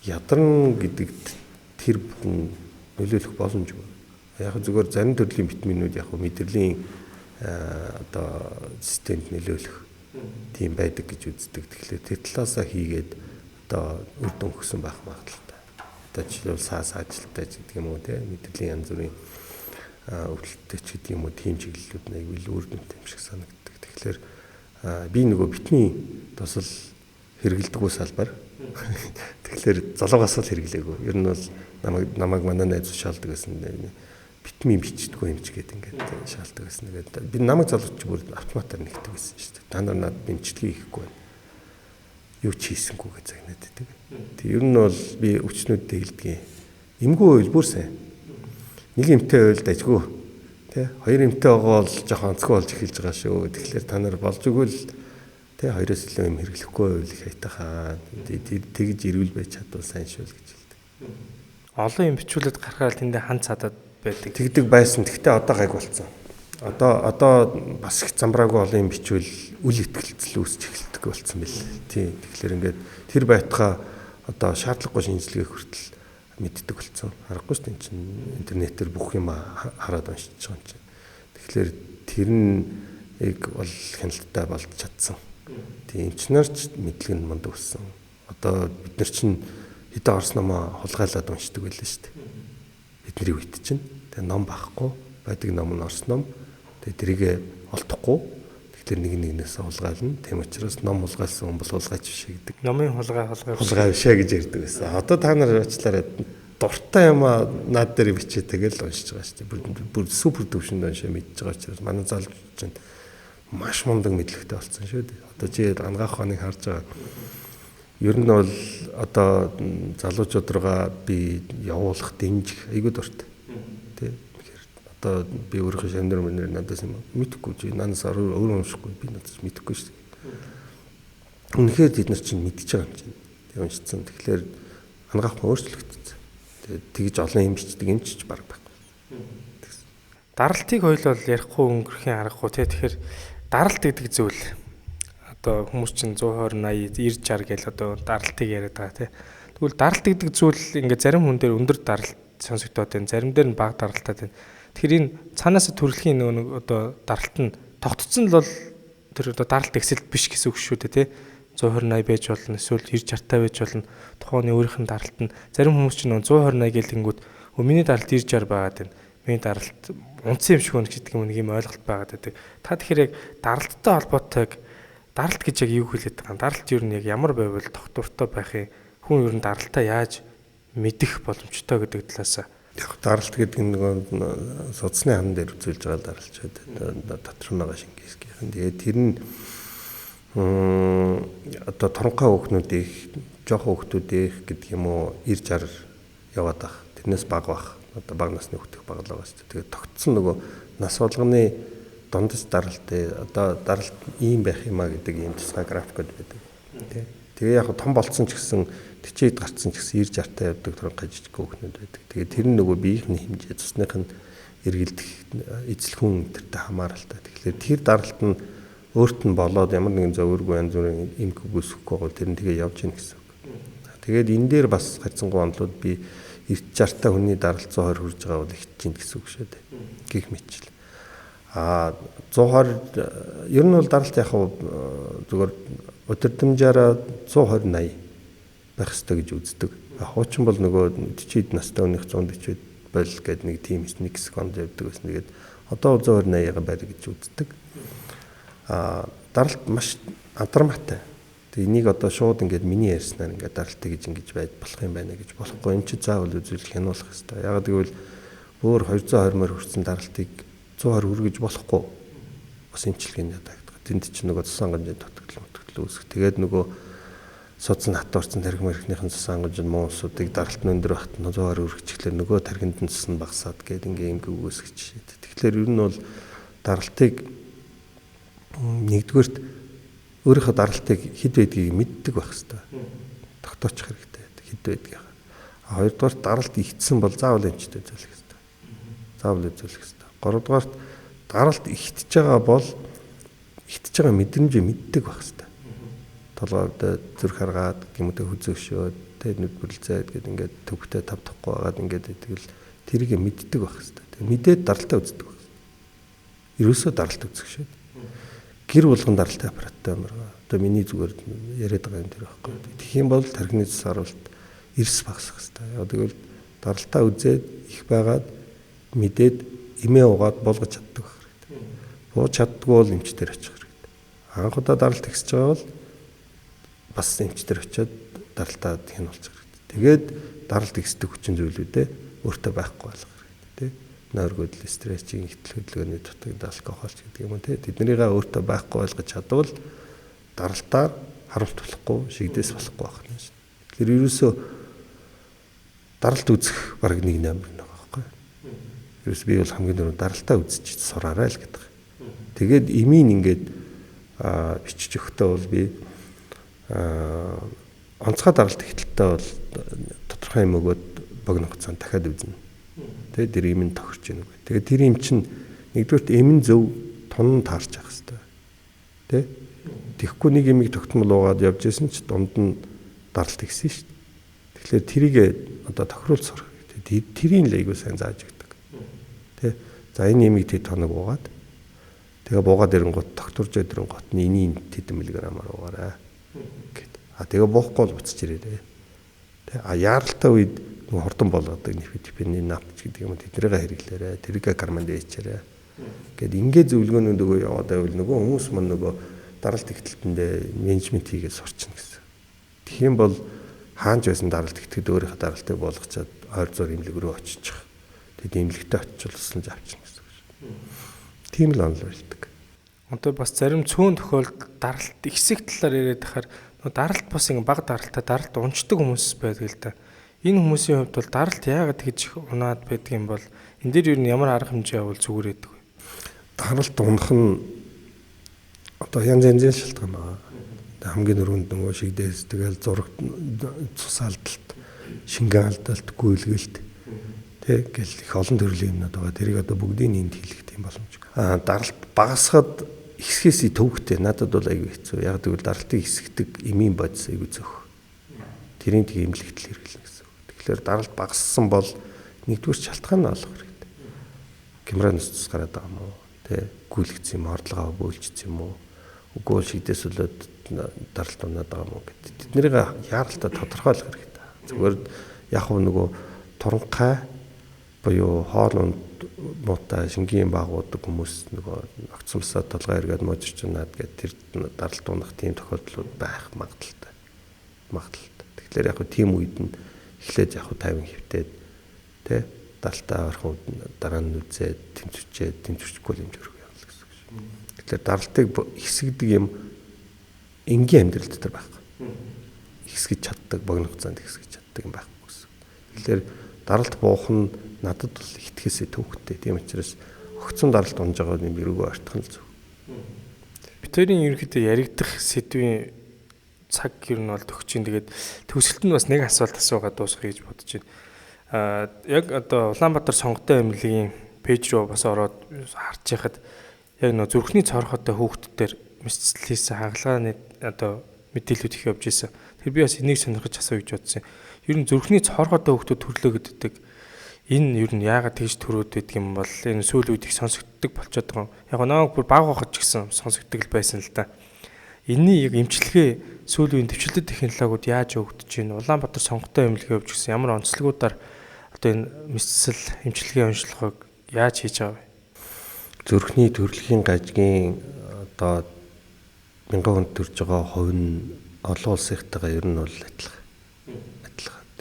ядарн гэдэгт тэр бүхэн нөлөөлөх боломжгүй. Яг зүгээр зарим төрлийн витаминууд яг мэдрэлийн одоо системд нөлөөлөх тийм байдаг гэж үздэг. Тэгэхээр тэр талаасаа хийгээд одоо үр дүн өгсөн байх магадлалтай. Одоо жишээлбэл саас ажилттай ч гэдэг юм уу те мэдрэлийн янз бүрийн өвдөлттэй ч гэдэг юм уу тийм чиглэлүүд нэг илүү үр дүнтэй юм шиг санагддаг. Тэгэхээр би нөгөө витамин тусал хэрэглэдэггүй салбар. Тэгэхээр залуугаас л хэрэглээгүй. Ер нь бол намайг манай найз шаалдаг гэсэн витамин бичдэггүй юм ч гээд ингээд шаалдаг гэсэн. Тэгээд би намайг залууч бүр автоматар нэгдэг байсан шүү дээ. Та нар надад бэмжлэгийг хийхгүй байна. Юу ч хийсэнгүй гэж загнаад байдаг. Тэг ер нь бол би өвчнүүдтэй хэлдэг. Эмгүй байвал бүр сайн. Нэг эмтэй байвал дажгүй. Тэ хоёр эмтэй байгаа бол жоохон онцгой болж эхэлж байгаа шүү. Тэгэхээр та нар болж өгвөл тэ хоёроос илүү юм хэрэглэхгүй байвал их айтайхаа. Тэгж эрүүл байж чадвал сайн шүү л гэж хэлдэг. Олон юм бичүүлээд гарахаар тэндээ хан цадаад байдаг. Тэгдэг байсан. Тэгтээ одоо гайг болцсон. Одоо бас их замбраагүй олон юм бичвэл үл итгэлцэл үүсч эхэлдэг болсон бэл. Тийм. Тэгэхээр ингээд тэр байтгаа одоо шаардлагагүй шинжилгээ хүртэл мэддэг болсон. Харахгүй шүү дээ энэ чинь интернетээр бүх юм хараад уншиж байгаа юм чинь. Тэгэхээр тэр нь яг бол хяналттай болж чадсан. Тийм эмчнэр ч мэдлэг нь мундаг болсон. Одоо бид нар чинь хэдэн орс номоо хулгайлаад уншдаг байлаа шүү дээ. Бидний үед чинь тэгээ ном байхгүй, байдаг ном нь орс ном. Тэгээ тэрийг олдохгүй. Тэгэхээр нэг нэгнээс хулгайлна. Тийм учраас ном хулгайлсан хүн бол хулгайч биш гэдэг. Номын хулгай хулгай биш гэж ярьдаг байсан. Одоо та нар уучлаарай дуртай юм а над дээр бичээ тэгэл уншиж байгаа шүү дээ. Бүр супер төвшөнд уншаа мэдж байгаа учраас манай залуучууд чинь маш мундаг мэдлэгтэй болсон шүү дээ. Одоо чи ангаах ухааныг харж байгаа. Ер нь бол одоо залуучууд руугаа би явуулах, дэмжих айгүй дуртай. Тэ. Тэгэхээр одоо би өөрийнхөө шамнар мөнөр надаас юм мэдэхгүй чи надаас өөр уншихгүй би надаас мэдэхгүй шүү дээ. Үнэхээр тэд нар чинь мэдж байгаа юм чинь. Тэг уншицсан. Тэгэхээр ангаах ухаан өөрчлөгдсөн. Тэгээд тэгж олон юм бичдэг юм ч баг байхгүй. Даралтыг хоёул бол ярихгүй өнгөрөхийн аргагүй те. Тэгэхээр даралт гэдэг зүйл одоо хүмүүс чинь 120 80 90 60 гэл одоо даралтыг яриад байгаа тий. Тэгвэл даралт гэдэг зүйл ингээд зарим хүн дээр өндөр даралт сонсогдоод байна. Зарим дээр нь бага даралттай байна. Тэгэхээр энэ цаанаас төрөлхийн нөгөө нэг одоо даралт нь тогтцсон л бол тэр одоо даралт эксэлт биш гэсэн үг шүү дээ тий. 120 80 байж болно, эсвэл 90 60 та байж болно. Тухайн өөрийнх нь даралт нь зарим хүмүүс чинь нөгөө 120 80 гэл тэнгүүд миний даралт 90 60 байгаад байна. Миний даралт унтсан юм шиг байна гэдэг юм нэг юм ойлголт байгаад байдаг. Та тэгэхээр яг даралттай холбоотой даралт гэж яг юу хэлээд байгаа юм? Даралт ер нь яг ямар байвал тогтвортой байх юм? Хүн ер нь даралтаа яаж мэдэх боломжтой гэдэг талаас. Яг даралт гэдэг нь нөгөө судасны хан дээр үзүүлж байгаа даралт шүү дээ. Дотор нь байгаа шингээсгийнхэн. Тэгээд тэр нь одоо торонхой хүүхнүүдийг, жоохон хүүхдүүдийг гэдэг юм уу 90 60 яваад ах. Тэрнээс бага бах. Одоо бага насны хүүхдэх бага л байгаа шүү дээ. Тэгээд тогтсон нөгөө нас болгоны дундаж даралт одоо даралт ийм байх юм а гэдэг ийм тусгай графикууд байдаг. Тэ. Тэгээ яг том болцсон ч гэсэн 40-д гарцсан ч гэсэн 90 60 та явдаг торонхой жижиг хүүхнүүд байдаг. Тэгээ тэр нь нөгөө биеийнхний хэмжээ, цусных нь эргэлдэх эзлэхүүн тэртэй хамааралтай. Тэгэхээр тэр даралт нь өөрт нь болоод ямар нэгэн зовиргүй янз бүрийн эмх үүсэхгүй бол тэр нь тэгээ явж гин гэсэн үг. Тэгээд энэ дээр бас харьцангуй онолууд би 90 60 та хүний даралт 120 хүрж байгаа бол ихэж гин гэсэн үг шүү дээ. Гэх мэтчил. А 120 ер нь бол даралт яг зүгээр удирдамжаараа 120 80 байх ёстой гэж үздэг. Хуучин бол нөгөө 40 настай хүнийх 140 бол гэдэг нэг тийм нэг секунд явдаг байсан. Тэгээд одоо 120 80-га байр гэж үздэг. А даралт маш адармаатай. Тэгээ энийг одоо шууд ингээд миний ярьснаар ингээд даралтыг гэж ингэж байж болох юм байна гэж болохгүй. Энд чи заавал үзүүлэх хянуулах хэрэгтэй. Яагаад гэвэл өөр 220 морь хүрсэн даралтыг 120 хүргэж болохгүй. Бас эмчилгээний дагдаг. Тэнд чи нөгөө цус хангамжийн дутагдал үүсэх. Тэгээд нөгөө судас нь хатуурсан тархи мэрхнийхэн цус хангамж нь муу усуудыг даралт нь өндөр багт 120 хүргэчихлээр нөгөө тархинд нь цус нь багасаад гээд ингээ эмгэг үүсгэж. Тэгэхээр ер нь бол даралтыг нэгдүгээрт өөрийнхөө даралтыг хэд байдгийг мэддэг байх хэрэгтэй. Тогтоочих хэрэгтэй хэд байдгийг. А хоёрдугаарт даралт ихтсэн бол заавал эмчтэй үзүүлэх хэрэгтэй. Заавал үзүүлэх хэрэгтэй. Гуравдугаарт даралт ихтэж байгаа бол ихтэж байгаа мэдрэмжээ мэддэг байх хэрэгтэй. Толгойд зүрх харгаад гэмтэй хүзөөгшөөд тэ нүд бүрлзээд гээд ингээд төвхтэй тавдахгүй байгаад ингээд тэгэл тэрийг мэддэг байх хэрэгтэй. Тэг мэдээд даралтаа үздэг байх хэрэгтэй. Ерөөсөө даралт үзэх шээ. Гэр болгон даралтын аппараттай амар. Одоо миний зүгээр яриад байгаа юм тэр байхгүй. Тэгэх юм бол тархины цус харуулт эрс багасах хэрэгтэй. Яг тэгвэл даралтаа үзээд их байгаад мэдээд эмээ угаад болгож чаддаг байх хэрэгтэй. Бууж чаддгүй бол эмч дээр очих хэрэгтэй. Анх удаа даралт ихсэж байгаа бол бас эмч дээр очиод даралтаа хянуулчих хэрэгтэй. Тэгээд даралт ихсдэг хүчин зүйлүүдээ өөртөө байхгүй болгох хэрэгтэй, тий. Нойргүйдэл, стретчинг, ихтэл хөдөлгөөний дутагдал, алкогол ч гэдэг юм уу, тий. Тэднийгээ өөртөө байхгүй болгож чадвал даралтаар харуулт болохгүй, шигдээс болохгүй байх нь шин. Тэгэхээр ерөөсөө даралт үзэх бараг нэг номер нэг байхгүй. Ерөөс би бол хамгийн түрүүнд даралтаа үзэж сураарай л гэдэг. Тэгээд эмийн ингээд бичиж өгөхдөө бол би онцгой даралт ихтэлтэй бол тодорхой юм өгөөд богино хугацаанд дахиад үзнэ. Тэгээд тэр эм нь тохирч ийн үгүй. Тэгээд тэр эм чинь нэгдүгээрт эм нь зөв тун таарч явах хэрэгтэй. Тэ? Тэгэхгүй нэг эмийг тогтмол уугаад явж исэн ч дунд нь даралт ихсэн шүү дээ. Тэгэхээр тэрийг одоо тохируулж сурах хэрэгтэй. Тэрийг л айгүй сайн зааж өгдөг. Тэ? За энэ эмийг тэд хоног уугаад тэгээ буугаад ирэнгуут тогтворж ирэнгуут нь энийг тэдэн миллиграммаар уугаарай гэд. А тэгээ буухгүй бол буцаж ирээрээ. Тэ? А яаралтай үед нөгөө хурдан болгодог нефидипины напч гэдэг юм тэднийгээ хэрэглээрэй. Тэрийг карманд ээчээрэй. Гэт ингээ зөвлөгөөнүүд өгөө яваад байвал нөгөө хүмүүс мань нөгөө даралт ихтэлтэндээ менежмент хийгээд сурчна гэсэн. Тэгэх юм бол хаанч байсан даралт ихтэхэд өөрийнхөө даралтыг болгочоод ойр зур эмнэлэг рүү очичих. Тэд эмнэлэгтээ очивол тусламж авчна гэсэн үг. Тийм л онол байдаг. Одоо бас зарим цөөн тохиолдолд даралт ихсэх талаар яриад байхаар нөгөө даралт бас ингээ баг даралтаа даралт унцдаг хүмүүс байдаг л да. Энэ хүмүүсийн хувьд бол даралт яагаад тэгж их унаад байдаг юм бол энэ дээр ер нь ямар арга хэмжээ явуул зүгээр байдаг вэ? Даралт унах нь одоо янз янзын шалтгаан байгаа. Хамгийн түрүүнд нөгөө шигдээс тэгэл зураг цус алдалт, шингэн алдалт, гүйлгэлт тэ гэл их олон төрлийн юмнууд байгаа. Тэрийг одоо бүгдийг энд хэлэх тийм боломжгүй. Даралт багасхад ихсгээс төвөгтэй надад бол айгүй хэцүү. Яг гэвэл даралтыг ихсгдэг эмийн бодис айгүй зөх. Тэрийн тэг эмнэлэгтэл хэрэглэнэ гэсэн. Тэгэхээр даралт багассан бол нэгдүгээр шалтгаан нь олох хэрэгтэй. Гемранус цус гараад байгаа юм уу? Тэ гүйлгцсэн юм, ордлогоо бөөлжсөн юм уу? Үгүй бол шигдээс болоод даралт унаад байгаа юм уу гэд. Тэднийг яаралтай тодорхойлох хэрэгтэй. Зүгээр яг хөө нөгөө туранхай буюу хоол унд муутай шингийн багуудаг хүмүүс нөгөө огцомсоо толгой эргээд муужирч унаад гэд тэр даралт унах тийм тохиолдлууд байх магадлалтай. Тэгэхээр яг хөө тийм үед нь эхлээд яг хөө 50 хөвтөөд тэ даралтаа орхон дараа нь үзээд тэмцвчээд тэмцвчгүй юм жөрөх явал гэсэн үг шүү. Тэгэхээр даралтыг ихсгдэг юм энгийн амьдрал дотор байхгүй. Ихсгэж чаддаг, богино хугацаанд ихсгэж чаддаг юм байхгүй гэсэн. Тэгэхээр даралт буух нь надад бол итгэхээсээ төвхтэй. Тийм учраас огцом даралт унж байгаа юм эргөө ортох нь зөв. Бид хоёрын ерөнхийдөө яригдах сэдвийн цаг ер нь бол төгсөж чинь. Тэгээд төгсөлт нь бас нэг асуулт асуугаад дуусгая гэж бодож байна. Яг одоо Улаанбаатар сонготой эмнэлгийн пэйж рүү бас ороод харж яхад яг нөө зүрхний цорхотой хүүхдүүдээр мэсцэл хийсэн хагалгааны одоо мэдээлүүд их явж исэн. Тэр би бас энийг сонирхож асууя гэж бодсон. Ер нь зүрхний цорхотой хүүхдүүд төрлөө гэдэг энэ ер нь яагаад тэгж төрөөд байдаг юм бол энэ сүүлийн үед их сонсогддог болчиход байгаа юм. Яг нөө бүр баг байхад ч гэсэн сонсогддог л байсан л да. Энийний яг эмчилгээ сүүлийн үеийн төвчлөлт технологиуд яаж өгдөж байна? Улаанбаатар сонготой эмнэлгээ явж гисэн ямар онцлогуудаар одоо энэ мэсцэл эмчилгээ онцлогыг яаж хийж байгаа вэ? Зүрхний төрөлхийн гажгийн одоо мянган хүнд төрж байгаа хувь нь олон улсынхтайгаа ер нь бол адилхан.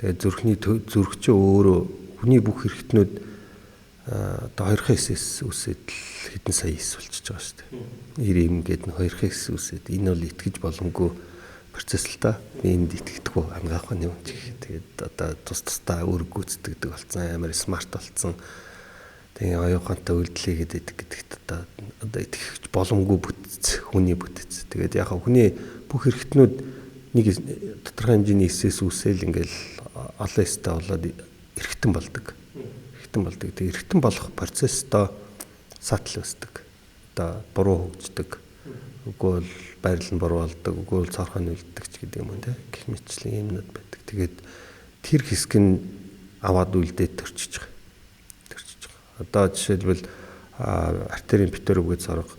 Тэгээд зүрхний зүрх чинь өөрөө хүний бүх эрхтнүүд одоо 2 хэсээс үсээд л хэдэн сая эс болчихж байгаа шүү дээ. 90 юм гээд нь 2 хэсээс үсээд энэ бол итгэж боломгүй процесс л та. Би энд итгэдэггүй ангаах нь юм чи. Тэгээд одоо тус тусдаа өөр гүйцэтгэдэг болсон, амар смарт болсон. Тэгээ оюун ухаантай үйлдэл хийгээд идэх гэдэгт одоо итгэх боломгүй бүтэц, хүний бүтэц. Тэгээд яг хүний бүх эрхтнүүд нэг тодорхой хэмжээний эсээс үсэл ингээл олон эстэй болоод эрхтэн болдог. Эрхтэн болдог. Тэгээ эрхтэн болох процессдоо сатал өсдөг. Одоо буруу хөгждөг. Үгүй бол байрлал нь буруу болдог, үгүй бол цоорхой нүлддэг ч гэдэг юм уу те. Гэх мэтчлэн юмнууд байдаг. Тэгээд тэр хэсэг нь аваад үлдээд төрчиж байгаа. Одоо жишээлбэл артерийн битэр үгээд сорго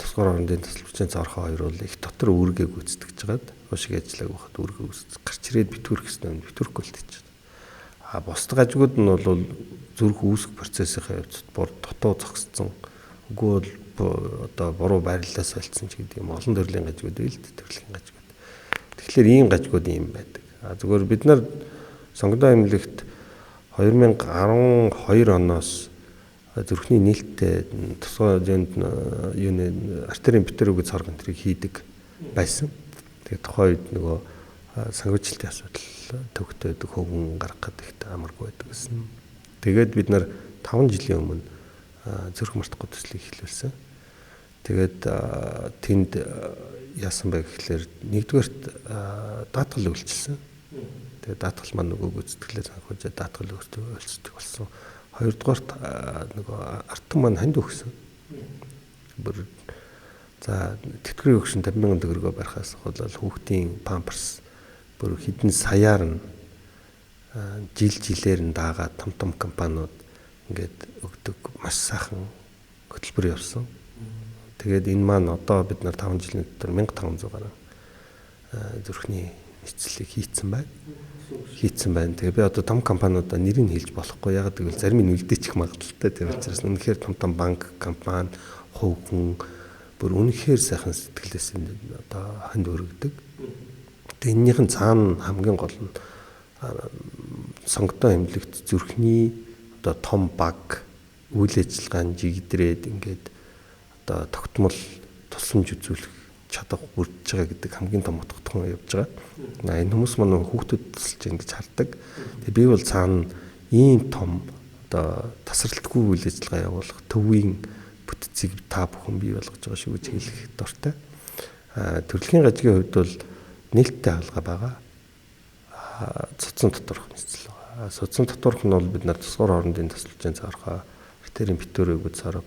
тусгаар орондын тасалбарчийн цоорхой хоёр бол их дотор үүргээ гүйцэтгэж байгаад уушиг ажиллааг байхад үүргээ гүйцэтгэж гарч ирээд битүүрх гэсэн юм битүүрхгүй болчихж байгаа. А бусд гажигуд нь бол зүрх үүсэх процессынхаа явцад бор дутуу зогссон. Үгүй бол одоо буруу байрлалаас солилцсон ч гэдэг юм олон төрлийн гажигуд байл л төрлийн гажигуд. Тэгэхээр ийм гажигуд ийм байдаг. А зүгээр бид нар сонгодон эмнэлэгт 2012 оноос зүрхний нээлттэй тусгай юунд юуны артерийн битэр үгээ цорго энтрийг хийдэг байсан. Тэгээд тухайн үед нөгөө санхүүжилтийн асуудал төвхтэй байдаг, хөвгөн гаргах гэдэг амаргүй байдаг гэсэн. Тэгээд бид нар 5 жилийн өмнө зүрх мартахгүй төслийг эхлүүлсэн. Тэгээд тэнд яасан бэ гэхлээр нэгдүгээрт даатгал үйлчилсэн. Тэгээд даатгал маань нөгөө гүйцэтгэлээ санхүүжээ даатгал үйлчилдэг болсон. Хоёрдугаарт нөгөө артан маань ханд өгсөн. Бүр за тэтгэврийн өгшин 50,000 төгрөгөө барихаас бол хүүхдийн памперс бүр хэдэн саяар нь жил жилээр нь даагаад том том компаниуд ингээд өгдөг маш сайхан хөтөлбөр явсан. Тэгээд энэ маань одоо бид нар 5 жилийн дотор 1500 гаруй зүрхний нийцлийг хийцэн байна. Хийцэн байна. Тэгээ би одоо том компаниудаа нэрийг хэлж болохгүй. Яг гэвэл зарим нь үлдээчих магадлалтай. Тийм учраас үнэхээр том том банк, компани, хувь хүн бүр үнэхээр сайхан сэтгэлээс одоо ханд өргөдөг. Тэгээ энэнийх нь цаана хамгийн гол нь сонгодон эмнэлэгт зүрхний одоо том баг үйл ажиллагаанд жигдрээд ингээд одоо тогтмол тусламж үзүүлэх чадах бүрдэж байгаа гэдэг хамгийн том утгатхан явж байгаа. Энэ хүмүүс маань хүүхдүүд тусалж ингэж хардаг. Тэгээ би бол цаана ийм том одоо тасралтгүй үйл ажиллагаа явуулах төвийн бүтцийг та бүхэн бий болгож байгаа шүү гэж хэлэх дуртай. Төрөлхийн гажигын хувьд бол нээлттэй хаалга байгаа. Цуцсан доторх нийцэл байгаа. Цуцсан доторх нь бол бид нар тусгаар орондын тасалбарчийн цаархаа, артерийн битүүрээ царга,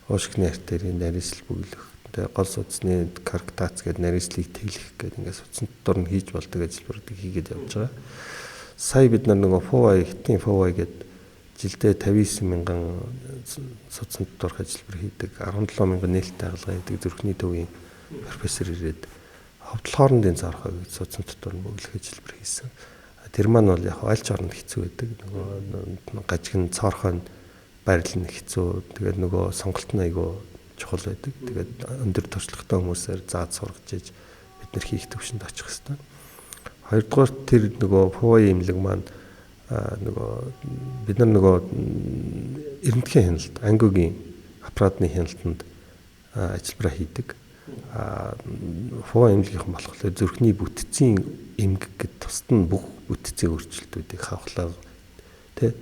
уушгины артерийн нарийсэл бөглөх, тэгээ гол судасны карктац гэдэг нарийслийг тэлэх гэдэг ингээд судсан дотор нь хийж болдог ажилбаруудыг хийгээд явж байгаа. Сая бид нар нөгөө FOI, хитийн FOI гэдэг жилдээ 59,000 судсан доторх ажилбар хийдэг, 17,000 нээлттэй хаалга хийдэг зүрхний төвийн профессор ирээд ховдол хоорондын цаархаа гэж судсан дотор нь бөглөх ажилбар хийсэн. Тэр маань бол яг альч оронд хэцүү байдаг. Нөгөө гажиг нь цоорхой нь байрлал нь хэцүү. Тэгээд нөгөө сонголт нь айгүй чухал байдаг. Тэгээд өндөр туршлагатай хүмүүсээр зааж сургаж иж бид нар хийх төвшөнд очих хэвээр. Хоёрдугаар тэр нөгөө FOI эмнэлэг маань нөгөө бид нар нөгөө эрдэнтгийн хяналт, ангиугийн аппаратны хяналтанд ажилбараа хийдэг. FOI эмнэлгийнхэн болохоор зүрхний бүтцийн эмгэг гэд тусад нь бүх бүтцийн өөрчлөлтүүдийг хавхлаа тэ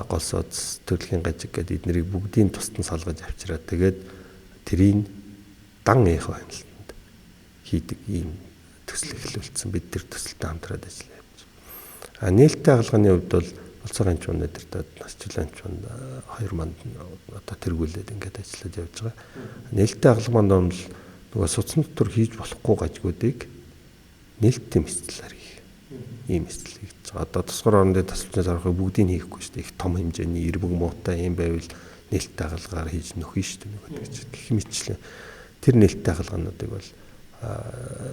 гол судас, төрөлхийн гажиг гэдэг эднэрийг бүгдийн тусад нь салгаж авчираад тэгээд тэрийг дан эхо хяналтанд хийдэг ийм төсөл эхлүүлсэн. Бид тэр төсөлтэй хамтраад ажиллаж явж байгаа. Нээлттэй хаалганы хувьд бол болцоорын чуун өдөртөө насчлан чуун хоёр манд одоо тэргүүлээд ингээд ажиллаж явж байгаа. Нээлттэй хаалга манд бол нөгөө судсан дотор хийж болохгүй гажигуудыг нээлттэй мэтлэлээр хийх. Ийм мэтлэл хийж байгаа. Одоо тусгаар орондын тасалбарчны зархыг бүгдийг нь хийхгүй шүү дээ. Их том хэмжээний эрбэг муутай юм байвал нээлттэй хаалгаар хийж нөхөн шүү дээ. Нөгөө тэгж гэх мэтчлэн тэр нээлттэй хаалгануудыг бол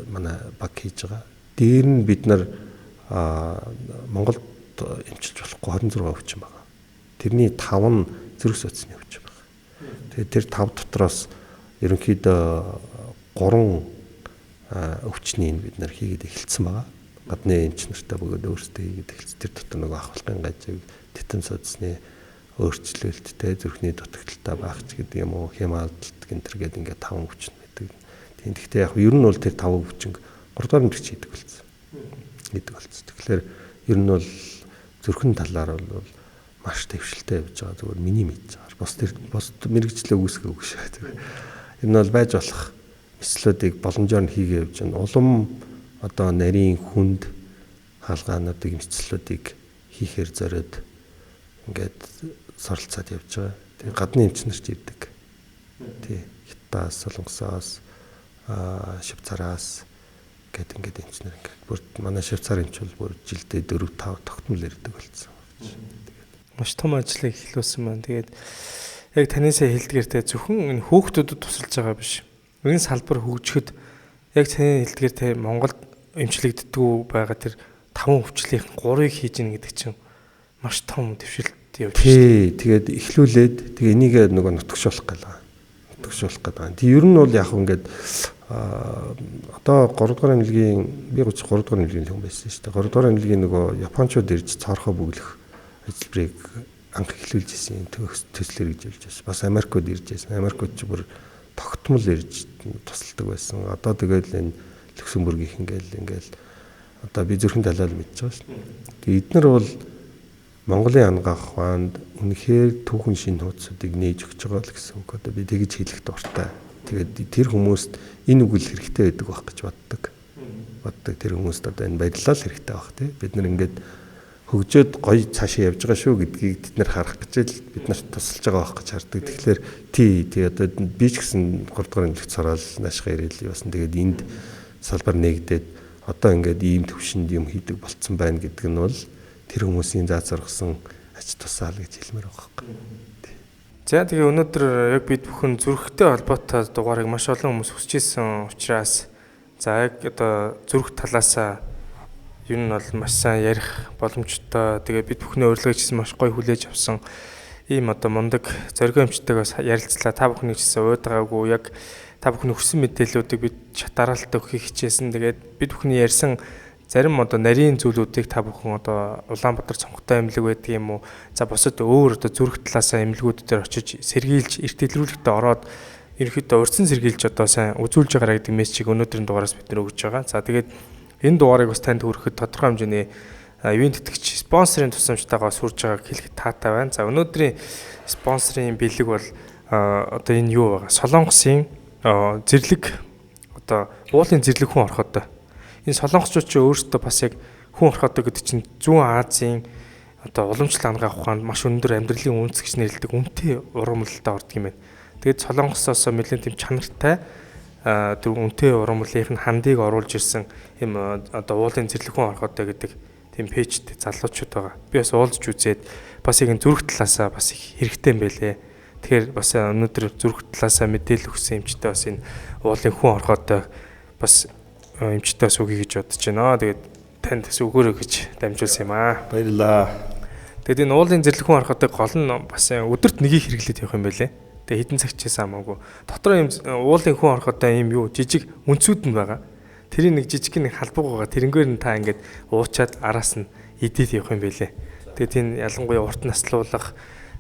манай баг хийж байгаа. Дээр нь бид нар Монголд эмчилж болохгүй 26 өвчин байгаа. Тэрний 5 нь зүрх судасны өвчин байгаа. Тэгээд тэр 5 дотроос ерөнхийдөө 3 өвчнийг бид нар хийгээд эхэлсэн байгаа. Гадны эмч нартай бөгөөд өөрсдөө хийгээд эхэлсэн. Тэр дотор нөгөө ахвалгын гажиг, титэм судасны өөрчлөлттэй, зүрхний дутагдaltaй байх ч гэдэг юм уу, хемалдалт гэнтэр гэдэг ингээд 5 өвчин байдаг. Тийм, гэхдээ яг ер нь бол тэр 5 өвчин 3 дугаар эмнэлэгч хийдэг болсон. Хийдэг болсон. Тэгэхээр ер нь бол зүрхэн талаар бол маш дэвшилтэй явж байгаа. Зүгээр миний мэдж байгаа. Бус тэр бус мэрэгчлээ үүсгэв гэж. Ер нь бол байж болох мэтлүүдийг боломжоор нь хийгээ явж байна. Улам одоо нарийн хүнд хаалгаануудыг мэтлүүдийг хийхээр зориод ингээд суралцаад явж байгаа. Тэгээ гадны эмч нар ч ирдэг. Тий. Хятадаас, Солонгосоос, Швейцараас гээд ингээд эмч нар ингээд бүр манай Швейцар эмч бол бүр жилдээ 4 5 тогтмол ирдэг болсон. Тэгээд маш том ажлыг эхлүүлсэн байна. Тэгээд яг танисаа хэлдгээр те зөвхөн энэ хүүхдүүдэд тусалж байгаа биш. Энэ салбар хөгжихэд яг таны хэлдгээр те Монголд эмчлэгддэггүй байгаа тэр 5 өвчлөлийн 3-ыг хийж гин гэдэг чинь маш том дэвшилт явж байна. Тий, тэгээд эхлүүлээд тэгээ энийг нөгөө нутагшуулах гал байгаа. Нутагшуулах гэдэг байгаа. Тэг ер нь бол яг ингээд одоо 3 дугаар эмнэлгийн би 33 дугаар эмнэлгийн хүн байсан шүү дээ. 3 дугаар эмнэлгийн нөгөө японочууд ирж цоорхоо бөглөх ажиллбарыг анх эхлүүлж исэн төслөр гэж хэлж байсан. Бас Америкууд ирж байсан. Америкууд ч бүр тогтмол ирж тусалдаг байсан. Одоо тэгэл энэ Люксембургийнх ингээл одоо би зүрхэн талаар мэдж байгаа шүү дээ. Тэгээ эднэр бол Монголын ангаах ухаанд үнэхээр түүхэн шинэ хуудсуудыг нээж өгч байгаа л гэсэн үг. Одоо би тэгж хэлэх дуртай. Тэгээд тэр хүмүүст энэ үг л хэрэгтэй байдаг байх гэж боддог. Боддог тэр хүмүүст одоо энэ баярлал хэрэгтэй байх тий. Бид нар ингээд хөгжөөд гоё цаашаа явж байгаа шүү гэдгийг бид нар харах гэж л бид нарт тусалж байгаа байх гэж хардаг. Тэгэхээр тий одоо би ч гэсэн 3 дугаар эмнэлэгт сораал наашгаа ирээл явсан. Тэгээд энд салбар нээгдээд одоо ингээд ийм төвшөнд юм хийдэг болцсон байна гэдэг нь бол тэр хүмүүсийн заа зоргосон ач тусаал гэж хэлмээр байгаа байхгүй. За тэгээ өнөөдөр яг бид бүхэн зүрхтэй холбоотой дугаарыг маш олон хүмүүс хүсэж исэн учраас за яг одоо зүрх талаасаа ер нь бол маш сайн ярих боломжтой. Тэгээ бид бүхний урилгыг ч гэсэн маш гоё хүлээж авсан ийм одоо мундаг зориг эмчтэйг ярилцлаа. Та бүхний ч гэсэн уйдгаагүй яг та бүхний хүссэн мэдээллүүдийг бид шат дараалтаа өгөхийг хичээсэн. Тэгээд бид бүхний ярьсан зарим одоо нарийн зүйлүүдийг та бүхэн одоо Улаанбаатар цонхтой эмнэлэг байдаг юм уу? За бусад өөр одоо зүрх талаасаа эмнэлгүүд дээр очиж сэргийлж, эрт илрүүлэгтээ ороод ерөнхийдөө урьдчилан сэргийлж одоо сайн үзүүлж байгаарай гэдэг мессежийг өнөөдрийн дугаараас бид нэр өгж байгаа. За тэгээд энэ дугаарыг бас танд хүрэхэд тодорхой хэмжээний ивээн тэтгэгч спонсорын тусламжтайгаа сүрж байгааг хэлэхэд таатай байна. За өнөөдрийн спонсорын бэлэг бол одоо энэ юу байгаа? Солонгосын зэрлэг одоо уулын зэрлэг хүн ороход энэ солонгосчууд ч өөрсдөө бас яг хүн ороход гэдэг чинь зүүн Азийн одоо уламжлал ангаах ухаанд маш өндөр амьдралын үнц гэж нэрлэдэг үнэтэй ургамлалтай ордог юм байна. Тэгээд солонгосоос нэлээд тийм чанартай тэр үнэтэй ургамлынх нь хандыг оруулж ирсэн юм одоо уулын зэрлэг хүн ороход гэдэг тийм пэйжтэй залуучууд байгаа. Би бас уулзч үзээд бас яг энэ зүрх талаасаа бас их хэрэгтэй юм байлээ. Тэгэхээр бас өнөөдөр зүрх талаасаа мэдээлэл өгсөн эмчтэй бас энэ уулын хүн ороход бас эмчтэй бас өгье гэж бодож байна. Тэгээд танд бас өгөөрэй гэж дамжуулсан юм аа. Баярлалаа. Тэгээд энэ уулын зэрлэг хүн ороход гол нь бас өдөрт нэгийг хэрэглээд явах юм байлээ. Тэгээд хэдэн цаг чийсэн хамаагүй. Дотор юм уулын хүн ороход ийм юу жижиг үнцүүд нь байгаа. Тэрийн нэг жижиг нэг халбаг байгаа. Тэрнгээр нь та ингээд уучаад араас нь идээд явах юм байлээ. Тэгээд тийм ялангуяа урт наслуулах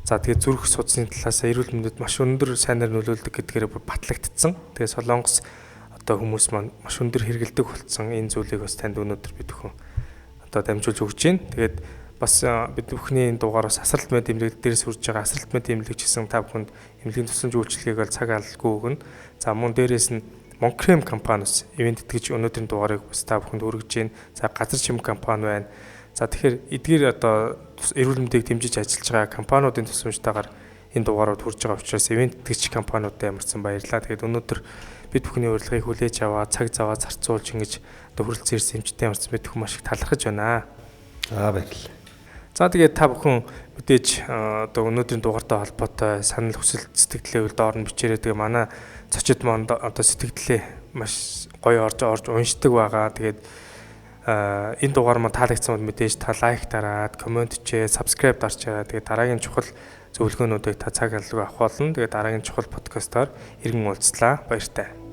за тэгээд зүрх судасны талаас эрүүл мэндэд маш өндөр сайнаар нөлөөлдөг гэдгээр батлагдсан. Тэгээд Солонгос одоо хүмүүс маань маш өндөр хэрэгэлдэг болсон энэ зүйлийг бас танд өнөөдөр бид бүхэн одоо дамжуулж өгч байна. Тэгээд бас бид бүхний энэ дугаар бас асралт мэд эмнэлэг дээрс хүрж байгаа асралт мэд эмнэлэг гэсэн та бүхэнд эмнэлгийн тусламж үйлчилгээг бол цаг алдалгүй өгнө. За мөн дээрээс нь Монкрем компани бас ивент тэтгэж өнөөдрийн дугаарыг бас та бүхэнд хүргэж байна. За газар чим компани байна. За тэгэхээр эдгээр одоо эрүүл мэндийг дэмжиж ажиллаж байгаа компаниудын тусламжтайгаар энэ дугаарууд хүрж байгаа учраас ивент тэтгэгч компаниудад ямарсан баярлалаа. Тэгээд өнөөдөр бид бүхний урилгыг хүлээж аваад цаг заваа зарцуулж ингэж одоо хүрэлцэн ирсэн эмчтэй ямарсан бид бүхэн маш их талархаж байна. Аа баярлалаа. За тэгээд та бүхэн мэдээж одоо өнөөдрийн дугаартай холбоотой санал хүсэл сэтгэлдээ үл доор нь бичээрэй. Тэгээ манай зочид маань одоо сэтгэлдээ маш гоё орж уншдаг байгаа. Тэгээд энэ дугаар маань таалагдсан бол мэдээж та лайк дараад, коммент чээ, subscribe дарчаарай. Тэгээд дараагийн чухал зөвлөгөөнүүдийг та цаг алдалгүй авах болно. Тэгээд дараагийн чухал подкастаар иргэн уулзлаа. Баяртай.